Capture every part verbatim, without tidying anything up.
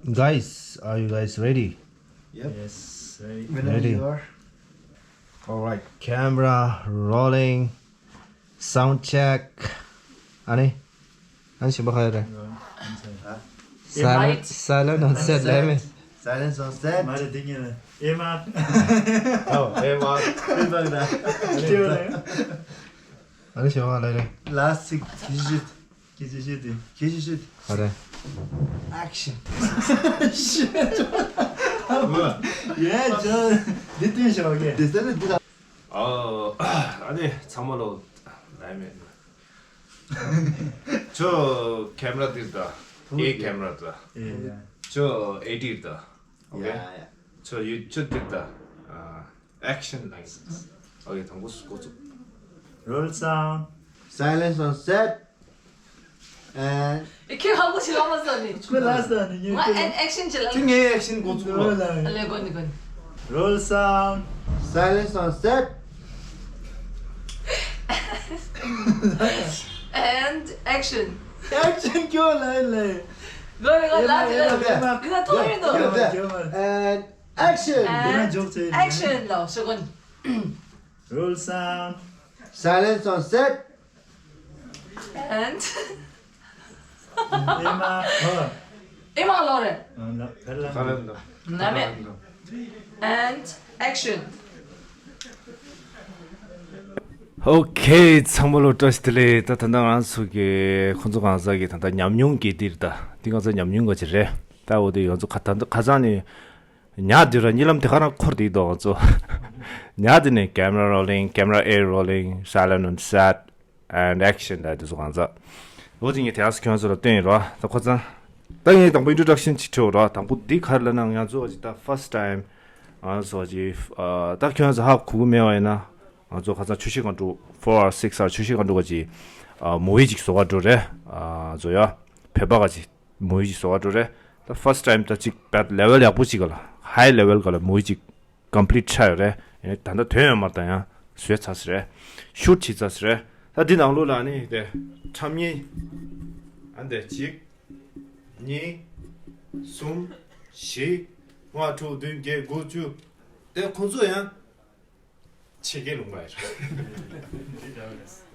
Guys, are you guys ready? Yes, ready. Whenever Ready. you are. All right, camera rolling, sound check. ཨ་ནི། ཨ་ནི་ཞིམ་པོ་ཧ་ཡོད་རེད། Silent, silent on set ལབ་མེད། Silence on set. མ་རེད་འདི་ཉིད་ཨེ་མ། Oh, ཨེ་མ། ཨེ་མ་ད། ཅི་ཡོད་རེད། ཨ་ནི་ཞིམ་པོ་ཧ་ལས་རེད། Last six. ཁྱི་ཤི་ཤི། ཁྱི་ཤི་ཤི་དེ། ཁྱི་ཤི་ཤི། ཧ་རེད། Action. ཡེ་ཇོ། འདི་སྟོན་ཞོག་གེ། འདི་ཟེར་འདི་ད། ཨ་ནི་ཚང་མ་ལོ་ལ་མེད། ཁྱོད་ཁེམ་ར་འདིར་ད། ཨེ་ཁེམ་ར་ད། ཁྱོད་ཨེ་ཌི་ད། ཨོ་ཁེ། ཁྱོད་ཡུ་ཁྱོད་འདིར་ད། Action license. Okay, དང་པོ་འགོ་བཙུགས། Roll sound. Silence on set. And ཁྱེད་ཧ་གོ་ཞིག་ལ་མ་ཟ་ནི། ཁོས་ལ་ཟ་ནི་ཉེ་ང་and action ཅི་ལ། ངའི་action འགོ་བཙུགས་རོགས། ལེ་གོ་ནི་གོ་ནི། Roll sound. Silence on set. And action. Action ཁྱོད་ལ་ལ། གོ་ནི་གོ་ལ་ཅི་ལ། ཡ། གི་ན་ཐོ་ཡིན་དོ། And action. ན་ཇོག་ཚེ། Action ལ་ཤོ་གོ་ནི། Roll sound. Silence on set. And ཨེ་མ། ཧོ། ཨེ་མ་ལོ་རེད། ཨ་ན་ཕར་ལ། ཁ་ལན་དང་། ན་མེད། And action. Okay, ཚང་མ་ལོ་བཀྲ་ཤིས་བདེ་ལེགས། ད་ད་ལྟ་ང་ཚོ་གི་ཁོང་ཚོ་གང་ཟག་གི་ད་ལྟ་ཉམས་མྱོང་གི་འདིར་ད་འདི་ང་ཚོ་ཉམས་མྱོང་ག་ཅིག་རེད། ད་འོ་དེ་ང་ཚོ་ཁ་ད་ད་ཁ་སང་ནས་ཉག་འདི་ར་གཉིད་ལམ་དེ་ག་རང་འཁོར་དེ་འདུག་ང་ཚོ་ཉག་འདི་ནས་camera rolling, camera air rolling, silent on set, and action ད་དེ་ཚོ་གང་ཟག་འོ་དེ་ངས་དེ་ཨ་སི་ཁྱོད་ཚོ་ལ་སྟོན་ཡིན་རོ། ད་ཁོ་ཚང་ད་ངས་དང་པོ་introduction ཅིག་བྱེད་རོ། དང་པོ་འདི་ག་རེ་ལབ་ན་ང་ཚོ་ཅིག་ད་first time ང་ཚོ་ཅིག་ད་ཁྱོད་ཚོ་ཧ་གོ་གི་མེད་པ་ཡིན་ན། ང་ཚོ་ཁ་སང་ཆུ་ཤེལ་སྒང་དྲུག four hour six hour ཆུ་ཤེལ་སྒང་དྲུག་ག་ཅིག་ཨ་movie ཅིག་བཟོ་ག་འགྲོ་རེད། ཨ་ཚོ་ཡ་བོད་པ་ག་ཅིག་movie ཅིག་བཟོ་ག་འགྲོ་རེད། ད་first time ད་ཅིག་བད་level ཡག་པོ་ཅིག་ག་ལ་high level ག་ལ་movie ཅིག་complete ཆགས་ཡོད་རེད། ཡིན་ད་ལྟ་དོན་ཡོད་མ་རེད། ད་ཡང་བཟོས་ཚར་ས་རེད། shoot བྱས་ཚར་ས་རེད། ད་འདི་ནང་ལོགས་ལ་ནི་དེ་ཁྲམ་གཉིས་ཨ་འདི་གཅིག་གཉིས་གསུམ་བཞི་ལྔ་དྲུག་བདུན་བརྒྱད་དགུ་བཅུ་དེ་ཁོང་ཚོ་ཡང་། ཕྱི་རྒྱལ་ལུང་པ་ཡིན།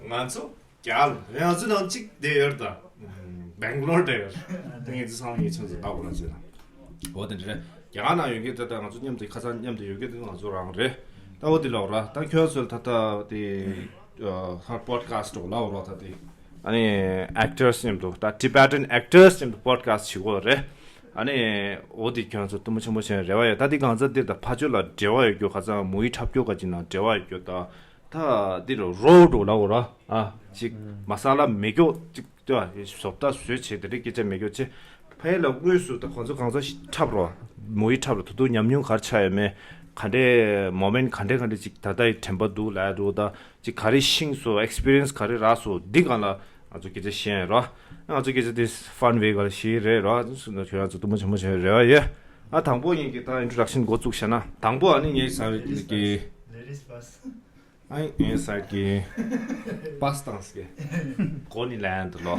ང་ཚོ་རྒྱ་ལ་ང་ཚོ་ནང་གཅིག་བསྡད་ཡོད་ད། སྦེང་ལོར་བསྡད་ཡོད། ད་ངས་འདི་ཚང་ངས་ཆང་ཚོ་ལྟ་དགོས་ལ་ཟེར་ན། འོ་དེ་འདྲ་རེད། རྒྱ་གར་ནང་ཡོད་མཁན་དེ་ད་ང་ཚོ་མཉམ་དུ་ཁ་སང་མཉམ་དུ་ཡོད་མཁན་དེ་ང་ཚོ་རང་རེད། ད་འོ་དེ་ལོག་ར་ད་ཁྱོད་ཚོ་ད་ལྟ་དེ་ཧར་podcast འོག་ལ་འོ་ར་ད་དེ་ཨ་ནི་actors མཉམ་དུ་ད་Tibetan actors མཉམ་དུ་podcast བྱེད་དགོས་རེད། ཨ་ནི་འོ་དེ་ཁྱོད་ཚོ་གཏུམ་པོ་ཆེན་པོ་བྱས་རེ་བ་ཡོད། ད་དེ་གང་ཚ་དེ་དང་ཕ་ཆོས་ལ་འབྲེལ་བ་ཡོད་རྒྱུ་ཁ་སང་མུའི་འཁྲབ་སྐྱོར་ག་ཅིག་ནང་འབྲེལ་བ་ཡོད་རྒྱུ་ད་ད་དེ་རོ་རོ་ལ་འོ་ར་ཨ་ཅིག་མ་ས་ལ་མེ་སྒྱོགས་ཅིག་ཏུ་བཟོ་ལྟ་བཟོས་བྱས་དེ་འདྲའི་སྐད་ཆ་མེ་སྒྱོགས་ཆེ་ཕ་ཡུལ་ལ་དངོས་སུ་ད་ཁོང་ཚོ་གང་ཚ་འཁྲབ་རོ་མུའི་འཁྲབ་རོ་ད་དུང་ཉམས་མྱོང་ག་རེ་ཆགས་ཡོད་མེད་ག་འདྲའི་moment ག་འདྲའི་ག་འདྲའི་ཅིག་ད་ལྟ་ཡི་དྲན་པ་འདུག་ལ་འདུག་ད། ཅིག་ག་རེ་ཤེས་སོང་། experience ག་རེ་རག་སོང་། འདི་སྒང་ལ་ང་ཚོ་སྐད་ཆ་བཤད་ཡིན་རོ། ང་ཚོ་སྐད་ཆ་དེ་fun way ག་ལ་བཤད་རེད་རོ། ཁྱོད་རང་ཚོ་གཏུམ་པོ་ཆེན་པོ་བྱེད་རེ་བ་ཡོད། ཨ་དང་པོ་ངས་ཀྱི་ད་introduction འགོ་བཙུགས་བྱས་ན་དང་པོ་ཨ་ནི་ངས་ཟ་རེད་ཀྱི་ཀྱི། Ladies first. ཨ་ངས་ཟ་ཀྱི། pass དང་ཟེར་གི། གོ་ནི་ལན་དུ་ལོ།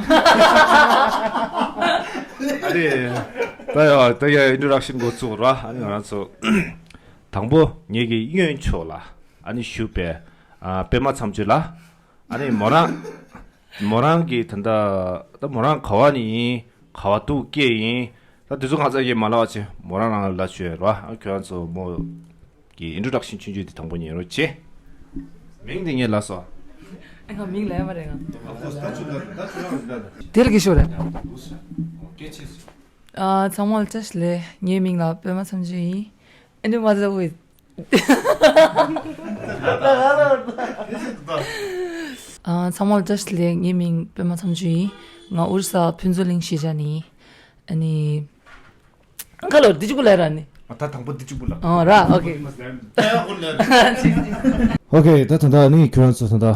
ཨ་རེད། ད་ཡ་ད་ཡ་introduction འགོ་བཙུགས་རོ། ཨ་ནི་ང་རང་ཚོ་དང་པོ་ངས་ཀྱི་གཡོན་ཕྱོགས་ལ་ཨ་ནི་བཞུགས་པའི་ཨ་པད་མ་མཚམས་གཅོད་ལ། ཨ་ནི་མོ་རང་། མོ་རང་གི་ད་ལྟ་ད་མོ་རང་ག་བ་ནས་ཡིན། ག་བ་འདུག་སྐྱེས་ཡིན། ད་དེ་ཚོ་ང་ཚོ་ཡིན་མ་ལབ་བྱས་མོ་རང་རང་ལ་ལབ་ཆོག་ཡོད་རོ། ཨ་ཁྱོད་རང་ཚོ་མོ་གི་introduction ཆུང་ཆུང་དེ་དང་པོ་ཉན་རོགས་བྱེད། མིང་དེ་ངས་ལབ་སོང་། ཨ་ང་མིང་ལབ་ཡ་མ་རེད་ང་། དེ་ལ་གི་ཤོར་རེད། ཨ་ཚང་མ་ལ་བཀྲ་ཤིས་བདེ་ལེགས། ངའི་མིང་ལ་པད་མ་མཚམས་གཅོད་ཡིན། ཨ་ནི་མ་ཟ་བོ། ཨ་ཚང་མ་ལ་བཀྲ་ཤིས་བདེ་ལེགས། ངའི་མིང་པད་མ་མཚམས་གཅོད་ཡིན། ང་ཨོ་རི་ས་ཕུན་ཚོགས་གླིང་གཞིས་ཆགས་ནས་ཡིན། ཨ་ནི། ཁ་ལོ་འདི་གཅིག་པུ་ལབ་ར་ནི། ཨ་ད་དང་པོ་འདི་གཅིག་པུ་ལབ། ཨ་ར་ཨོ་ཁེ། ཨོ་ཁེ་ད་ད་ད་ནི་ཁྱོད་རང་ཚོ་ད་ད་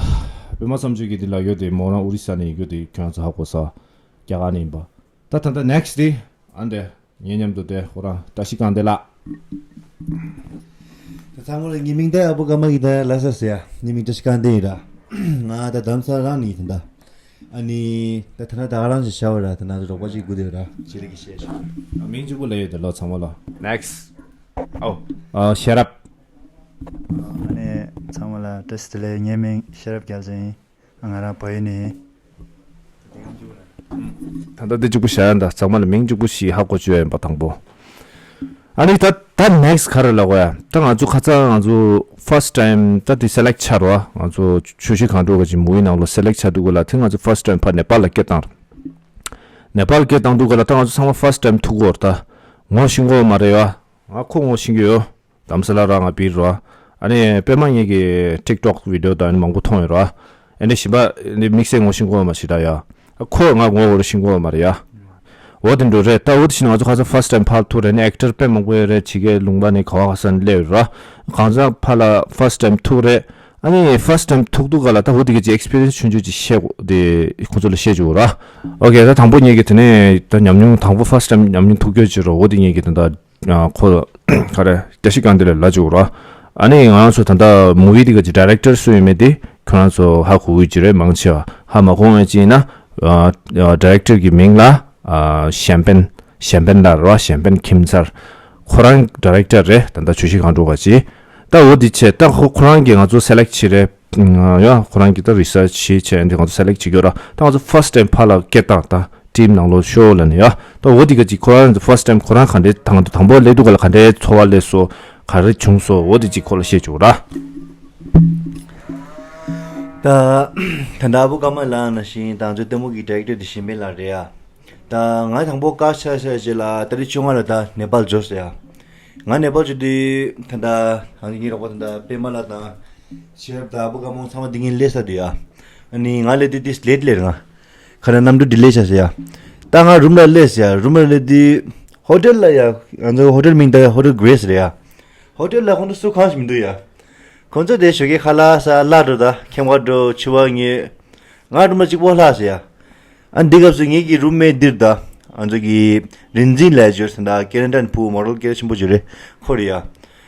པད་མ་མཚམས་གཅོད་ཀྱི་འདི་ལ་ཡོད་དེ་མོ་རང་ཨོ་རི་ས་ནས་ཡོད་དེ་ཁྱོད་རང་ཚོ་ཧ་གོ་ས་རྒྱ་གར་ནས་ཡིན་པ། ད་ད་ད་next དེ་ཨ་འདྲ། ངའི་མཉམ་དུ་དེ་ཁོ་རང་བཀྲ་ཤིས་སྒང་སྡེ་ལགས། ད་ཚང་མ་ལ་ངའི་མིང་དེ་ཨ་བུ་ཀརྨ་གི་ད་ལ་ས་ཟེར་ཡ། ངའི་མིང་བཀྲ་ཤིས་སྒང་སྡེ་ཡིན་ར། ང་ད་རྡ་རམ་ས་ལ་རང་ནས་ཡིན་ད། ཨ་ནི་ད་ཐ་ན་ད་ག་རང་ཞིག་བྱ་བ་ར། ད་ན་རོགས་པ་ཅིག་དགོས་དེ་ར། ཅི་རིགས་ཀྱི་བཤད་ཤོག་མིང་གཅིག་པུ་ལ་ཡོད་དེ་ལོ་ཚང་མ་ལོ། Next. ཨོ། ཨ། ཤེས་རབ། ཨ་ནི་ཚང་མ་ལ་བཀྲ་ཤིས་བདེ་ལེགས། ངའི་མིང་ཤེས་རབ་རྒྱལ་མཚན་ཡིན། ང་རང་བལ་ཡུལ་ནས་ཡིན། ད་ལྟ་འདི་གཅིག་པུ་བྱ་ཡ་འདི་ཚང་མ་ལ་མིང་གཅིག་པུ་ཞིག་ཧ་གོ་བཅུག་ཡ་ཡིན་པ་དང་པོ། ཨ་ནི་ད་ད་next ག་རེ་ལབ་དགོས་ཡ། ད་ང་ཚོ་ཁ་སང་ང་ཚོ་first time ད་དེ་select ཆགས་རོ། ང་ཚོ་ཆུ་བཞི་སྒང་དྲུག་གི་ཅིག་movie ནང་ལོ་select ཆགས་དུས་ག་ལ་དེ་ང་ཚོ་first time ཕར་ནེ་པཱལ་ལ་སྐད་བཏང་། ནེ་པཱལ་སྐད་བཏང་དུས་ག་ལ་ད་ང་ཚོ་ཚང་མ་first time ཐུག་གོ་ར། ད་ངོ་ཤེས་གོ་མ་རེད་ཡ། ང་ཁོ་ངོ་ཤེས་ཀྱི་ཡོད། དྷ་རམ་ས་ལ་ར་ང་བིར་རོ། ཨ་ནི་པད་མ་ངེད་ཀྱི་TikTok video དང་མང་པོ་མཐོང་ཡོད་རོ། ཨ་ནི་གཞན་པ་ནི་དམིགས་བསལ་ངོ་ཤེས་གོ་མ་ཤེས་ད་ཡ། ཁོ་ང་ངོ་བོ་ར་ཤེས་གོ་མ་རེད་ཡ། འོ་དེ་འདྲ་རེད། ད་འོ་དེ་བཞིན་ང་ཚོ་ཁ་སང་first time ཕར་ཐུག་རེད། ནི་actor དཔེ་མང་པོ་ཡོད་རེད། ཕྱི་རྒྱལ་ལུང་པ་ནས་ག་བ་ག་ས་ནས་སླེབས་ཡོད་རོ། གང་ཟག་ཕར་ལ་first time ཐུག་རེད། ཨ་ནི་first time ཐུག་དུས་ག་ལ་ད་འོ་དེ་གི་ཅིག་experience ཆུང་ཆུང་ཅིག་བཤད་དགོས་དེ་ཁོ་ཚོ་ལ་བཤད་བཅུག་རོ། Okay ད་དང་པོ་ངེད་ཀྱི་དེ་ནས་ད་ཉམས་མྱོང་དང་པོ་first time ཉམས་མྱོང་ཐུག་རྒྱུ་ཅིག་རོ། འོ་དེ་ངེད་ཀྱི་དེ་ད། ཁོ་ག་རེ་བཀྲ་ཤིས་སྒང་དེ་ལ་ལབ་བཅུག་རོ། ཨ་ནི་ང་རང་ཚོ་ད་ལྟ་movie དེ་ག་ཅིག་director སུ་ཡིན་མེད་དེ་ཁྱོད་རང་ཚོ་ཧ་གོ་གི་ཅིག་རེད། མང་ཆེ་བ་ཧ་མ་གོ་བ་ཅིག་ཡིན་ན། director གི་མིང་ལ་ཤན་པན། ཤན་པན་ལ་རོ། ཤན་པན་ཁྱིམ་ཚར། ཁོ་རང་director རེད། ད་ལྟ་ཆུ་བཞི་སྒང་དྲུག་ག་ཅིག་ད་འོ་དེ་བྱས་ད་ཁོ་ཁོ་རང་གིས་ང་ཚོ་select བྱས་རེད། ཡ་ཁོ་རང་གིས་ད་research བྱས་བྱས་འདི་ང་ཚོ་select བྱེད་རྒྱུ་ར། ད་ང་ཚོ་first time ཕར་ལ་སྐད་བཏང་ད་team ནང་ལོགས་ཤོག་ལབ་ནས་ཡ། ད་འོ་དེ་ག་ཅིག་ཁོ་རང་ཚོ་first time ཁོ་རང་ག་འདྲའི་དང་དང་པོ་སླེབས་དུས་ག་ལ་ག་འདྲའི་ཚོར་བ་སླེབས་སོང་། ག་རེ་བྱུང་སོང་། འོ་དེ་ཅིག་ཁོ་ལ་བཤད་བཅུག་ར། ད་ད་ལྟ་ཨ་བུ་ཀརྨ་ལགས་ནང་བཞིན་ད་ང་ཚོའི་ལྟད་མོ་གི་director དེ་ཤན་པན་ལགས་རེད་ཡ། ད་ང་དང་པོ་ཀ་ཤ་ཤ་རྗེས་ལ་ཏ་རིག་བཅོ་ལྔ་ལ་ད་ནེ་པཱལ་འབྱོར་སོང་ཡ། ང་ནེ་པཱལ་འབྱོར་དུས་ད་ད་ང་གི་རོགས་པ་ད་ད་པད་མ་ལགས་དང་ཤེས་རབ་དང་ཨ་བུ་ཀརྨ་ཚང་མ་འདི་ངེད་སླེབས་ཚར་དུས་ཡ། ཨ་ནི་ང་སླེབས་དུས་དེ་late སླེབས་རེད། ང་ག་རེ་གནམ་གྲུ་delay ཆགས་སོང་ཡ། ད་ང་རུམ་ལ་སླེབས་སོང་ཡ། རུམ་ལ་སླེབས་དུས་ཧོ་ཊེལ་ལ་ཡ། ང་ཚོ་ཧོ་ཊེལ་མིང་ད་ཧོ་ཊེལ་གྷི་རེ་སི་རེད་ཡ། ཧོ་ཊེལ་ལ་ཁོང་ཚོ་སུ་གང་ཞིག་མི་འདུག་ཡ། ཁོང་ཚོ་དེ་ཞོགས་ཀས་ཁ་ལག་ཟ་ལ་འགྲོ་ད་ཁྱིམ་ཁ་འགྲོ་ཕྱུ་པ་ངས། ང་རུམ་ལ་གཅིག་པོ་ལྷག་སོང་ཡ། ཨ་འདི་སྐབས་སུ་ངེད་ཀྱི་རུམ་མེ་ཊི་འདིར་ད་ང་ཚོ་གི་རིན་འཛིན་ལས་འབྱོར་ཟེར་ད་ཀེ་ན་ཌ་ཕྲུ་གུ་མོ་ཌེལ་སྐད་ཆེན་པོ་ཅིག་རེད། ཁོ་རེད་ཡ།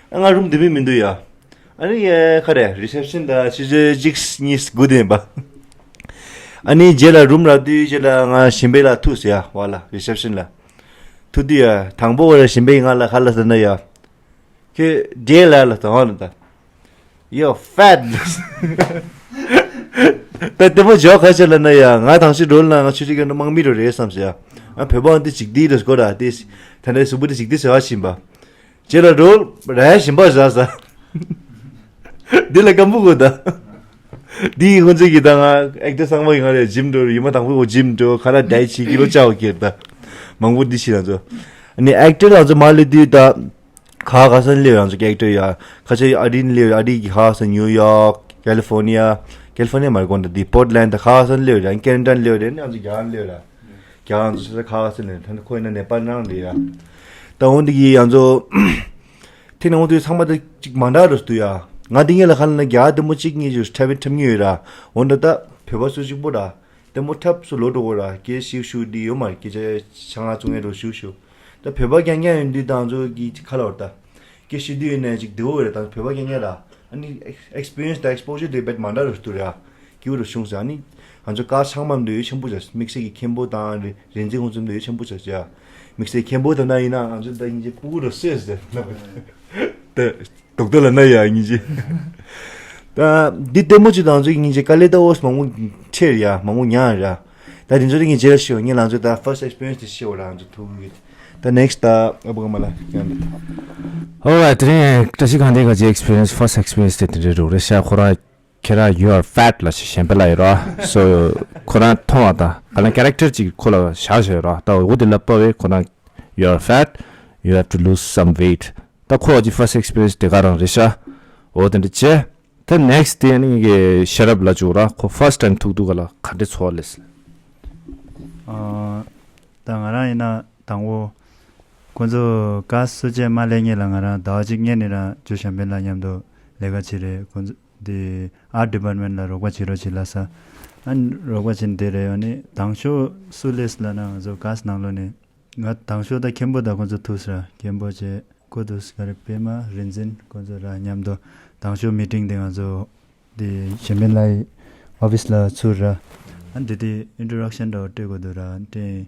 ཨ་ང་རུམ་འདི་མི་མི་འདུག་ཡ། ཨ་ནི་ཡ་ཁ་རེ་reception ད་ཆུ་ཚོད་གཅིག་གཉིས་དགུ་དེ་ཡིན་པ། ཨ་ནི་རྗེས་ལ་རུམ་རག་དུས་རྗེས་ལ་ང་ཤན་པན་ལགས་ཐུག་སོང་ཡ། བ་ལ་reception ལ་ཐུག་དུས་ཡ་དང་པོ་བ་ལ་ཤན་པན་ང་ལ་ཁ་ལག་ཟ་ན་ཡ། ཁྱོད་རྗེས་ལ་ལ་དང་བ་ལ་ད། You're fat. ད་ལྟད་མོ་ཇོག་ཁ་ཤས་ལ་ན་ཡ། ང་དང་ཤི་རོལ་ན་ང་ཆུ་ཆུ་གི་དམག་མི་རོ་རེད་བསམ་ཟེར་ཡ། ང་བོད་པ་འདི་ཅིག་འདི་རེད་སྐོར་ཨ་དེ། ད་ནས་གཟུགས་པོ་འདི་ཅིག་འདི་ཟེར་བ་བཞིན་པ། ཁྱེད་ལ་རོལ་ར་བཞིན་པ་ཟ་ཟ། འདི་ལ་སྐམ་པོ་གོ་ད། འདི་ཁོང་ཚོ་གི་ད་ང་ཨེག་ཊར་ཚང་མ་གི་ང་རེད། ཇིམ་འགྲོ་རེད། ཡུལ་མ་དང་པོ་གོ་ཇིམ་འགྲོ་ཁ་ལག་ཌའེ་ཊི་བྱེད་ཀི་ལོ་ཅག་གོ་ཁྱེར་ད། མང་པོ་འདི་ཤི་རང་ཚོ། ཨ་ནི་ཨེག་ཊར་རང་ཚོ་མ་ལས་དུས་ད། ག་ག་ས་ནས་སླེབས་ཡོད་ང་ཚོ་ཨེག་ཊར་ཡ། ཁ་ཆེ་ཨ་རི་ནས་སླེབས་ཡོད། ཨ་རི་གི་ག་ག་ས་ནིའུ་ཡོག་ཀེ་ལི་ཧྥོར་ནི་ཡ། ཀེ་ལི་ཧྥོར་ནི་ཡ་མ་རེད་གོ་ད་འདི་པོར་ཊི་ལེན་ཌི་ད་ག་ག་ས་ནས་སླེབས་ཡོད། ཨ་ནི་ཀེ་ན་ཌ་ནས་སླེབས་ཡོད། ཨ་ནི་ང་ཚོ་རྒྱ་གར་ནས་སླེབས་ཡོད། རྒྱ་གར་ང་ཚོ་ས་ས་ག་ག་ས་ནས་ད་ནི་ཁོ་ཡིན་ན་ནེ་པཱལ་ནང་རེད་ཡ། ད་འོན་ཏེ་གི་ང་ཚོ་ཐེངས་ནང་འོང་དུས་ཚང་མ་ད་ཅིག་མ་འདྲ་རུ་འདུག་ཡ། ང་འདི་ངེད་ལ་ཁ་ལ་ན་རྒྱ་གར་ལྟད་མོ་གཅིག་གཉིས་ཅིག་འཁྲབ་འཁྲབ་མྱོང་ཡོད་ར། འོན་ཏེ་ད་བོད་པ་སུ་གཅིག་པོ་ར། ལྟད་མོ་འཁྲབ་སུ་ལོ་འགྲོ་གོ་ར་སྐད་ཤིག་ཤུགས་འདི་ཡོད་མ་རེད། སྐད་ཆ་ཆ་ང་ཚོ་ངའི་རོ་ཤུགས་ཤུགས། ད་བོད་པ་རྐྱང་རྐྱང་ཡོད་དུས་ད་ང་ཚོ་གི་ཁ་ལ་བར་ད་སྐད་ཤུགས་འདི་ཡོད་ནས་ཅིག་བདེ་བོ་རེད། ད་བོད་པ་རྐྱང་རྐྱང་ར་ཨ་ནི་ཨེག་སི་པི་རི་ཡན་སི་དང་ཨེག་སི་པོ་ཇར་དེ་བེད་མ་འདྲ་རུ་འདུག་ར། སྐྱིད་པོ་རུ་བྱུང་ཟེར། ཨ་ནི་ང་ཚོ་དཀར་ཚང་མ་འདི་ཡོད་ཆེན་པོ་ཆགས། དམིགས་བསལ་གྱི་མཁན་པོ་དང་རི་རིག་འཛིན་ཁོང་ཚོ་འདི་ཡོད་ཆེན་པོ་ཆགས་ཟེར། དམིགས་བསལ་མཁན་པོ་ད་ན་ཡིན་ན་ང་ཚོ་ད་ཡིན་གྱི་སྤུ་གུ་རུ་སེ་ཟེར་ད། རྡོག་རྡོག་ལ་ན་ཡ་སྙིང་རྗེ། ད་འདི་ལྟད་མོ་ཅིག་དང་ཚོད་སྙིང་རྗེ་དཀའ་ལས་ད་འོ་མང་པོ་འཕྲད་ཡ་མང་པོ་མྱངས་ཡ། ད་དེ་ཚོ་དེ་ངས་རྗེས་ལ་ཤེས་ཡོང་། ངས་ལང་ཚོ་ད་first experience དེ་ཤེས་ཡོང་རང་ཚོ་ཐུག་གི། ད་next ད་ཨ་བུ་ཀརྨ་ལགས་ཡང་འདི། Alright དེ་རིང་བཀྲ་ཤིས་སྒང་དྲུག་གི་experience first experience དེ་དེ་རེད་རུ་རེད་ཤག་ཁོ་རང་ཁྱེད་རང་you are fat ལབ་ཤག་གཞན་པ་ལ་ཡོད་ར། So ཁོ་རང་མཐོང་བ་དང་ག་ལ་character ཅིག་ཁོ་ལ་བཞག་བཞག་ཡོད་ར། ད་འོ་དེ་ལ་དཔའ་བའི་ཁོ་རང་you are fat, you have to lose some weight. ད་ཁོ་གི་first experience དེ་ག་རང་རེད་ཤག་འོ་དེ་འདྲ་བྱས། ད་next དེ་ནི་ངེད་ཀྱི་ཤེས་རབ་ལབ་བཅུག་ར། ཁོ་first time ཐུག་དུས་ག་ལ་ག་འདྲའི་ཚོར་བ་སླེབས་སོང་། ཨ། ད་ང་རང་ཡིན་ན་དང་པོ་ཁོ་ཚོ་ཀ་སུ་ཅེ་མ་ལེ་ངེད་ལ་ང་རང་ཟླ་བ་གཅིག་སྔོན་ནས་རང་ཇོ་གཞན་ཕན་ལགས་མཉམ་དུ་ལས་ཀ་བྱེད་རེད། ཁོ་ཚོ་དེ་art department ལ་རོགས་པ་བྱེད་རོགས་བྱེད་ལབ་ས། ཨ་ནི་རོགས་པ་བྱེད་དེ་རེད། ཨ་ནི་དང་ཤོས་སུ་སླེབས་ལབ་ན་ང་ཚོ་ཀ་ནང་ལོགས་ནས་ང་དང་ཤོས་ད་མཁན་པོ་དང་ཁོ་ཚོ་ཐུག་ས་ར། མཁན་པོ་བྱས་ཁོ་ཐུག་ས་ག་རེ་པད་མ་རིག་འཛིན་ཁོ་ཚོ་ར་མཉམ་དུ་དང་ཤོས་meeting དེ་ང་ཚོ་དེ་གཞན་ཕན་ལགས་office ལ་ཚུར་ར། ཨ་འདི་དེ་ཨིན་ཊྲོ་ཌག་ཤན་འདྲ་བོ་སྤྲད་དགོས་འདུག་ར། སྤྲད།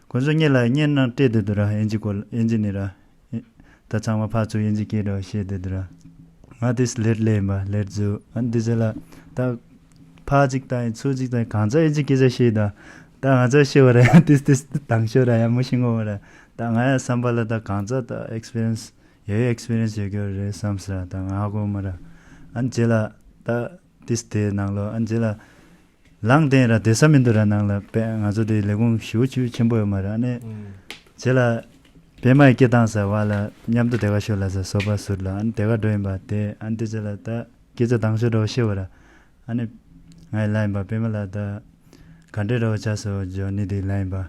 ཁོ་ཚོ་ངེད་ལ་སྙན་ན་སྤྲད་བསྡད་འདུག་ར། དབྱིན་ཇི་སྐོར་དབྱིན་ཇི་ནས་ར། ད་ཚང་མ་ཕར་ཚུར་དབྱིན་ཇི་སྐད་འདྲ་བོ་བཤད་བསྡད་འདུག་ར། ང་དེས་ལེཊ་ལེ་ཡིན་པ་ལེཊ་ཟུ། ཨ་འདི་ཚོ་ལ་ད་ཕར་གཅིག་དང་ཚུར་གཅིག་དང་གང་ཚ་དབྱིན་ཇི་སྐད་ཆ་བཤད་ད། ད་ང་ཚ་བཤད་བ་ར་ཡང་དེས་དེས་དང་ཤོ་ར་ཡང་མུ་ཤི་ངོ་བ་ར། ད་ང་ཡང་བསམ་པ་ལ་ད་གང་ཚ་ད་ཨེག་སི་པི་རི་ཡན་སི་ཡོད་ཡོད་ཨེག་སི་པི་རི་ཡན་སི་ཡོད་ཀྱི་རེད་བསམ་ས་ར། ད་ང་ཧ་གོ་མ་ར། ཨ་རྗེས་ལ་ད་དེས་དེ་ནང་ལོ་ཨ་རྗེས་ལ། ལངས་ཏེ་ར་བསྡད་ས་མི་འདུག་ར། ནང་ལ་པེ་ང་ཚོ་དེ་ལས་ཁུངས་ཞེ་པོ་ཆེ་ཆེན་པོ་ཡོད་མ་རེད། ཨ་ནི་རྗེས་ལ་པད་མ་ཡི་སྐད་བཏང་ས་བ་ལ་མཉམ་དུ་དེ་ག་ཤོད་ལ་ས་སོ་པ་ཟུར་ལ་ཨ་ནི་དེ་ག་འགྲོ་ཡིན་པ་དེ། ཨ་ནི་དེ་རྗེས་ལ་ད་སྐད་ཆ་དང་ཤོད་འདྲ་བོ་ཤེས་བ་ར། ཨ་ནི་ང་ཡི་ལ་ཡིན་པ་པད་མ་ལ་ད་ག་འདྲེ་འདྲ་བོ་ཆགས་སོ་ཇོ་ནི་དེ་ལ་ཡིན་པ།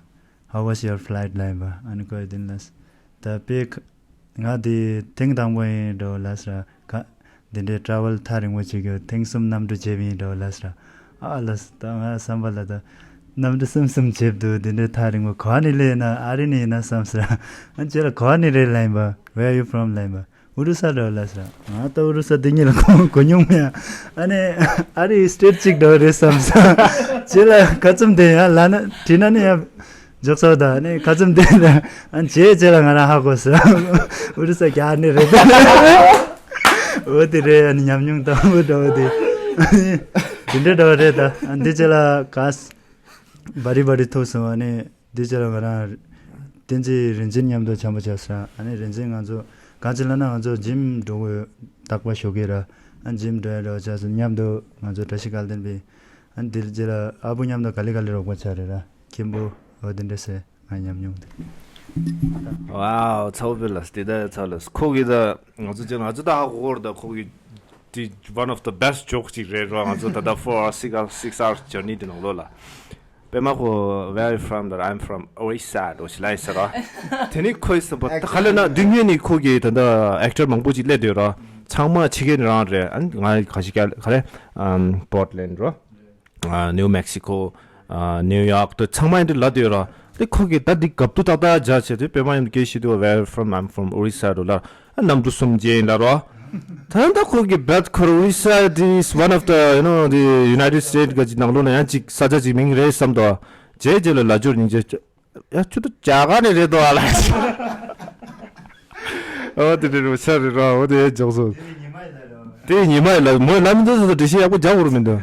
How was your flight? ལ་ཡིན་པ། ཨ་ནི་ཁོ་ཡི་དེ་ལ་ད་པེ་ཁ་ང་དེ་ཐེངས་དང་པོ་ཡིན་འགྲོ་ལ་ཟེར། ག་འདི་འདྲའི་ཊ་རེ་ཝལ་ཐག་རིང་པོ་བྱེད་རྒྱུ་ཐེངས་གསུམ་གནམ་གྲུ་བརྗེས་པ་ཡིན་འགྲོ་ལ་ཟེར། ཨ་ལ་ད་ང་བསམ་པ་ལ་ད་གནམ་གྲུ་གསུམ་གསུམ་བརྗེས་འདུག་འདི་འདྲའི་ཐག་རིང་པོ་ག་བ་ནས་སླེབས་ན་ཨ་རི་ནས་ཡིན་ན་བསམ་ཟེར། ཨ་ཁྱེད་ལ་ག་བ་ནས་རེད་ལ་ཡིན་པ། Where are you from? ལ་ཡིན་པ། ཨུ་རུ་ས་འགྲོ་ལ་ཟེར། ང་ད་ཨུ་རུ་ས་འདི་གཉིས་ལ་གོ་གོ་མྱོང་མེད། ཨ་ནི་ཨ་རི་སི་ཊེ་ཊི་གཅིག་འགྲོ་རེད་བསམ་ཟེར། ཁྱེད་ལ་ག་ཚོད་འདི་ཡང་ལ་ན་དྲིས་ན་ནི་ཡང་། འཇོག་ཚོགས་དང་ནི་ཁ་ཙུམ་དེ་ལ་ཨན་ཇེ་ཇེ་ལ་ང་རང་ཧ་གོ་ས། ཨུ་རུ་ས་རྒྱ་ནི་རེད། འོ་དེ་རེད། ཨ་ནི་ཉམས་མྱོང་དང་པོ་འདྲ་བོ་དེ་དེ་འདྲ་འདྲ་བོ་རེད། ད་ཨ་འདི་ཅེ་ལ་ག་བ་རི་བ་རི་ཐུག་སོང་། ཨ་ནི་འདི་ཅེ་ལ་ང་རང་བསྟན་འཛིན་རིན་ཆེན་མཉམ་དུ་འཆམ་པོ་བྱས་སོང་། ཨ་ནི་རིན་ཆེན་ང་ཚོ་གང་ཅི་ལ་ན་ང་ཚོ་ཇིམ་འགྲོ་དགོས་རྟག་པར་ཞོགས་ཀས་ར། ཨ་ཇིམ་འགྲོ་ཡ་འདྲ་བོ་བྱས་སོང་། མཉམ་དུ་ང་ཚོ་བཀྲ་ཤིས་དགའ་ལྡན་པའི་ཨ་འདི་ཅེ་ལ་ཨ་བུ་མཉམ་དུ་ག་ལེ་ག་ལེ་རོགས་པ་བྱས་རེད་ར། མཁན་པོ་འོ་དེ་འདྲ་ཟེར། ང་ཉམས་མྱོང་དེ། Wow, ཚ་བོ་པེ་ལ་སྟེ་ད་ཚ་ལ་ཁོ་གི་ད་ང་ཚོ་ཅི་ང་ཚོ་ད་ཧ་གོ་ར། ད་ཁོ་གི་དེ་one of the best joke ཅིག་རེད་ར། ང་ཚོ་ད་ད་four hours, six hours, six hours journey དེ་ནང་ལོགས་ལ། པེ་མ་ཁོ་where are you from? ད་I'm from Orissa འདྲ་ཞིག་ལ་ཡིན་ས་ར། དེ་ནི་ཁོ་ཡི་ས་པ་ད་ཁ་ལ་ན་དུས་ངན་ནི་ཁོ་གི་ད་ད་ཨེག་ཊར་མང་པོ་ཅིག་སླེབས་འདུག་ར། ཚང་མ་ཕྱི་རྒྱལ་རང་རེད། ཨ་ནི་ང་ག་ཞིག་ག་ལེ་ག་ལེ་Portland ར། ཨ་ནིའུ་མེག་སི་ཁོ། ཨ་ནིའུ་ཡོག་ཏུ་ཚང་མ་ཡིན་དུ་ལ་དུས་ར། དེ་ཁོ་གི་ད་འདི་གབ་ཏུ་ཏག་ཏག་བྱ་བྱེད་དུས་པེ་མ་ཡིན་དུ་སྐད་ཤེས་དུ་where from? I'm from Orissa འདྲ་ལ། ཨ་གནམ་གྲུ་གསུམ་བརྗེ་ཡིན་ལ་རོ། ད་ད་ཁོ་གི་but ཁོ་Orissa is one of the, you know, the United States ག་ཅིག་ནང་ལོགས་ན་ཡང་ཅིག་ས་ཆ་ཅིག་མིང་རེད་བསམ་དོ། རྗེས་རྗེས་ལ་ལ་ཇོར་སྙིང་རྗེ། ཡ་ཁྱོད་ད་རྒྱ་གར་ནས་རེད་དོ་ཨ་ལ། ཨོ་དེ་རེད་རོ་ཤ་རེད་རོ། ཨོ་དེ་ཡ་འཇོག་སོང་། དེ་ཉི་མ་ཡི་ལ་མོས་ལ་མི་འདུག་ཟེར་དུ་འགྲེལ་བཤད་ཡག་པོ་རྒྱག་འོར་མི་འདུག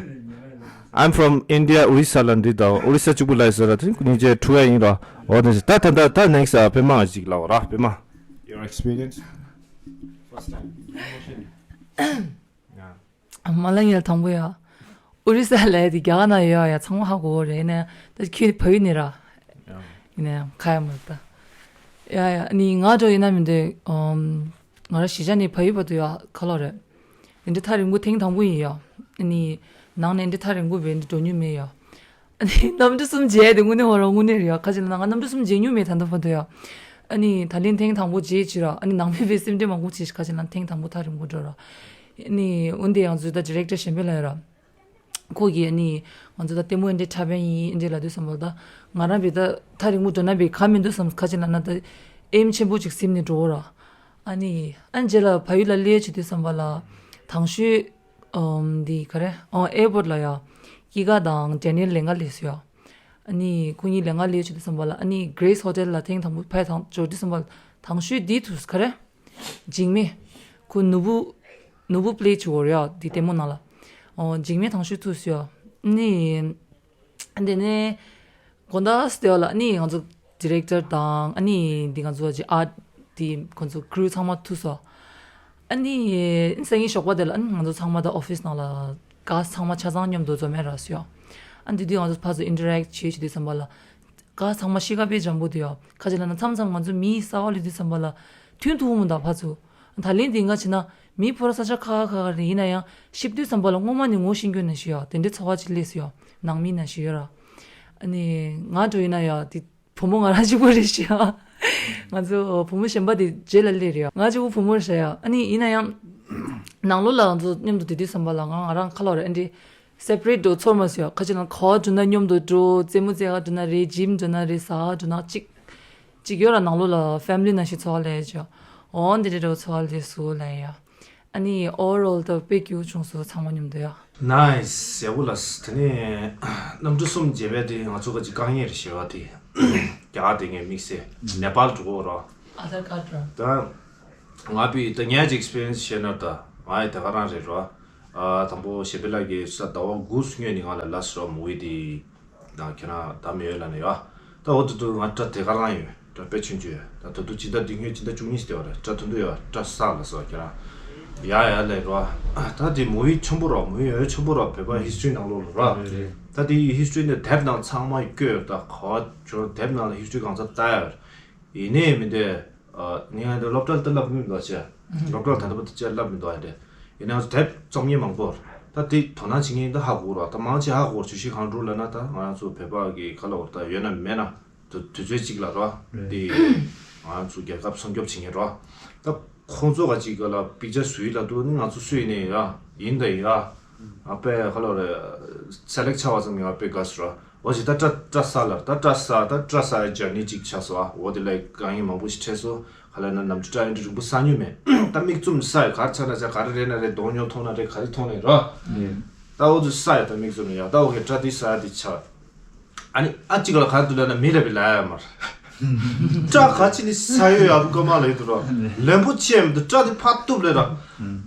I'm from India, Orissa ལ་འདི་དང་Orissa གཅིག་པུ་ལ་ཟེར་ལ་དེ་ཉིན་རྗེས་ཁྲུ་ཡ་ཡིན་རོ། ཨོ་དེ་ད་ད་ད་ད་next ཨ་པེ་མ་ཞིག་ལ་འོ་ར་པེ་མ། Your experience? First time. Emotion. Yeah. མ་ལ་ངེད་དང་པོ་ཡ། ཨོ་རི་ས་ལ་དེ་རྒྱ་གར་ན་ཡོད་ཡ་ཚང་མ་ཧ་གོ་གོ་རེད་ནས། ད་ཁྱོད་ཕ་ཡུལ་ནས་ར། ཡིན་ནས་ཁ་ཡ་མ་ད། ཡ་ཡ་ནི་ང་འགྲོ་ཡིན་ན་མི་འདོད། ང་ར་གཞིས་ཆགས་ནས་ཕ་ཡུལ་བར་དུ་ཡ་ཁ་ལོ་རེད། འདི་འདྲ་ཐག་རིང་པོ་ཐེངས་དང་པོ་ཡིན་ཡ། ནི་ནང་ནས་འདི་ཐག་རིང་པོ་བས་འདི་འགྲོ་མྱོང་མེད་ཡ། ཨ་ནི་གནམ་གྲུ་གསུམ་བརྗེས་དེ་དངོས་གནས་ཧོ་ར་དངོས་གནས་རེད་ཡ། ཁ་ཅིག་ལ་ན་ང་གནམ་གྲུ་གསུམ་བརྗེས་མྱོང་མེད་ད་ལྟ་བར་དུ་ཡ། ཨ་ནི་ད་ལན་ཐེངས་དང་པོ་བརྗེས་ཅི་ར། ཨ་ནི་ནང་མི་བས་སེམས་ཁྲལ་མང་པོ་བྱེད་ཤི་ཁ་ཅིག་ལ་ཐེངས་དང་པོ་ཐག་རིང་པོ་འགྲོ་ར། ཨ་ནི་འོན་ཏེ་ཡང་ཚུལ་ད་ཌི་རེག་ཊར་གཞན་པའི་ལ་ཡ་ར། ཁོ་གིས་ཨ་ནི་ང་ཚོ་ད་ལྟད་མོ་འདི་འདྲ་འཁྲབ་པ་ཡིན་འདི་ལ་དུས་བསམ་པ་ད་ང་རང་བས་ད་ཐག་རིང་པོ་འགྲོ་ན་བས་ག་མི་འདུག་བསམ། ཁ་ཅིག་ལ་ན་ད་ཨེམ་ཆེན་པོ་ཅིག་སེམས་ནས་འགྲོ་ར། ཨ་ནི་ཨ་ནི་རྗེས་ལ་ཕ་ཡུལ་ལ་སླེབས་བྱེད་དུས་བསམ་པ་ལ་དང་ཤོས་ཨམ་འདི་ག་རེ་ཨ་ཨེར་པོར་ཊི་ལ་ཡ་ཀི་ཀ་དང་ཌེ་ནི་ཡལ་ལེན་ག་སླེབས་སོང་ཡ། ཨ་ནི་ཁོ་གཉིས་ལེན་ག་སླེབས་བྱེད་དུས་བསམ་པ་ལ་ཨ་ནི་གྷི་རེ་སི་ཧོ་ཊེལ་ལ་ཐེངས་དང་པོ་ཕ་ཡུལ་དང་འབྱོར་དུས་བསམ་པ་ལ་དང་ཤོས་འདི་ཐུག་ག་རེ། འཇིགས་མེད། ཁོ་ནོར་བུ། ནོར་བུ་པི་ལེ་བྱེད་འོར་ཡ་དེ་ལྟད་མོ་ནང་ལ། ཨོ་འཇིགས་མེད་དང་ཤོས་ཐུག་སོང་ཡ། ནི། དེ་ནས། དགོང་དག་སྟེ་བ་ལ་ནི་ང་ཚོ་ཌི་རེག་ཊར་དང་ཨ་ནི་འདི་ང་ཚོ་ཨ་ཊི་འདི་ཁོང་ཚོ་ཀྲུ་ཚང་མ་ཐུག་སོང་། ཨ་ནི། སང་ཉིན་ཞོགས་པ་དེ་ལ་ཨ་ནི་ང་ཚོ་ཚང་མ་ད་ཨོ་ཕི་སི་ནང་ལ་ག་ཚང་མ་ཆ་ཚང་མཉམ་དུ་འཛོམས་ཡ་རག་སོང་ཡ། ཨ་ནི་དེ་དུས་ང་ཚོ་ཕར་ཚུར་ཨིན་ཊར་རེག་བྱེད་བྱེད་དུས་བསམ་པ་ལ། ག་ཚང་མ་གཤིས་ཀ་དཔེ་འཇམ་པོ་འདུག་ཡ། ཁ་ཅིག་ལ་ན་མཚམས་མཚམས་ང་ཚོ་མིའི་ས་བ་ལི་དུས་བསམ་པ་ལ་ཐུན་ཐུང་མོ་འདུག་ཕར་ཚུར། ད་ལན་འདི་ང་བྱས་ན་མི་ཕོ་ར་ས་ཆ་ཁ་ཁ་ཁ་རེ་ཡིན་ན་ཡང་གཤིབ་དུས་བསམ་པ་ལ་སྔོན་མ་ནས་ངོ་ཤེས་རྒྱུ་ནང་བཞིན་ཡ་དེ་འདྲའི་ཚོར་བ་ཅིག་སླེབས་སོང་ཡ། ནང་མི་ནང་བཞིན་ཡོད་ར། ཨ་ནི་ང་འགྲོ་ཡིན་ན་ཡ་དེ་བུ་མོ་ང་རང་གཅིག་པོ་རེད་ཤག་ང་ཚོ་བུ་མོ་གཞན་པ་དེ་རྗེས་ལ་སླེབས་རེད་ཡ། ང་གཅིག་པོ་བུ་མོ་རེད་ཤག་ཡ། ཨ་ནི་ཡིན་ན་ཡང་ནང་ལོགས་ལ་ང་ཚོ་མཉམ་དུ་བསྡད་དུས་བསམ་པ་ལ་ང་ང་རང་ཁ་ལོ་རེད་ཨ་འདྲའི། སེ་པ་རེཊ་འགྲོ་ཚོར་མ་སོང་ཡ། ཁ་ཅིག་ལ་ག་བ་འགྲོ་ན་མཉམ་དུ་འགྲོ། རྩེད་མོ་རྩེ་ག་འགྲོ་ན་རེད། ཇིམ་འགྲོ་ན་རེད། ཟ་ག་འགྲོ་ན་གཅིག་གཅིག་ཡོད་ར། ནང་ལོགས་ལ་ཕེ་མི་ལི་ནང་བཞིན་ཚོར་བ་ལས་བྱ། འོ་འདི་འདྲ་འདྲ་བོ་ཚོར་བ་ལས་སུ་ལ་ཡ། ཨ་ནི་ཨོ་ཝར་ཨོལ་ད་དཔེ་སྐྱིད་པོ་བྱུང་སོང་ཚང་མ་མཉམ་དུ་ཡ། Nice. ཡག་པོ་ལགས། དེ་ནས་གནམ་གྲུ་གསུམ་བརྗེ་བའི་དེ་ང་ཚོ་ག་ཅིག་དཀའ་ངལ་རེད་ཞེས་པ་དེ། རྒྱ་གར་དེ་ངས་དམིགས་བསལ་ནེ་པཱལ་འགྲོ་གི་ཡོད་རེད། Aadhaar card ར། ད་ང་པའི་ད་ངའི་ཅིག་ཨེགས་པི་རི་ཡན་སི་བཤད་ན་ད་ང་ཡི་དེ་ག་རང་རེད་ར། ཨ་དང་པོ་གཞན་པའི་ལགས་ཀྱིས་ས་ཟླ་བ་དགུ་སྔོན་ནས་ང་ལ་ལབ་སོང་མུ་བི་དེ། ད་ཁྱེད་རང་ད་མི་ཡོད་ལ་ནི་ཡོད། ད་འོ་དུ་དུ་ང་སྐྲ་དེ་ག་རང་ཡོད། སྐྲ་དཔེ་ཆུང་ཆུང་ཡོད། ད་དུ་དུ་སྤྱི་ཟླ་འདི་སྔོན་སྤྱི་ཟླ་བཅུ་གཉིས་དེ་བ་རེད། སྐྲ་ཐུང་ཐུང་ཡོད། སྐྲ་བསགས་ལ་སོགས་ཁྱེད་རང་ཡ་ཡ་ལས་རོ། ད་དེ་མུ་བི་ཆེན་པོ་རོ། མུ་བི་ཡོད་ཆེན་པོ་རོ། བོད་པ་ཧིས་ཊོ་རི་ནང་ལོགས་ལ་རོ། རེད། ད་དེ་ཧིས་ཊོ་རི་འདི་དེབ་ནང་ཚང་མ་བཀོད་ཡོད། ད་ག་བ་ཇོ་དེབ་ནང་ལ་ཧིས་ཊོ་རི་གང་ཚ་ལྟ་ཡ་ཡོད། ཡིན་ནའི་མི་འདོད། ཨ། ངས་འདི་སློབ་གྲྭ་ལ་ལྟ་ལབ་མི་འདུག་ཅེས། སློབ་གྲྭ་ལ་ད་ལྟ་བར་དུ་ཅེས་ལབ་མི་འདུག་ཨ་འདྲེ། ཡིན་ནའང་དེབ་རྩོམ་མཁན་མང་པོ། ད་དེ་དོ་སྣང་བྱེད་མཁན་ད་ཧ་གོ་རོགས། ད་མང་ཆེ་ཧ་གོ་ཇུ་ཤི་གང་འགྲོ་ལབ་ན་ད་ང་རང་ཚོ་བོད་པ་གི་ཁ་ལ་འོར་ད་ཡོད་ན་མེད་ན་དུ་དུས་ཚོད་གཅིག་ལ་རོ། དེ་ང་རང་ཚོ་རྒྱལ་ཁབ་སྲུང་སྐྱོབ་བྱེད་མཁན་རོ། ད་ཁོང་ཚོ་ག་ཅིག་ག་ལ་པིག་ཅར་བཟོ་ཡི་ལ་འདུག་ནི་ང་ཚོ་སུ་ཡིན་ནའི་ཡ་ཡིན་ད་ཡ། ཨ་པའི་ཁ་ལོ་རེ་སེ་ལེག་ཆ་བ་ཙམ་ཡང་ཨ་པའི་དགའ་སུ་ར། འོ་ཞིག་ད་སྐྲ་སྐྲ་ས་ལ་ད་སྐྲ་ས་ད་སྐྲ་སའི་ཇར་ནི་ཅིག་ཆགས་སོ། ཨ་འོ་དེ་ལ་དཀའ་ངལ་མང་པོ་ཞིག་འཕྲད་སོ། ཁ་ལ་ན་ནམ་རྒྱུན་སྐྲ་ཨེ་འདྲ་རིང་པོ་ས་མྱོང་མེད། ད་མིག་བཙུམ་ས་ཡི་གར་ཆ་ན་ཆ་ག་རེ་རེད་ན་རེད། གདོང་ཉོ་མཐོང་ན་རེད། ག་རེ་མཐོང་ནས་ར། ད་འོ་དུ་ས་ཡི་ད་མིག་བཙུམ་ཡ་ད་འོ་གི་སྐྲ་དེ་ས་ཡ་དེ་ཆགས། ཨ་ནི་ཨ་ཅིག་ལ་ག་དུ་ལ་ན་མི་ལ་བི་ལ་ཡ་མར། སྐྲ་ག་ཅི་ནི་ས་ཡོད་ཡ་བུ་ཀ་མ་ལ་ཡོད་དུ་ར། ལན་པོ་ཆེ་མི་འདུག་སྐྲ་དེ་ཕ་གཏུབ་ལེ་ར།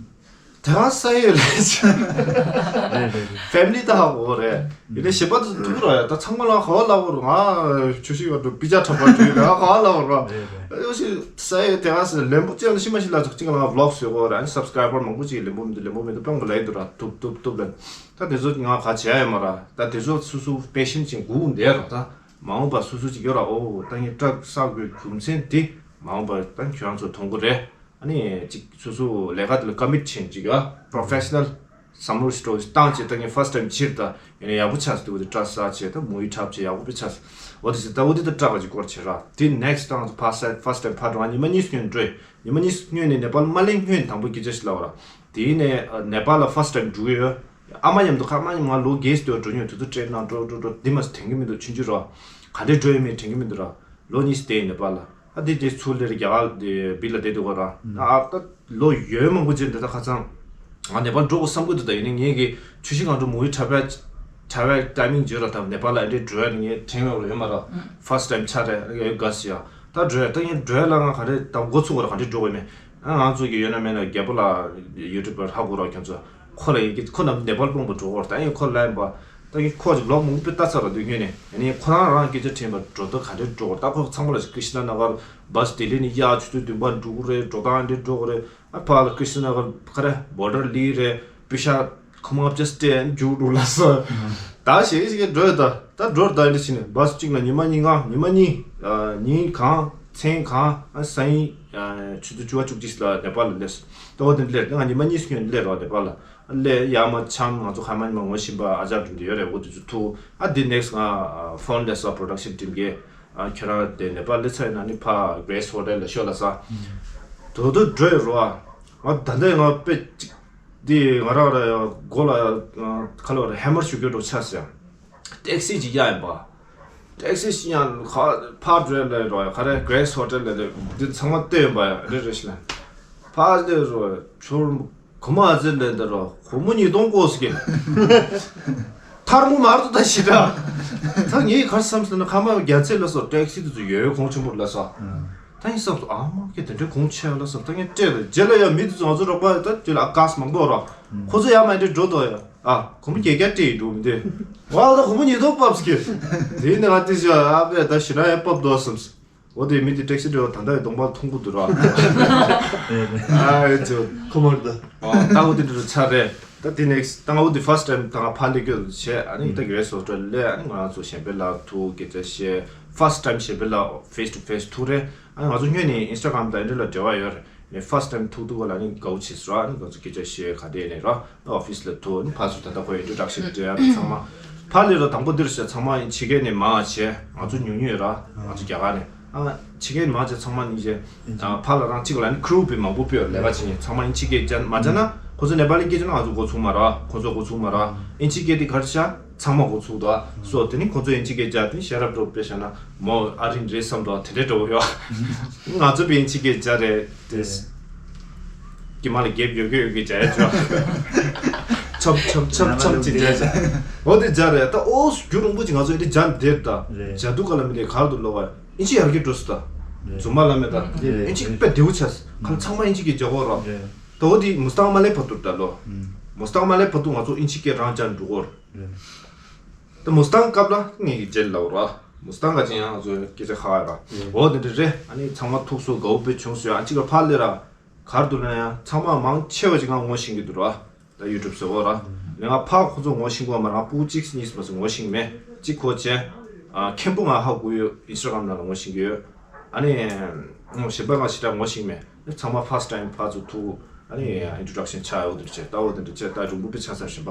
དེ་ག་ས་ཡོད་རེད། ཕེ་མི་ལི་ད་ཧ་གོ་རེད། ཡིན་ནའི་ཞེ་པ་དུ་དུ་ར་ཡ་ད་ཚང་མ་ལ་ག་བ་ལ་བོ་ར། ང་ཆུ་ཤི་བ་དུ་པི་ཅ་ཁྲ་པ་དུ་ཡོད་ར་ག་བ་ལ་བོ་ར། ཡོ་ཤི་ས་ཡོད་དེ་ག་ས་ལན་པོ་ཆེ་མི་འདུག་ཤི་མ་ཤི་ལ་ཚོགས་ཅིག་ལ་ང་བི་ལོག་བཟོས་གོ་ར། ཨ་ནི་སབ་སི་ཀ་རའི་བར་མང་པོ་ཅིག་ལན་པོ་མི་འདུག་ལན་པོ་མི་འདུག་པང་གི་ལ་ཡོད་དུ་ར་དུབ་དུབ་དུབ་ལ། ད་དེ་ཚོ་ང་ག་བྱེད་ཡ་ཡོད་མ་ར། ད་དེ་ཚོ་སུ་སུ་པེ་ཤན་ཅིག་སྒུག་འདས་ར། ད་མ་འོངས་པ་སུ་སུ་ཅིག་ཡོད་ར། ཨོ་ད་ངས་སྐྲ་བསགས་དགོས་རྒྱུ་མཚན་དེ་མ་འོངས་པ་ད་ཁྱོད་རང་ཚོ་མཐོང་གི་རེད། ཨ་ནི་ཅིག་སུ་སུ་ལས་ཀ་དེ་ལ་ཀ་མིཊ་བྱེད་ཅིག་ཡ་པྲོ་ཕེ་ཤ་ནལ་བསམ་བློ་ཞིག་བཏང་བྱས། ད་ངས་ཕར་སི་ཊ་ཊེམ་ཕྱིར་ད་ཡིན་ན་ཡག་པོ་ཆགས་སོང་། དེ་འོ་དེ་སྐྲ་བསགས་བྱས་ད་མུ་བི་འཁྲབ་བྱས་ཡག་པོ་དཔེ་ཆགས་སོང་། འོ་དེ་ཟེར་ད་འོ་དེ་ད་སྐྲ་ག་ཅིག་སྐོར་བྱེད་ར། དེ་ནེག་སི་ཊི་ད་ང་ཚོ་ཕར་སི་ཊ་ཕར་སི་ཊ་ཊེམ་ཕར་འགྲོ། ང་ཉི་མ་གཉིས་སྔོན་འགྲོ་ཡིན། ཉི་མ་གཉིས་སྔོན་ནས་ནེ་པཱལ་མ་སླེབས་སྔོན་དང་པོ་སྐད་ཆ་ཞིག་ལབ་པ་ར། དེ་ནས་ནེ་པཱལ་ལ་ཕར་སི་ཊ་ཊེམ་འགྲོ་གི་ཡོད། ཨ་མ་མཉམ་དུ་ཁ་མ་མཉམ་ང་ལོ་རྒས་སྟེ་འགྲོ་མྱོང་། དུས་ཚོད་སྤྲད་གནང་འགྲོ་འགྲོ་འགྲོ་འདི་མ་ཟད་དེང་གི་མི་འདུག་ཆུང་ཆུང་རོ། ག་འདྲས་འགྲོ་ཡོད་མེད་དྲན་གི་མི་འདུག་ར། ལོ་གཉིས་སུ་བསྡད་ཡིན་ནེ་པཱལ་ལ། ཨ་དེ་དེ་ཚུར་སླེབས་རྒྱ་གར་དེ་བི་ལ་བསྡད་འདུག་ག་ར། ཨ་ད་ལོ་ཡོད་མང་པོ་ཅིག་འདི་ད་ཁ་ཚང་ང་ནེ་པཱལ་འགྲོ་དགོས་བསམ་གི་འདུག་ད་ཡིན་ནའི་ངེད་ཀྱི་ཆུ་ཤིང་སྒང་དུ་མུ་བི་འཁྲབ་པའི་འཁྲབ་པའི་ཊའི་མིང་བརྗོད་ར། ད་ནེ་པཱལ་ལ་ཨ་འདྲས་འགྲོ་ཡ་ནི་ངས་དྲན་ཡོད་ར་ཡོད་མ་ར། ཕར་སི་ཊ་ཊེམ་ཆགས་རེད། ཡོད་དགའ་སི་ཡ་ད་འགྲོ་ཡ། ད་ངས་འགྲོ་ཡ་ལ་ང་ག་རེ་ད་འགོ་ཚུགས་ག་ར་ག་འདྲས་འགྲོ་དགོས་མེད། ཨ་ང་ཚོ་གི་ཡོད་ན་མེད་ན་རྒྱལ་པོ་ལ་ཡུ་ཊུབ་པར་ཧ་གོ་ར་ཁྱོད་ཚོ། ཁོ་ལ་ཡི་གེ་ཁོ་ནམ་ནེ་པཱལ་དཔོན་པོ་འགྲོ་གོ་ར། ད་ཡིན་ཁོ་ལ་ཡིན་པ། ད་ཡིན་ཁོ་ཅིག་ལོག་མང་པོ་ལྟ་ཚར་ར་དུས་སྔོན་ནས། ཡིན་ནའི་ཁོ་རང་རང་སྐད་ཆ་དྲན་པ་འགྲོ་ད་ག་འདྲས་འགྲོ་གོ་ར། ད་ཁོ་ཚང་མ་ལ་ཀྲི་ཤི་ན་ན་གར་བ་སི་ལྡི་ལི་ནས་ཡར་ཆུ་ཚོད་བདུན་པ་འགྲོ་གི་རེད། འགྲོ་སྟངས་འདྲས་འགྲོ་གི་རེད། ཨ་ཕར་ལ་ཀྲི་ཤི་ན་ན་གར་ག་རེ་བོར་ཌར་ལི་རེད། པི་ཤ་ཁོ་མ་ཅི་སྟེ་འཇུག་འགྲོ་ལ་སོ། ད་ཞེ་ཞེ་འགྲོ་ད། ད་འགྲོ་ད་འདྲ་བྱས་ནས་བ་སི་གཅིག་ལ་ཉི་མ་གཉིས་ལྔ། ཉི་མ་གཉིས། ཉིན་གང་མཚན་གང་། ཨ་སང་ཉིན་ཆུ་ཚོད་བཅུ་པ་བཅུ་གཅིག་ལ་ནེ་པཱལ་ལ་སླེབས་སོང་། ད་འོ་དེ་སླེབས་ང་ཉི་མ་གཉིས་སྔོན་སླེབས་རོགས་ནེ་པཱལ་ལ་སླེབས། ཡར་མར་འཆམ། ང་ཚོ་ཁ་མ་ཉི་མ་ངོ་ཤེས་པ་ཨ་ཅག་དྲུང་དུ་ཡོད་རེད། འོ་དེ་ཚོ་ཐུག་ཨ་དེ་ནེག་སི་ང་ཕོན་སླེབས་སོང་། པྲོ་ཌག་ཤན་ཊིམ་གི། ཨ་ཁྱོད་རང་དེ་ནེ་པཱལ་སླེབས་ཚར་ཡིན་ན་ནི་ཕ་གྷེ་རེ་སི་ཧོ་ཊེལ་ལ་ཤོག་ལབ་སོང་། དོ་དོ་འགྲོ་ཡོད་རོགས། ང་ད་ལྟ་ང་དཔེ་ཅིག་དེ་ང་རང་ར་མགོ་ལ་ཁ་ལོ་ར་ཧེ་མར་ཞུ་རྒྱུ་འགྲོ་ཆགས་སོང་། ཊེག་སི་ཅིག་གཡར་ཡིན་པ། ཊེག་སི་ཅིག་གཡར་ཁ་ཕར་འགྲོ་ལ་རོགས། ག་རེ་གྷེ་རེ་སི་ཧོ་ཊེལ་ལ་རེད། འདི་ཚང་མ་བལྟས་ཡིན་པ་ཡ་རེད་རེད་ཤི་ལ། ཕར་འདི་རོགས་ཚུར་གོ་མ་ཨ་ཙི་ལ་འདི་རོགས་སྒོར་མོ་ཉིས་སྟོང་བཀོག་སོང་གི། ཐལ་མོ་མར་དུ་ད་ཞི་དྲག་ད་ངས་ག་རེ་བསམ་སོང་ན་ཁ་མ་རྒྱ་ཚད་ལ་སོགས་ཊེག་སི་དེ་ཚོ་ཡོད་གོང་ཆེན་པོ་ལ་སོགས། ད་ཡིན་བསམ་སོང་། ཨ་མ་ཀྱེ་དེ་འདྲའི་གོང་ཆེ་བ་ལ་བསམ། ད་ངས་སྤྲད་རེད། རྗེས་ལ་ཡང་མི་དེ་ཚོ་ང་ཚོ་རོགས་པ་ད་རྗེས་ལ་ཨ་ཀ་སི་མང་པོ་རོགས། ཁོ་ཚོ་ཡར་མར་འདྲེ་འགྲོ་དོ་ཡ། ཨ་གོང་མོ་རྒྱ་རྒྱ་སྤྲད་ཡིན་འགྲོ་མི་འདུག་ཝ་ད་གོང་མོ་ཉིས་སྟོང་བབས་ཀྱི། དེ་ནས་ང་དེ་བཞིན་ཨ་པས་ད་ཞི་ར་ཡ་བབས་འདུག་བསམ། འོ་དེ་མི་དེ་ཊེག་སི་འདྲེ་བ་ད་ལྟ་ཡི་གདོང་པ་མཐོང་གི་འདུག་ར། ཨ་ཨེ་ཚོ་ཁོ་མར་ད། ཨོ་ད་འོ་དེ་འདྲ་ཆ་རེད། ད་དེ་ནེག་སི་ད་ང་འོ་དེ་ཕར་སི་ཊི་ཊེམ་ད་ང་ཕར་སླེབས་རྒྱུ་བྱས། ཨ་ནི་ད་གྷེ་རེ་སི་ཧོ་ཊེལ་ལ་ཨ་ནི་ང་རང་ཚོ་གཞན་པའི་ལ་ཐུག་སྐད་ཆ་བཤད། ཕར་སི་ཊི་ཊེམ་གཞན་པའི་ལ་ཕེ་སི་ཊུ་ཕེ་སི་ཐུག་རེད། ཨ་ནི་ང་ཚོ་སྔོན་ནས་ཨིན་སི་ཊ་གྷ་རམ་དང་ཨེ་འདྲ་ལ་འབྲེལ་བ་ཡོད་རེད། ནས་ཕར་སི་ཊི་ཊེམ་ཐུག་ཐུག་ག་ལ་ནི་དགའ་བོ་བྱས་སོང་ར། ནི་ང་ཚོ་སྐད་ཆ་བཤད་ག་དེ་ནས་ར་ཨོ་ཕི་སི་ལ་ཐུག་ནི་ཕར་ཚུར་ད་ལྟ་ཁོའི་ཨིན་ཊྲོ་ཌག་ཤན་སྤྲད་ཡ་ཚང་མ་ཕར་ལས་ར་དང་པོ་འདིར་བཤད་ཚང་མ་ཕྱི་རྒྱལ་ནས་མར་བྱས། ང་ཚོ་ཉུང་ཉུང་ར་ང་ཚོ་རྒྱ་གར་ནས་ཨ་ཕྱི་རྒྱལ་ནས་མར་བྱས་ཚང་མ་ནི་བྱས་ཕར་ལ་རང་གཅིག་ལ་ནི་ཁུ་རུ་བི་མང་པོ་སྤོས་ལས་ཀ་བྱེད་མཁན་ཚང་མ་ཨིན་ཇི་སྐད་རྒྱ་མ་རྒྱ་ན་ཁོ་ཚོ་ནེ་པ་ལི་སྐད་རྒྱ་ན་ང་ཚོ་འགོ་ཚུགས་མ་ར། ཁོ་ཚོ་འགོ་ཚུགས་མ་ར། ཨིན་ཇི་སྐད་དེ་ག་རེ་བྱ། ཚང་མ་འགོ་ཚུགས་དོ། སོ་དེ་ནི་ཁོ་ཚོས་ཨིན་ཇི་སྐད་རྒྱག་དུས་ཤེས་རབ་འགྲོ་དཔེ་བཞག་ན་མོ་ཨ་རིན་རེད་བསམ་དོ། དེ་འདྲའི་འགྲོ་གི་ཡོད། ང་ཚོ་པའི་ཨིན་ཇི་སྐད་རྒྱག་རེད་དེ། དཀྱིལ་མ་ལ་གེབ་ཡོད་གི་ཡོད་གི་རྒྱག་ཡ་ཅོ། ཆབ་ཆབ་ཆབ་ཆབ་ཅིག་རྒྱག་བྱས། འོ་དེ་རྒྱག་རེད། ད་ཨོ་རྒྱུན་རིང་པོ་ཅིག་ང་ཚོ་ཨེ་འདྲ་རྒྱག་འདིར་ད་རེད། རྒྱག་དུས་ག་ལ་མི་ལས་གར་དུ་ལོག་པ་ཨིན་ཅི་ཡར་རྒྱས་འགྲོ་སྲིད་ད། རེད། རྫུན་མ་ལ་མེད་ད། རེད། ཨིན་ཅི་རེད། དཔེ་བདེ་བོ་ཆགས། ཁ་ཚང་མ་ཨིན་ཅི་གི་རྒྱག་གོ་ར། རེད། ད་འོ་དེ་མུ་སི་ཏང་མ་ལས་བར་དུ་ད་ལོ། ཨུམ། མུ་སི་ཏང་མ་ལས་བར་དུ་ང་ཚོ་ཨིན་ཅི་གི་རང་རྒྱག་འགྲོ་གོ་ར། རེད། ད་མུ་སི་ཏང་སྐབས་ལ་ངས་ཀྱི་རྗེས་ལ་ལབ་ར། མུ་སི་ཏང་ག་ཅིག་ཡང་ང་ཚོ་སྐད་ཆ་ཧ་ར། རེད། འོ་དེ་འདྲ་རེད། ཨ་ནི་ཚང་མ་ཐུགས་སུ་དགའ་བོ་དཔེ་བྱུང་སོང་། ཨ་ཅིག་ལ་ཕར་ལས་ར། གར་དུ་ན་ཡང་ཚང་མ་མང་ཆེ་བ་ཅིག་ང་ངོ་ཤེས་ཀྱི་འདུག་ར། ད་ཡུ་ཊུབ་ཟེར་བ་ར། ལས་ང་ཕ་ཁོ་ཚོ་ངོ་ཤེས་གོ་མ་རང་སྤུ་གུ་གཅིག་གཉིས་མ་ཟེར་ངོ་ཤེས་མེད། གཅིག་ཁོ་བྱས། ཨ་མཁན་པོ་ང་ཧ་གོ་ཡོད། ཨིན་སི་ཊ་གྷ་རམ་ནང་ལ་ངོ་ཤེས་ཀྱི་ཡོད། ཨ་ནི། ཨོ་གཞན་པ་ང་ཞེ་དྲག་ངོ་ཤེས་མེད། ཚང་མ་ཕར་སི་ཊི་ཊའིམ་ཕར་ཚུར་ཐུག་ཨ་ནི་ཨིན་ཊྲོ་ཌག་ཤན་ཆགས་ཡོད་འདྲ་བྱས། ད་འོ་དེ་འདྲ་བྱས། ད་རུང་པོ་པི་ཆགས་ཚར་བཞིན་པ།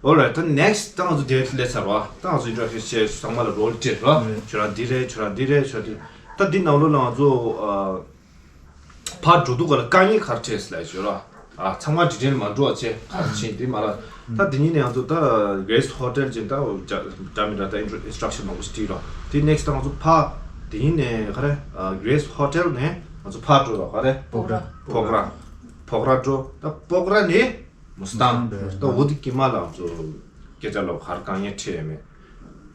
ཨོ་རའིཊ། ད་ནེག་སི་ཊི་ད་ང་ཚོ་དེ་སླེབས་ཚར་བ། ད་ང་ཚོ་ཨིན་ཊྲོ་ཌག་ཤན་བྱས། ཚང་མ་ལ་རོལ་སྤྲད་ར། ཁྱོད་རང་འདི་རེད། ཁྱོད་རང་འདི་རེད། ཁྱོད་འདི། ད་འདི་ནང་ལོགས་ལ་ང་ཚོ་ཨ། ཕར་འགྲོ་དུས་ག་ལ་དཀའ་ངལ་ག་རེ་འཕྲད་སྲིད་ལབ་ཞུ་ར། ཨ་ཚང་མ་ཌི་ཊེལ་མ་འགྲོ་བ་བྱས་ག་རེ་ཕྱིན་འདི་མ་ར། ད་འདི་ཉིན་ནས་ང་ཚོ་ད་གྷེ་རེ་སི་ཧོ་ཊེལ་ཅིག་ད་འདྲ་མི་འདྲ་ད་ཨིན་ཊྲོ་ཨིན་སི་ཊྲག་ཤན་མང་པོ་ཞིག་བྲིས་ར། དེ་ནེག་སི་ཊི་ད་ང་ཚོ་ཕར་འདི་ཉིན་ནས་ག་རེ་གྷེ་རེ་སི་ཧོ་ཊེལ་ནས་ང་ཚོ་ཕར་འགྲོ་ར། ག་རེ་སྤོག་ར། སྤོག་ར། སྤོག་ར་འགྲོ། ད་སྤོག་ར་ནས་མུ་སི་ཏང་། མུ་སི་ཏང་། ད་འོ་དེ་དཀྱིལ་མ་ལ་ང་ཚོ་སྐད་ཆ་ལབ་ག་རེ་དཀའ་ངལ་འཕྲད་ཡོད་མེད།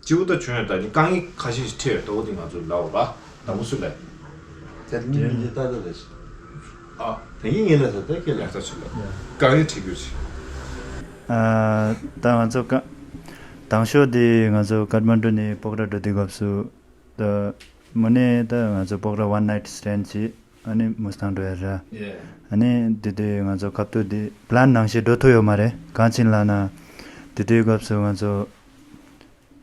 སྤྱི་བོ་ད་བྱོན་ཡོད། ད་ནི་དཀའ་ངལ་ཁ་ཤས་ཤིག་འཕྲད་ཡོད། ད་འོ་དེ་ང་ཚོ་ལབ་ར། ད་འུ་སུ་ལས། ད་ནི་མི་ལ་ད་ད་ལས། ཨ། ད་ཡིན་ངེས་ལ་ད་ད་ཁྱེད་ལ་ད་ཆུ་ལ། དཀའ་ངལ་འཕྲད་རྒྱུ་ཆེ། ཨ། ད་ང་ཚོ་ཀ་དང་ཤོས་དེ་ང་ཚོ་ཀཏ་མན་ཌུ་ནས་སྤོག་ར་འགྲོ་དུས་སྐབས་སུ། ད་མོ་ནས་ད་ང་ཚོ་སྤོག་ར་ཝན་ནའིཊ་སི་ཊེན་ཌ་བྱས། ཨ་ནི་མུ་སི་ཏང་འགྲོ་ཡ་ར། ཨ་ནི་དེ་དུས་ང་ཚོ་ཁ་ཐུག་དེ་པི་ལན་ནང་བཞིན་འགྲོ་ཐུབ་ཡོད་མ་རེད། གང་ཕྱིན་ལབ་ན། དེ་དུས་སྐབས་སུ་ང་ཚོ་